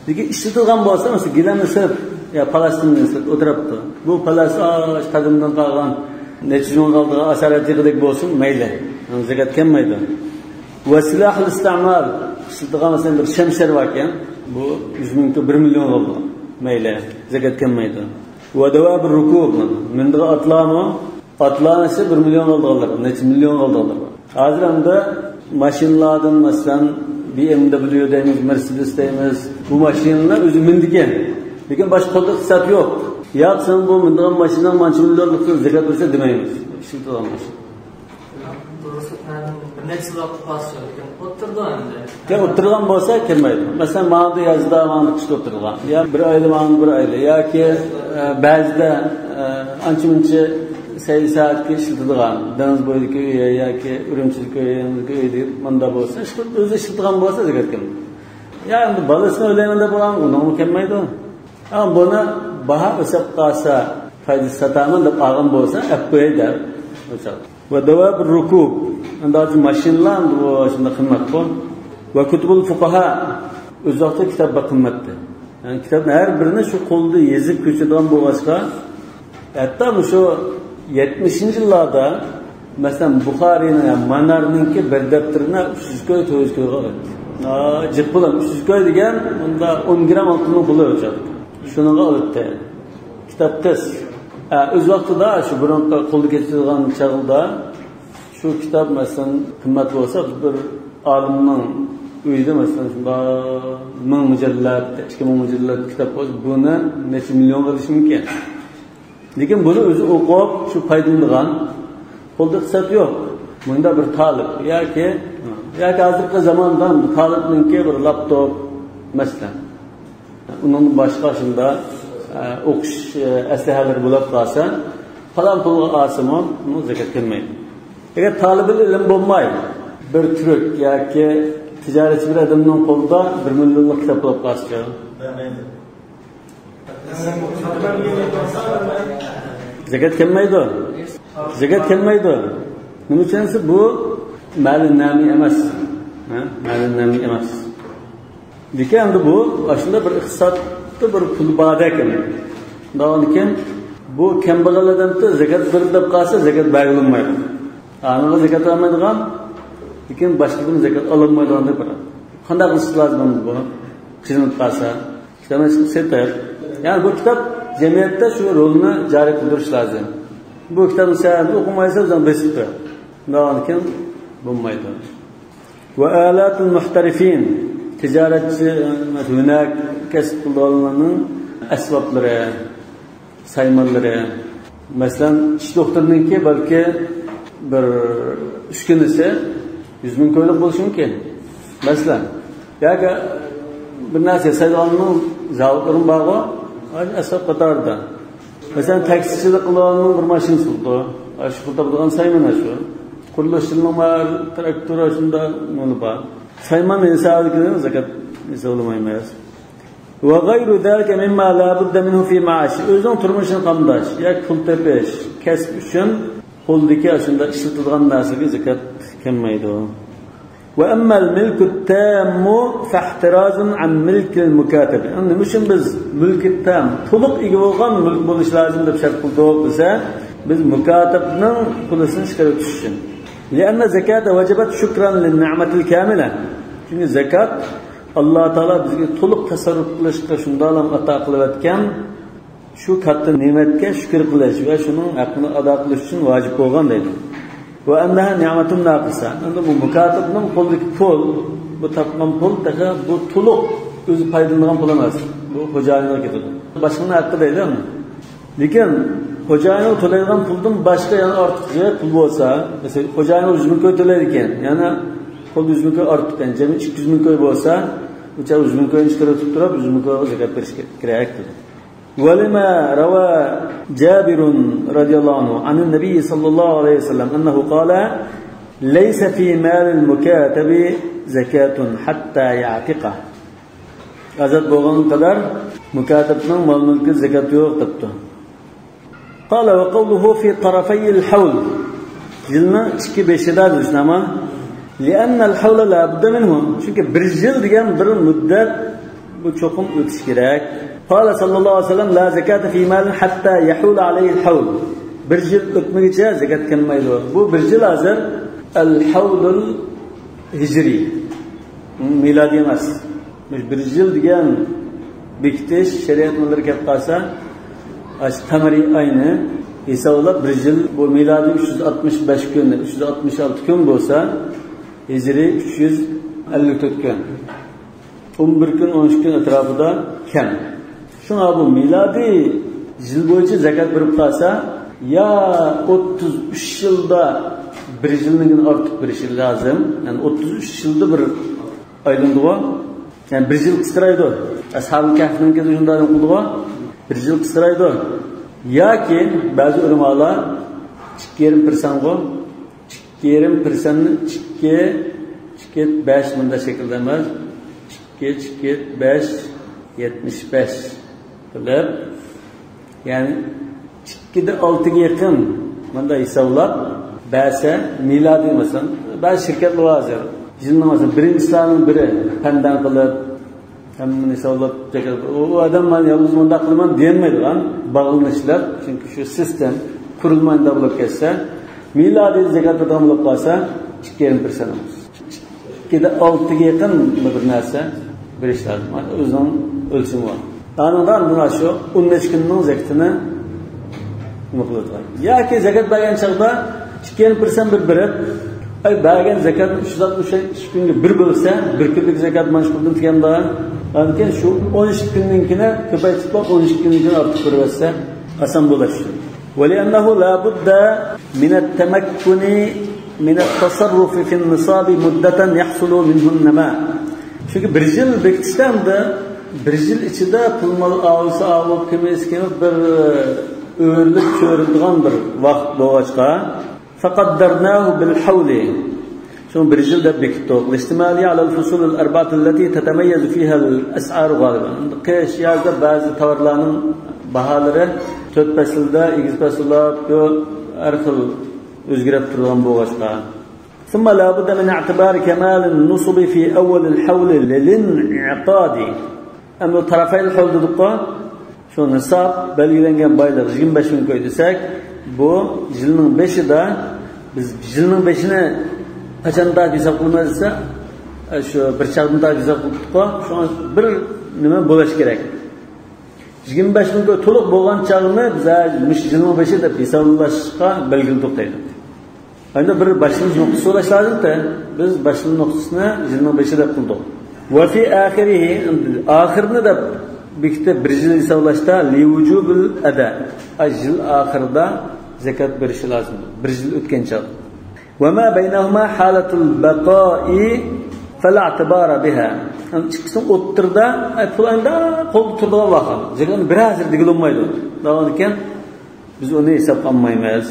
لېكىن ئىشلىتىدىغان بولسا، مەسىلەن، گىلەمنى سېلىپ يا پالاسنى سېلىپ ئولتۇرۇپتۇ. بۇ پالاس، ئاش، قەدىمدىن قالغان نەچچە يىل قالدىغان ئاسارەت يىغىدەك بولسۇن، مەيلى. زاكات كەلمەيدۇ. وسلاح الاستعمال، ئىشلىتىدىغان، مەسىلەن، بىر شەمشەر باركەن، بۇ يۈز مىڭ، بىر مىليون بولدى. مەيلى، زاكات كەلمەيدۇ. ودواب الركوب، مىنىدىغان ئاتلارمۇ، ئاتلارنىڭ ئىچىدە بىر مىليون قالدىغانلار، نەچچە مىليون قالدىغانلار بار. ھازىر ئەمدى ماشىنىلاردىن، مەسىلەن، بى ئېم دەبليۇ دەيمىز، مېرسېدېس دەيمىز، بۇ ماشىنىلار ئۆزى مىنىدىكەن. لېكىن باشقا قولدا ئىقتىساد يوق. ياق، سەن بۇ مىنىدىغان ماشىناڭ مانچە مىليونلۇق زاكات بەرسە دېمەيمىز. ئىشلىتىدىغان ماشىنا. بىر نەچچە يىل ۋاقىت قالسا، لېكىن ئولتۇرىدۇ ئەمدى. يا ئولتۇرغان بولسا كىرمەيدۇ. مەسىلەن، ماڭدا يازدا، ماڭدا قىشتا ئولتۇرغان. يا بىر ئايدا، ماڭدا بىر ئايدا. ياكى، ئە، بەزىدە، ئە، ئانچە-مۇنچە سەي-، سائەتكە ئىشلىتىدىغان. دېڭىز بويىدىكى ئۆيى ياكى ئۈرۈمچىدىكى ئۆيى، يېنىمىزدىكى ئۆيى دەپ مۇنداق بولسا، ئىشقىلىپ ئۆزى ئىشلىتىدىغان بولسا زاكات كەلمەيدۇ. يا ئەمدى بالىسىنى ئۆيلەيمەن دەپ ئالغان، ئۇنىڭمۇ كەلمەيدۇ. ئەمما بۇنى باھا ئۆسۈپ قالسا، پايدىسى ساتامەن دەپ ئالغان بولسا، ئەپ قوياي دەپ. ۋە داۋابۇر رۇكۇب. ئەمدى ھازىر ماشىنىلار ئەمدى بۇ شۇنداق قىممەتقۇ. ۋە كۇتۇبۇل فۇقاھا. ئۆز ۋاقتىدا كىتاب بەك قىممەتتى. يەنى كىتابنى ھەر بىرىنى شۇ قولدا يېزىپ كۆچۈرىدىغان بولغاچقا، ھەتتا مۇشۇ يەتمىشىنچى يىللاردا، مەسىلەن، بۇخارىينىڭ، يەنى مانارنىڭكى بىر دەپتىرىنى ئۈچ يۈز كوي، تۆت يۈز كويغا ئالاتتى. ھا، جىق بولۇپ ئۈچ يۈز كوي دېگەن، بۇندا ئون گرام ئالتۇننىڭ پۇلى ئۆلچەيدۇ. شۇنىڭغا ئالاتتى. كىتاب قىس. ھە، ئۆز ۋاقتىدا شۇ بۇرۇنقى قولدا كېتىدىغان چاغدا شۇ كىتاب، مەسىلەن، قىممەت بولسا، بىر ئالىمنىڭ ئۆيىدە، مەسىلەن، شۇنداق مىڭ مۇجەللەت، ئىككى مىڭ مۇجەللەت كىتاب بولسا، بۇنى نەچچە مىليونغا ئېلىشى مۇمكىن. لېكىن بۇنى ئۆزى ئوقۇپ، شۇ پايدىلىنىدىغان، قولدا ئىقتىساد يوق. مۇنداق بىر تالىپ ياكى، ياكى ھازىرقى زاماندا تالىپنىڭكى بىر لاپتوپ، مەسىلەن. ئۇنىڭدىن باشقا شۇنداق، ئە، ئوقۇش، ئە، ئەسلىھەلىرى بولۇپ قالسا، پالان پۇلغا ئالسىمۇ، ئۇنىڭ زاكات كەلمەيدۇ. ئەگەر تالىبىل ئىلىم بولماي، بىر تۈرك ياكى تىجارەتچى بىر ئادەمنىڭ قولىدا بىر مىليونلۇق كىتاب بولۇپ قالسىچۇ؟ زاكات كەلمەيدۇ. زاكات كەلمەيدۇ. نېمە ئۈچۈن دېسە، بۇ مالى نامى ئەمەس. ھە؟ مالى نامى ئەمەس. لېكىن ئەمدى بۇ، ئاشۇنداق بىر ئىقتىسادتا بىر پۇل باردەك ئەمدى. شۇنداقتىن كېيىن بۇ كەمبەغەل ئادەمدە زاكات بېرىدۇ دەپ قالسا، زاكات بەرگىلى بولمايدۇ. ئانىغا زاكات ئالمايدىغان، لېكىن باشقىدىن زاكات ئالالمايدىغاندەك بىر. قانداق قىلىش لازىم ئەمدى بۇ؟ قىينىلىپ قالسا. كىتابنى چىقىپ سېتىپ. يەنى بۇ كىتاب جەمئىيەتتە شۇ رولنى جارى قىلدۇرۇش لازىم. بۇ كىتابنى سەن ئوقۇمايسەن، ئۆزۈڭ بېسىپ تۇر. شۇنداقتىن كېيىن بولمايدۇ. وآلات المحترفين، تىجارەتچى، ھۈنەر كەسىپ قىلىدىغانلارنىڭ ئەسۋابلىرى، سايمانلىرى. مەسىلەن، چىش دوختۇرىنىڭكى بەلكى بىر ئۈسكۈنىسى يۈز مىڭ كويلۇق بولۇشى مۇمكىن. مەسىلەن، ياكى بىر نەرسە ياسايدىغاننىڭ زاۋۇتلىرىمۇ بارغۇ، ئەسۋاب قاتارىدا. مەسىلەن، تاكسىچىلىق قىلىدىغاننىڭ بىر ماشىنىسى بولىدۇ. ئاشۇ پۇل تاپىدىغان سايمان ئاشۇ. قۇرۇلۇشچىنىڭ بار، تراكتور، ئاشۇنداق نېمە بار. سايمان ھېسابىدىكىدىن زاكات ھېسابلىمايمىز. وغير ذلك مما لا بد منه في معاش. ئۆزىنىڭ تۇرمۇشىنى قامداش ياكى پۇل تېپىش، كەسىپ ئۈچۈن قولدىكى ئاشۇنداق ئىشلىتىدىغان نەرسىگە زاكات كەلمەيدۇ. وأما الملك التام فاحتراز عن ملك المكاتب. ئەمدى نېمە ئۈچۈن بىز مۈلكى تام، تولۇق ئىگە بولغان مۈلۈك بولۇشى لازىم دەپ شەرت قىلدۇق دېسە، بىز مۇكاتىبنىڭ پۇلىسىنى چىقىرىۋېتىش ئۈچۈن. لأن الزكاة وجبت شكرا للنعمة الكاملة. چۈنكى زاكات ئاللا تائالا بىزگە تولۇق تەسەررۇپ قىلىشقا شۇنداقلام ئاتا قىلىۋەتكەن، شۇ كاتتا نېمەتكە شۈكۈر قىلىش ۋە شۇنىڭ ھەققىنى ئادا قىلىش ئۈچۈن ۋاجىپ بولغان دەيدۇ. وأنها نعمة ناقصة. ئەمدى بۇ مۇكاتىبنىڭ قولىدىكى پۇل، بۇ تاپقان پۇل تېخى بۇ تولۇق ئۆزى پايدىلىنىدىغان پۇل ئەمەس. بۇ خوجايىنغا كېتىدۇ. باشقىنىڭ ھەققى دەيدۇ ئەمدى. لېكىن خوجايىنغا تۆلەيدىغان پۇلدىن باشقا يەنە ئارتۇقچە پۇل بولسا، مەسىلەن، خوجايىنغا يۈز مىڭ كوي تۆلەيدىكەن، يەنە قولدا يۈز مىڭ كوي ئارتۇق، يەنى جەمئىي ئىككى يۈز مىڭ كوي بولسا، بۇ چاغ يۈز مىڭ كوينى چىقىرىپ تۇرۇپ، يۈز مىڭ كويغا زاكات بېرىش كېرەك دېدى. ولما روى جابر رضي الله عنه عن النبي صلى الله عليه وسلم أنه قال: ليس في مال المكاتب زكاة حتى يعتقه. ئازاد بولغانغا قەدەر مۇكاتىبنىڭ مال-مۈلكىدە زاكات يوق دەپتۇ. قال: وقوله في طرفي الحول. يىلنىڭ ئىككى بېشىدا دېسىنەما؟ لأن الحول لا بد منه. چۈنكى بىر يىل دېگەن بىر مۇددەت، بۇ چوقۇم ئۆتۈش كېرەك. قال صلى الله عليه وسلم: لا زكاة في مال حتى يحول عليه الحول. بىر يىل ئۆتمىگۈچە زاكات كەلمەيدۇ. بۇ بىر يىل ھازىر الحول الهجري. مىلادىي ئەمەس. مۇشۇ بىر يىل دېگەن بېكىتىش شەرىئەت نېمىلىرى كەپ قالسا، ئاشۇ قەمەرىي ئاينى ھېسابلاپ، بىر يىل، بۇ مىلادىي ئۈچ يۈز ئاتمىش بەش كۈن، ئۈچ يۈز ئاتمىش ئالتە كۈن بولسا، ھىجرىي ئۈچ يۈز ئەللىك تۆت كۈن. ئون بىر كۈن، ئون ئۈچ كۈن ئەتراپىدا كەم. شۇڭا بۇ مىلادىي يىل بويىچە زاكات بېرىپ قالسا، يا ئوتتۇز ئۈچ يىلدا بىر يىلدىن ئارتۇق بېرىشى لازىم. يەنى ئوتتۇز ئۈچ يىلدا بىر ئايلىنىدىغۇ. يەنى بىر يىل قىسقىرايدۇ. ئەسھابۇل كەھفنىڭكى شۇنداق قىلدىغۇ. بىر يىل قىسقىرايدۇ. ياكى بەزى ئۆلىمالار ئىككى يېرىم پىرسەنتقۇ. ئىككى يېرىم پىرسەنتنى ئىككى، ئىككى، بەش مۇنداق شەكىلدە ئەمەس. ئىككى، ئىككى، بەش، يەتمىش بەش قىلىپ، يەنى ئىككىدە ئالتىگە يېقىن مۇنداق ھېسابلاپ بەرسە، مىلادىي مەسىلەن، بەزى شىركەتلەر ھازىر يىلنىڭ مەسىلەن بىرىنچى سانىنىڭ بىرى پەندەن قىلىپ، ھەممىنى ھېسابلاپ، ئۇ، ئۇ ئادەم مەن يالغۇز مۇنداق قىلىمەن دېيەلمەيدىغان، باغلىنىشلىق، چۈنكى شۇ سىستېم قۇرۇلماي بولۇپ كەتسە، مىلادىي زاكات بېرىدىغان بولۇپ قالسا، ئىككى يېرىم پىرسەنت ئىككىدە ئالتىگە يېقىن بىر نەرسە بېرىش لازىم. ئۆزىنىڭ ئۆلچىمى بار. ئانىڭدا مانا شۇ ئون نەچچە كۈننىڭ زاكىتىنى نېمە قىلىدۇ. ياكى زاكات بەرگەن چاغدا ئىككى يېرىم پىرسەنت بىر بېرىپ، ئاي، بەرگەن زاكات شۇنداق ئۈچ كۈنگە بىر بۆلسە، بىر كۈنلۈك زاكات مانا شۇ قىلدىم دېگەندە، ئاندىن كېيىن شۇ ئون ئىككى كۈننىڭكىنى كۆپەيتىپ، ئون ئىككى كۈننىڭكىنى ئارتۇق بېرىۋەتسە، ئاسان بولار شۇ. ولأنه لا بد من التمكن من التصرف في النصاب مدة يحصل منه النماء. چۈنكى بىر يىل بېكىتىشتە ئەمدى بىر يىل ئىچىدە پۇل مال ئالسا ئالىدۇ، كېمىسا كېمىدۇ، بىر ئۆرۈلۈپ چۆرۈلىدىغان بىر ۋاقىت بولغاچقا، فقدرناه بالحول. شۇڭا بىر يىل دەپ بېكىتتۇق. لاشتماله على الفصول الأربعة التي تتميز فيها الأسعار غالبا. قىش، يازدا بەزى تاۋارلارنىڭ باھالىرى تۆت پەسىلدە، ئېگىز پەسىلدە ھەر خىل ئۆزگىرىپ تۇرىدىغان بولغاچقا. ثم لا بد من اعتبار كمال النصب في أول الحول للانعقاد. ئەمدى تەرەفەيل ھەۋل دېدۇققۇ، شۇ نىساب بەلگىلەنگەن بايلىق يىگىرمە بەش مىڭ كوي دېسەك، بۇ يىلنىڭ بېشىدا، بىز يىلنىڭ بېشىنى قاچان تارتىپ ھېساب قىلىمىز دېسە، شۇ بىر چاغدىن تارتىپ ھېساب قىلدۇققۇ، شۇڭا بىر نېمە بولۇش كېرەك. يىگىرمە بەش مىڭ كوي تولۇق بولغان چاغنى بىز ھە، مۇشۇ يىلنىڭ بېشى دەپ ھېسابلاشقا بەلگىلىدۇق دەيدۇ. ئەمدى بىر باشلىنىش نۇقتىسى بولۇش لازىمكى. بىز باشلىنىش نۇقتىسىنى يىلنىڭ بېشى دەپ قىلدۇق. وفي آخره، ئاخىرىنى دەپ بېكىتىپ بىر يىل ھېسابلاشتا، لوجوب الأداء، يىل ئاخىرىدا زاكات بېرىشى لازىم، بىر يىل ئۆتكەن چاغ. وما بينهما حالة البقاء فلا اعتبار بها. ئىككىسىنىڭ ئوتتۇرىدا، ئەي، پۇل ئەمدى قولدا تۇرىدىغان ۋاقىت، زاكاتنى بىر ھازىر دېگىلى بولمايدۇ. دەۋاتىدىكەن، بىز ئۇنى ھېسابقا ئالمايمىز.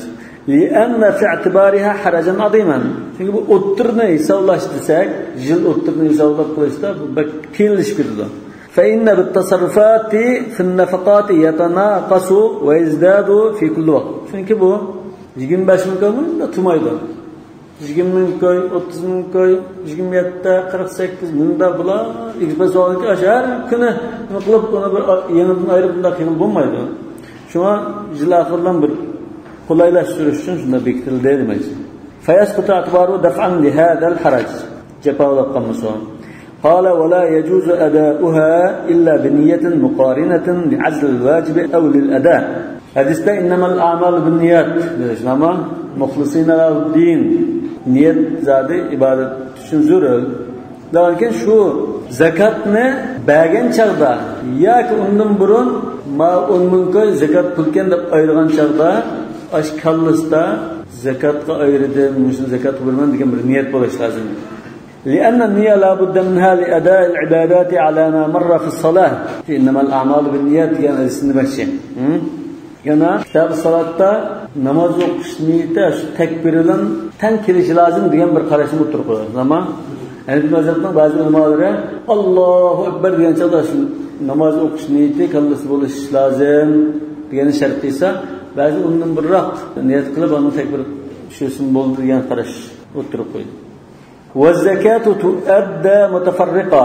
لأن في اعتبارها حرجا عظيما. چۈنكى بۇ ئوتتۇرىنى ھېسابلاش دېسەك، يىل ئوتتۇرىنى ھېسابلاپ قىلىشتا بۇ بەك قىيىنلىشىپ كېتىدۇ. فإن بالتصرفات في النفقات يتناقص ويزداد في كل وقت. چۈنكى بۇ يىگىرمە بەش مىڭ كوي مۇنداق تۇرمايدۇ. يىگىرمە مىڭ كوي، ئوتتۇز مىڭ كوي، يىگىرمە يەتتە، قىرىق سەككىز، مۇنداق بۇلار ئېگىز پەس بولغاندىكىن، ھەر كۈنى نېمە قىلىپ، ئۇنى بىر يېڭىدىن ئايرىپ بۇنداق قىلغىلى بولمايدۇ. شۇڭا يىل ئاخىرىدىن بىر قولايلاشتۇرۇش ئۈچۈن شۇنداق بېكىتىلدى دېمەكچى. فيسقط اعتباره دفعا لهذا الحرج. جاپا بولۇپ قالمىسۇن. قال ولا يجوز أداؤها إلا بنية مقارنة لعزل الواجب أو للأداء. ھەدىستە إنما الأعمال بالنيات دېيىلگەن، مۇخلىسىنا لەھۇددىن. نىيەت زادى ئىبادەت ئۈچۈن زۆرۈر. لېكىن شۇ زاكاتنى بەرگەن چاغدا ياكى ئۇندىن بۇرۇن، ما ئون مىڭ كوي زاكات پۇلكەن دەپ ئايرىغان چاغدا، ئاش كاللىسىدا زاكاتقا ئايرىدىم، مۇشۇنى زاكاتقا بېرىمەن دېگەن بىر نىيەت بولۇش لازىم. لأن النية لا بد منها لأداء العبادات على ما مر في الصلاة. إنما الأعمال بالنيات دېگەن ھەدىسنى دېمەكچى. ھە؟ يەنە كىتاب سالاتتا ناماز ئوقۇش نىيىتى شۇ تەكبىر بىلەن تەڭ كېلىشى لازىم دېگەن بىر قاراشنى ئوتتۇرىغا قويغان. ئەمما ھەنەفىي مەزھەپنىڭ بەزى ئۆلىمالىرى ئاللاھۇ ئەكبەر دېگەن چاغدا شۇ ناماز ئوقۇش نىيىتى كاللىسىدا بولۇشى لازىم دېگەننى شەرت قىلسا، بەزى ئۇندىن بۇرۇنراق نىيەت قىلىپ ئاندىن تەكبىر چۈشۈرسىمۇ بولىدۇ دېگەن قاراش ئوتتۇرىغا قويدى. والزكاة تؤدى متفرقة.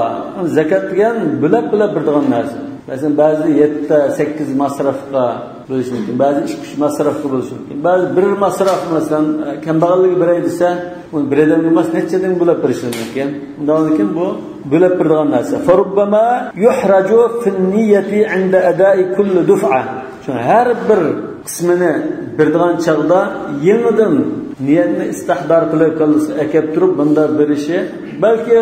زاكات دېگەن بۆلەپ-بۆلەپ بېرىدىغان نەرسە. مەسىلەن، بەزى يەتتە، سەككىز مەسرەپكە بۆلۈشى مۇمكىن، بەزى ئىككى، ئۈچ مەسرەپكە بۆلۈشى مۇمكىن، بەزى بىر مەسرەپ، مەسىلەن، كەمبەغەللىككە بېرەي دېسە، ئۇنى بىر ئادەمگە ئەمەس، نەچچە ئادەمگە بۆلەپ بېرىشى مۇمكىن. ئۇنداق بولغاندىكىن بۇ بۆلەپ بېرىدىغان نەرسە. فربما يحرج في النية عند أداء كل دفعة. شۇڭا ھەر بىر قىسمىنى بېرىدىغان چاغدا يېڭىدىن نىيەتنى ئىستىھدار قىلىپ، كاللىسىغا ئەكەپ تۇرۇپ، بۇنداق بېرىشى، بەلكى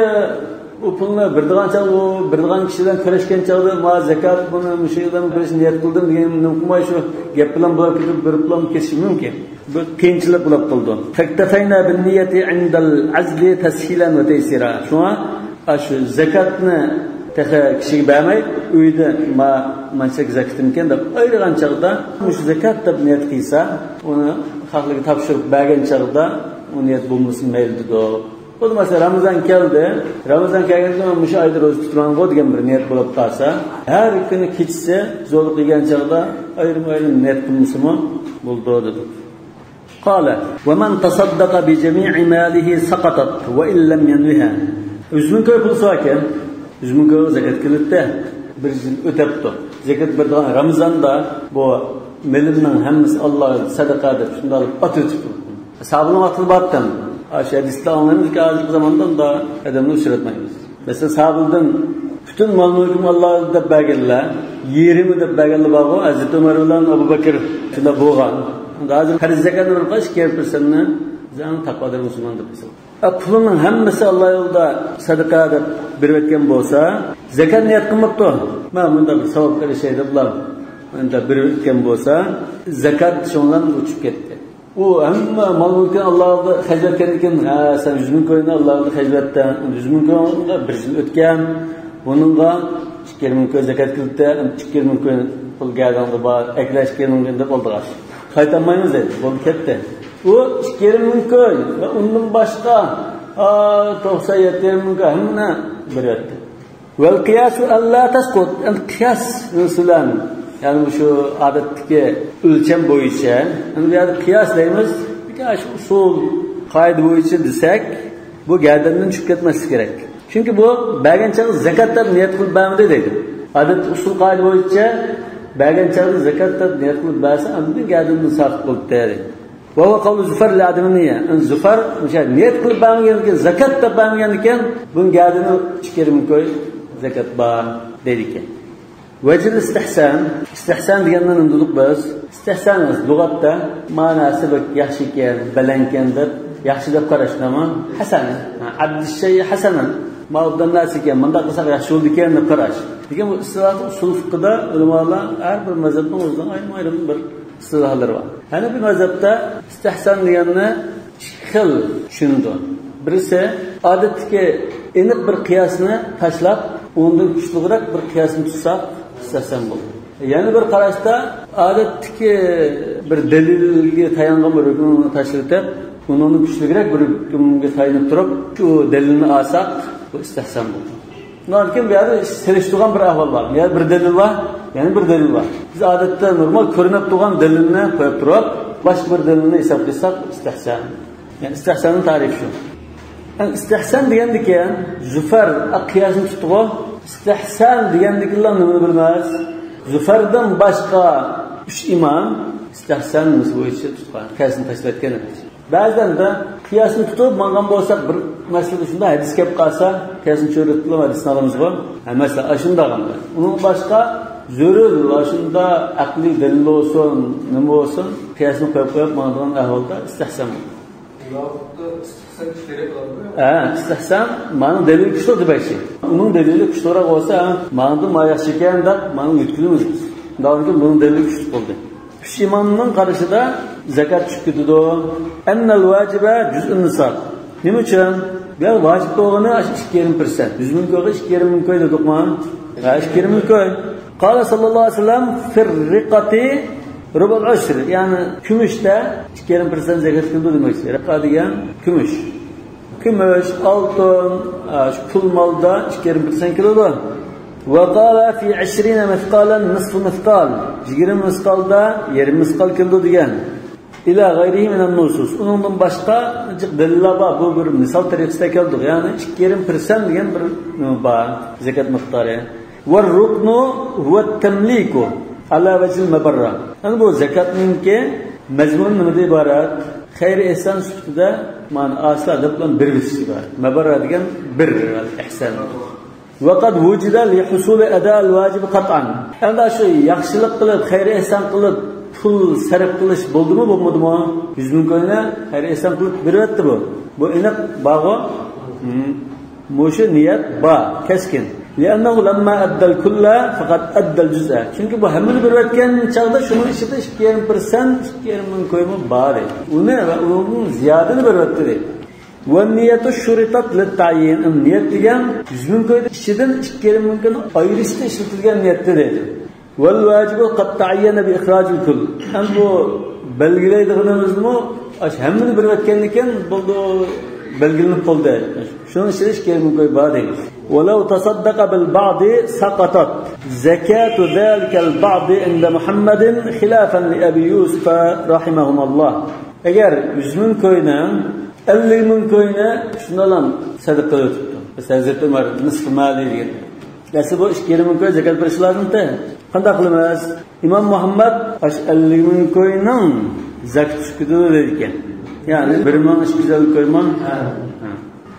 ئۇ پۇلنى بېرىدىغان چاغدا، ئۇ بېرىدىغان كىشى بىلەن كۆرۈشكەن چاغدا، ما زاكات بۇنى مۇشۇ ئادەمگە بېرىشنى نىيەت قىلدىم دېگەن نېمە قىلماي، شۇ گەپ بىلەن بولۇپ كېتىپ، بېرىپلا كېتىشى مۇمكىن. بىر قىيىنچىلىق بولۇپ قالىدۇ. فاكتفينا بالنية عند العزل تسهيلا وتيسيرا. شۇڭا ئاشۇ زاكاتنى تېخى كىشىگە بەرمەي، ئۆيدە ما، مانچىلىك زاكىتىمكەن دەپ ئايرىغان چاغدا، مۇشۇ زاكات دەپ نىيەت قىلسا، ئۇنى خەقلەرگە تاپشۇرۇپ بەرگەن چاغدا ئۇ نىيەت بولمىسا مەيلى دېدۇق. بولمىسا رامىزان كەلدى، رامىزان كەلگەندە مەن مۇشۇ ئايدا روزا تۇتىمەنغۇ دېگەن بىر نىيەت بولۇپ قالسا، ھەر كۈنى كېچىسى زورلۇق يېگەن چاغدا ئايرىم-ئايرىم نىيەت قىلمىسىمۇ بولىدۇ دېدۇق. قال، ومن تصدق بجميع ماله سقطت وإن لم ينوها. يۈز مىڭ كوي پۇلى باركەن، يۈز مىڭ كويغا زاكات كېلىپتۇ. بىر يىل ئۆتەپتۇ. زاكات بېرىدىغان رامىزاندا بۇ مېلىمنىڭ ھەممىسى ئاللاغا سەدىقە دەپ شۇنداق ئېلىپ ئاتىۋېتىپتۇ. ساھابىلەرنىڭ ۋاقتىدا بارتتىم. ئاشۇ ھەدىستە ئاڭلايمىزكى، ھازىرقى زاماندا ئۇنداق ئادەمنى ئۇچراتمايمىز. مەسىلەن، ساھابىلەردىن پۈتۈن مال-مۈلكۈمنى ئاللاغا دەپ بەرگەنلەر، يېرىمى دەپ بەرگەنلەر بارغۇ، ھەزرىتى ئۆمەر بىلەن ئەبۇ بەكرى شۇنداق بولغان. ھازىر پەرز زاكاتنى بىر قاراش، ئىككى يېرىم پىرسەنتنى ئۆزىنىڭ تەقۋادار مۇسۇلمان دەپ ھېسابلايدۇ. ئە، پۇلىنىڭ ھەممىسى ئاللا يولىدا سەدىقە دەپ بېرىۋەتكەن بولسا، زاكات نىيەت قىلماپتۇ. مانا مۇنداق بىر ساۋابقا ئېرىشەي دەپلا مۇنداق بېرىۋەتكەن بولسا، زاكات شۇنىڭ بىلەن ئۆچۈپ كەتتى. ئۇ ھەممە مال مۈلكىنى ئاللا يولىدا خەجلەتكەندىن كېيىن، ھە، سەن يۈز مىڭ كوينى ئاللا يولىدا خەجلەتتىڭ، يۈز مىڭ كويغا بىر يىل ئۆتكەن، بۇنىڭغا ئىككى يېرىم مىڭ كوي زاكات كېلىپتۇ، ئىككى يېرىم مىڭ كوي پۇل گەدىنىڭدە بار، ئەكىلە ئىككى يېرىم مىڭ كوي دەپ ئالدىغاچ. قايتالمايمىز دەيدۇ. بولدى، كەتتى. ئۇ ئىككى يېرىم مىڭ كوي ۋە ئۇندىن باشقا، ئا، توقسان يەتتە يېرىم مىڭ كوي ھەممىنى بېرىۋەتتى. ۋەل قىياسۇ ئەللا تەسقۇت. ئەمدى قىياس مەسىلەن، يەنى مۇشۇ ئادەتتىكى ئۆلچەم بويىچە، ئەمدى بۇ يەردە قىياس دەيمىز، شۇ ئۇسۇل، قائىدە بويىچە دېسەك، بۇ گەدىنىدىن چۈشۈپ كەتمەسلىكى كېرەك. چۈنكى بۇ بەرگەن چاغدا زاكات دەپ نىيەت قىلىپ بەرمىدى دەيدۇ. ئادەتتە ئۇسۇل قائىدە بويىچە بەرگەن چاغدا زاكات دەپ نىيەت قىلىپ بەرسە، ئاندىن گەدىنىدىن ساقىت بولۇپتۇ دەيدۇ. ۋە ھۇۋە قەۋلۇ زۇفەر لىئادىمىنى. ئەمدى زۇفەر مۇشۇ نىيەت قىلىپ بەرمىگەن ئىكەن، زاكات دەپ بەرمىگەن ئىكەن، بۇنىڭ گەدىنىدە ئىككى يېرىم مىڭ كوي زاكات بار دەيدۇ ئىكەن. ۋەجھۇل ئىستىھسان، ئىستىھسان دېگەننى نېمە دېدۇق بىز؟ ئىستىھسان لۇغەتتە مەناسى بەك ياخشى ئىكەن، بەلەن ئىكەن دەپ، ياخشى دەپ قاراشنىمۇ؟ ھەسەن، ھە، ئەبدىششەيئى ھەسەنەن، ما ئوبدان نەرسە ئىكەن، مۇنداق قىلساق ياخشى بولىدىكەن دەپ قاراش. لېكىن بۇ ئىستىلاھتا ئۇسۇل فىقىدا ئۆلىمالار ھەر بىر مەزھەپنىڭ ئۆزىنىڭ ئايرىم-ئايرىم بىر ئىستىلاھلىرى بار. ھەنەفىي مەزھەپتە ئىستىھسان دېگەننى ئىككى خىل چۈشىنىدۇ. بىرسى، ئادەتتىكى ئېنىق بىر قىياسنى تاشلاپ، ئۇنىڭدىن كۈچلۈكرەك بىر قىياسنى تۇتساق، ئىستىھسان بولىدۇ. يەنە بىر قاراشتا، ئادەتتىكى بىر دەلىلگە تايانغان بىر ھۆكۈمنى تاشلىۋېتىپ، ئۇنىڭدىن كۈچلۈكرەك بىر ھۆكۈمگە تايىنىپ تۇرۇپ، شۇ دەلىلنى ئالساق، بۇ ئىستىھسان بولىدۇ. ئۇنىڭدىن كېيىن بۇ يەردە سېلىشتۇرغان بىر ئەھۋال بار. يەنە بىر دەلىل بار، يەنە بىر دەلىل بار. بىز ئادەتتە نورمال كۆرۈنۈپ تۇرغان دەلىلنى قويۇپ تۇرۇپ، باشقا بىر دەلىلنى ھېسابقا ئالساق ئىستىھسان. يەنى ئىستىھساننىڭ تەرىپى شۇ. يەنى ئىستىھسان دېگەندىكىن زۇفەر قىياسنى تۇتتىغۇ. ئىستىھسان دېگەندىكىنلا نېمىنى بىلمەس؟ زۇفەردىن باشقا ئۈچ ئىمام ئىستىھسان بويىچە تۇتقان، قىياسنى تاشلىۋەتكەن ئەمەس. بەزىلەردە قىياسنى تۇتۇپ ماڭغان بولساق، بىر مەسىلىدە شۇنداق ھەدىس كەپ قالسا، قىياسنى چۆرۈتۈپ ھەدىسنى ئالىمىزغۇ. ھە، مەسىلەن، ئاشۇنداق ئەمەس. ئۇنىڭ باشقا زۆرۈر، ئاشۇنداق ئەقلىي دەلىل بولسۇن، نېمە بولسۇن، قىياسنى قويۇپ، قويۇپ ماڭىدىغان ئەھۋالدا ئىستىھسان بولىدۇ. ھە، ئىستىھسان مانا دەلىل كۈچلۈك دېمەكچى. ئۇنىڭ دەلىلى كۈچلۈكرەك بولسا، ھە، ماڭدىم، ما ياخشى ئىكەن دەپ، مانا يۆتكىلىمىز بىز. شۇنداق بولغاندىكىن بۇنىڭ دەلىلى كۈچلۈك بولدى. ئۈچ ئىمامنىڭ قارىشىدا زاكات چۈشۈپ كېتىدۇ. ئەننەل ۋاجىبە جۇزئۇن نىساب. نېمە ئۈچۈن؟ بۇ يەردە ۋاجىپ بولغىنى ئاشۇ ئىككى يېرىم پىرسەنت. يۈز مىڭ كويغا ئىككى يېرىم مىڭ كوي دېدۇقمۇ؟ ھە، ئىككى يېرىم مىڭ كوي. قال ساللاللاھۇ ئەلەيھى ۋەسەللەم، فىر رىقەتى رۇبۇل ئۇشر. يەنى كۈمۈشتە ئىككى يېرىم پىرسەنت زاكات كېلىدۇ دېمەكچى. رىقە دېگەن كۈمۈش. كۈمۈش، ئالتۇن، ئا، شۇ پۇل مالدا ئىككى يېرىم پىرسەنت كېلىدۇ. ۋە قالە فى ئىشرىنە مىسقالەن نىسفۇ مىسقال. يىگىرمە مىسقالدا يېرىم مىسقال كېلىدۇ دېگەن. ئىلە غەيرىھى مىنەن نۇسۇس. ئۇنىڭدىن باشقا جىق دەلىللەر بار. بۇ بىر مىسال تەرىقىسىدە كەلدۇق. يەنى ئىككى يېرىم پىرسەنت دېگەن بىر نېمە بار، زاكات مىقدارى. ۋە رۇكنۇ ھۇۋە تەملىكۇ ئەلا ۋەجھىل مەبەررە. يەنى بۇ زاكاتنىڭكى مەزمۇنى نېمىدىن ئىبارەت؟ خەير ئېھسان سۈپىتىدە مانا ئاسا دەپ بىلەن بېرىۋېتىش ئىبارەت. مەبەررە دېگەن بىر ئېھسان. ۋەقەد ۋۇجىدە لىھۇسۇلى ئەدائىل ۋاجىبى قەتئەن. ئەمدى شۇ ياخشىلىق قىلىپ، خەير ئېھسان قىلىپ، پۇل سەرپ قىلىش بولدىمۇ، بولمىدىمۇ؟ يۈز مىڭ كوينى خەير ئېھسان قىلىپ بېرىۋەتتى بۇ. بۇ ئېنىق بارغۇ؟ ھىم. مۇشۇ نىيەت بار، كەسكىن. لىئەننەھۇ لەمما ئەددەل كۇللە فەقەد ئەددەل جۇزئە. چۈنكى بۇ ھەممىنى بېرىۋەتكەن چاغدا شۇنىڭ ئىچىدە ئىككى يېرىم پىرسەنت، ئىككى يېرىم مىڭ كويمۇ بار ئىدى. ئۇنى ۋە ئۇنىڭدىن زىيادىنى بېرىۋەتتى دەيدۇ. ۋەننىيەتۇ شۇرىتەت لىتتەئيىن. نىيەت دېگەن يۈز مىڭ كويدىن ئىچىدىن ئىككى يېرىم مىڭ كوينى ئايرىشتا ئىشلىتىلگەن نىيەتتە دەيدۇ. ۋەل ۋاجىبۇ قەد تەئەييەنە بى ئىخراجىل كۇل. ئەمدى بۇ بەلگىلەيدىغىنىمىزمۇ ئاشۇ ھەممىنى بېرىۋەتكەندىن كېيىن بولدى، بەلگىلىنىپ قالدى. شۇنىڭ ئىچىدە ئىككى يېرىم مىڭ كوي بار دەيمىز. ۋەلەۋ تەسەددەقە بىل بەئدى سەقەتەت زەكاتۇ زالىكەل بەئدى ئىندە مۇھەممەدىن خىلاپەن لى ئەبى يۇسۇفە رەھىمەھۇمۇللاھ. ئەگەر يۈز مىڭ كوينىڭ ئەللىك مىڭ كوينى شۇنداقلا سەدىقە قىلىۋېتىپتۇ. بىز ھەزرىتى ئۆمەر نىسفى مالى دېگەن. ئەسلى بۇ ئىككى يېرىم مىڭ كوي زاكات بېرىش لازىمتى. قانداق قىلىمىز؟ ئىمام مۇھەممەد ئاشۇ ئەللىك مىڭ كوينىڭ زاكىتى چۈشۈپ كېتىدۇ دەيدىكەن. يەنى بىر مىڭ ئىككى يۈز ئەللىك كويمۇ؟ ھە.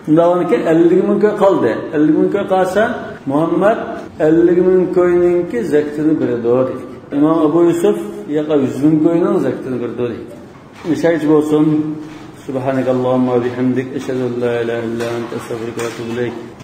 شۇنداق بولغاندىكىن ئەللىك مىڭ كوي قالدى. ئەللىك مىڭ كوي قالسا، مۇھەممەد ئەللىك مىڭ كوينىڭكى زاكىتىنى بېرىدۇ دەيدىكەن. ئىمام ئەبۇ يۈسۈف ياقا يۈز مىڭ كوينىڭ زەكىتىنى بېرىدۇ دەيدۇ. نىشايىچە بولسۇن. سۇبھانەكەللاھۇممە ۋە بىھەمدىك، ئەشھەدۇ ئەن لا ئىلاھە ئىللا ئەنتە، ئەستەغفىرۇكە ۋە ئەتۇبۇ ئىلەيك.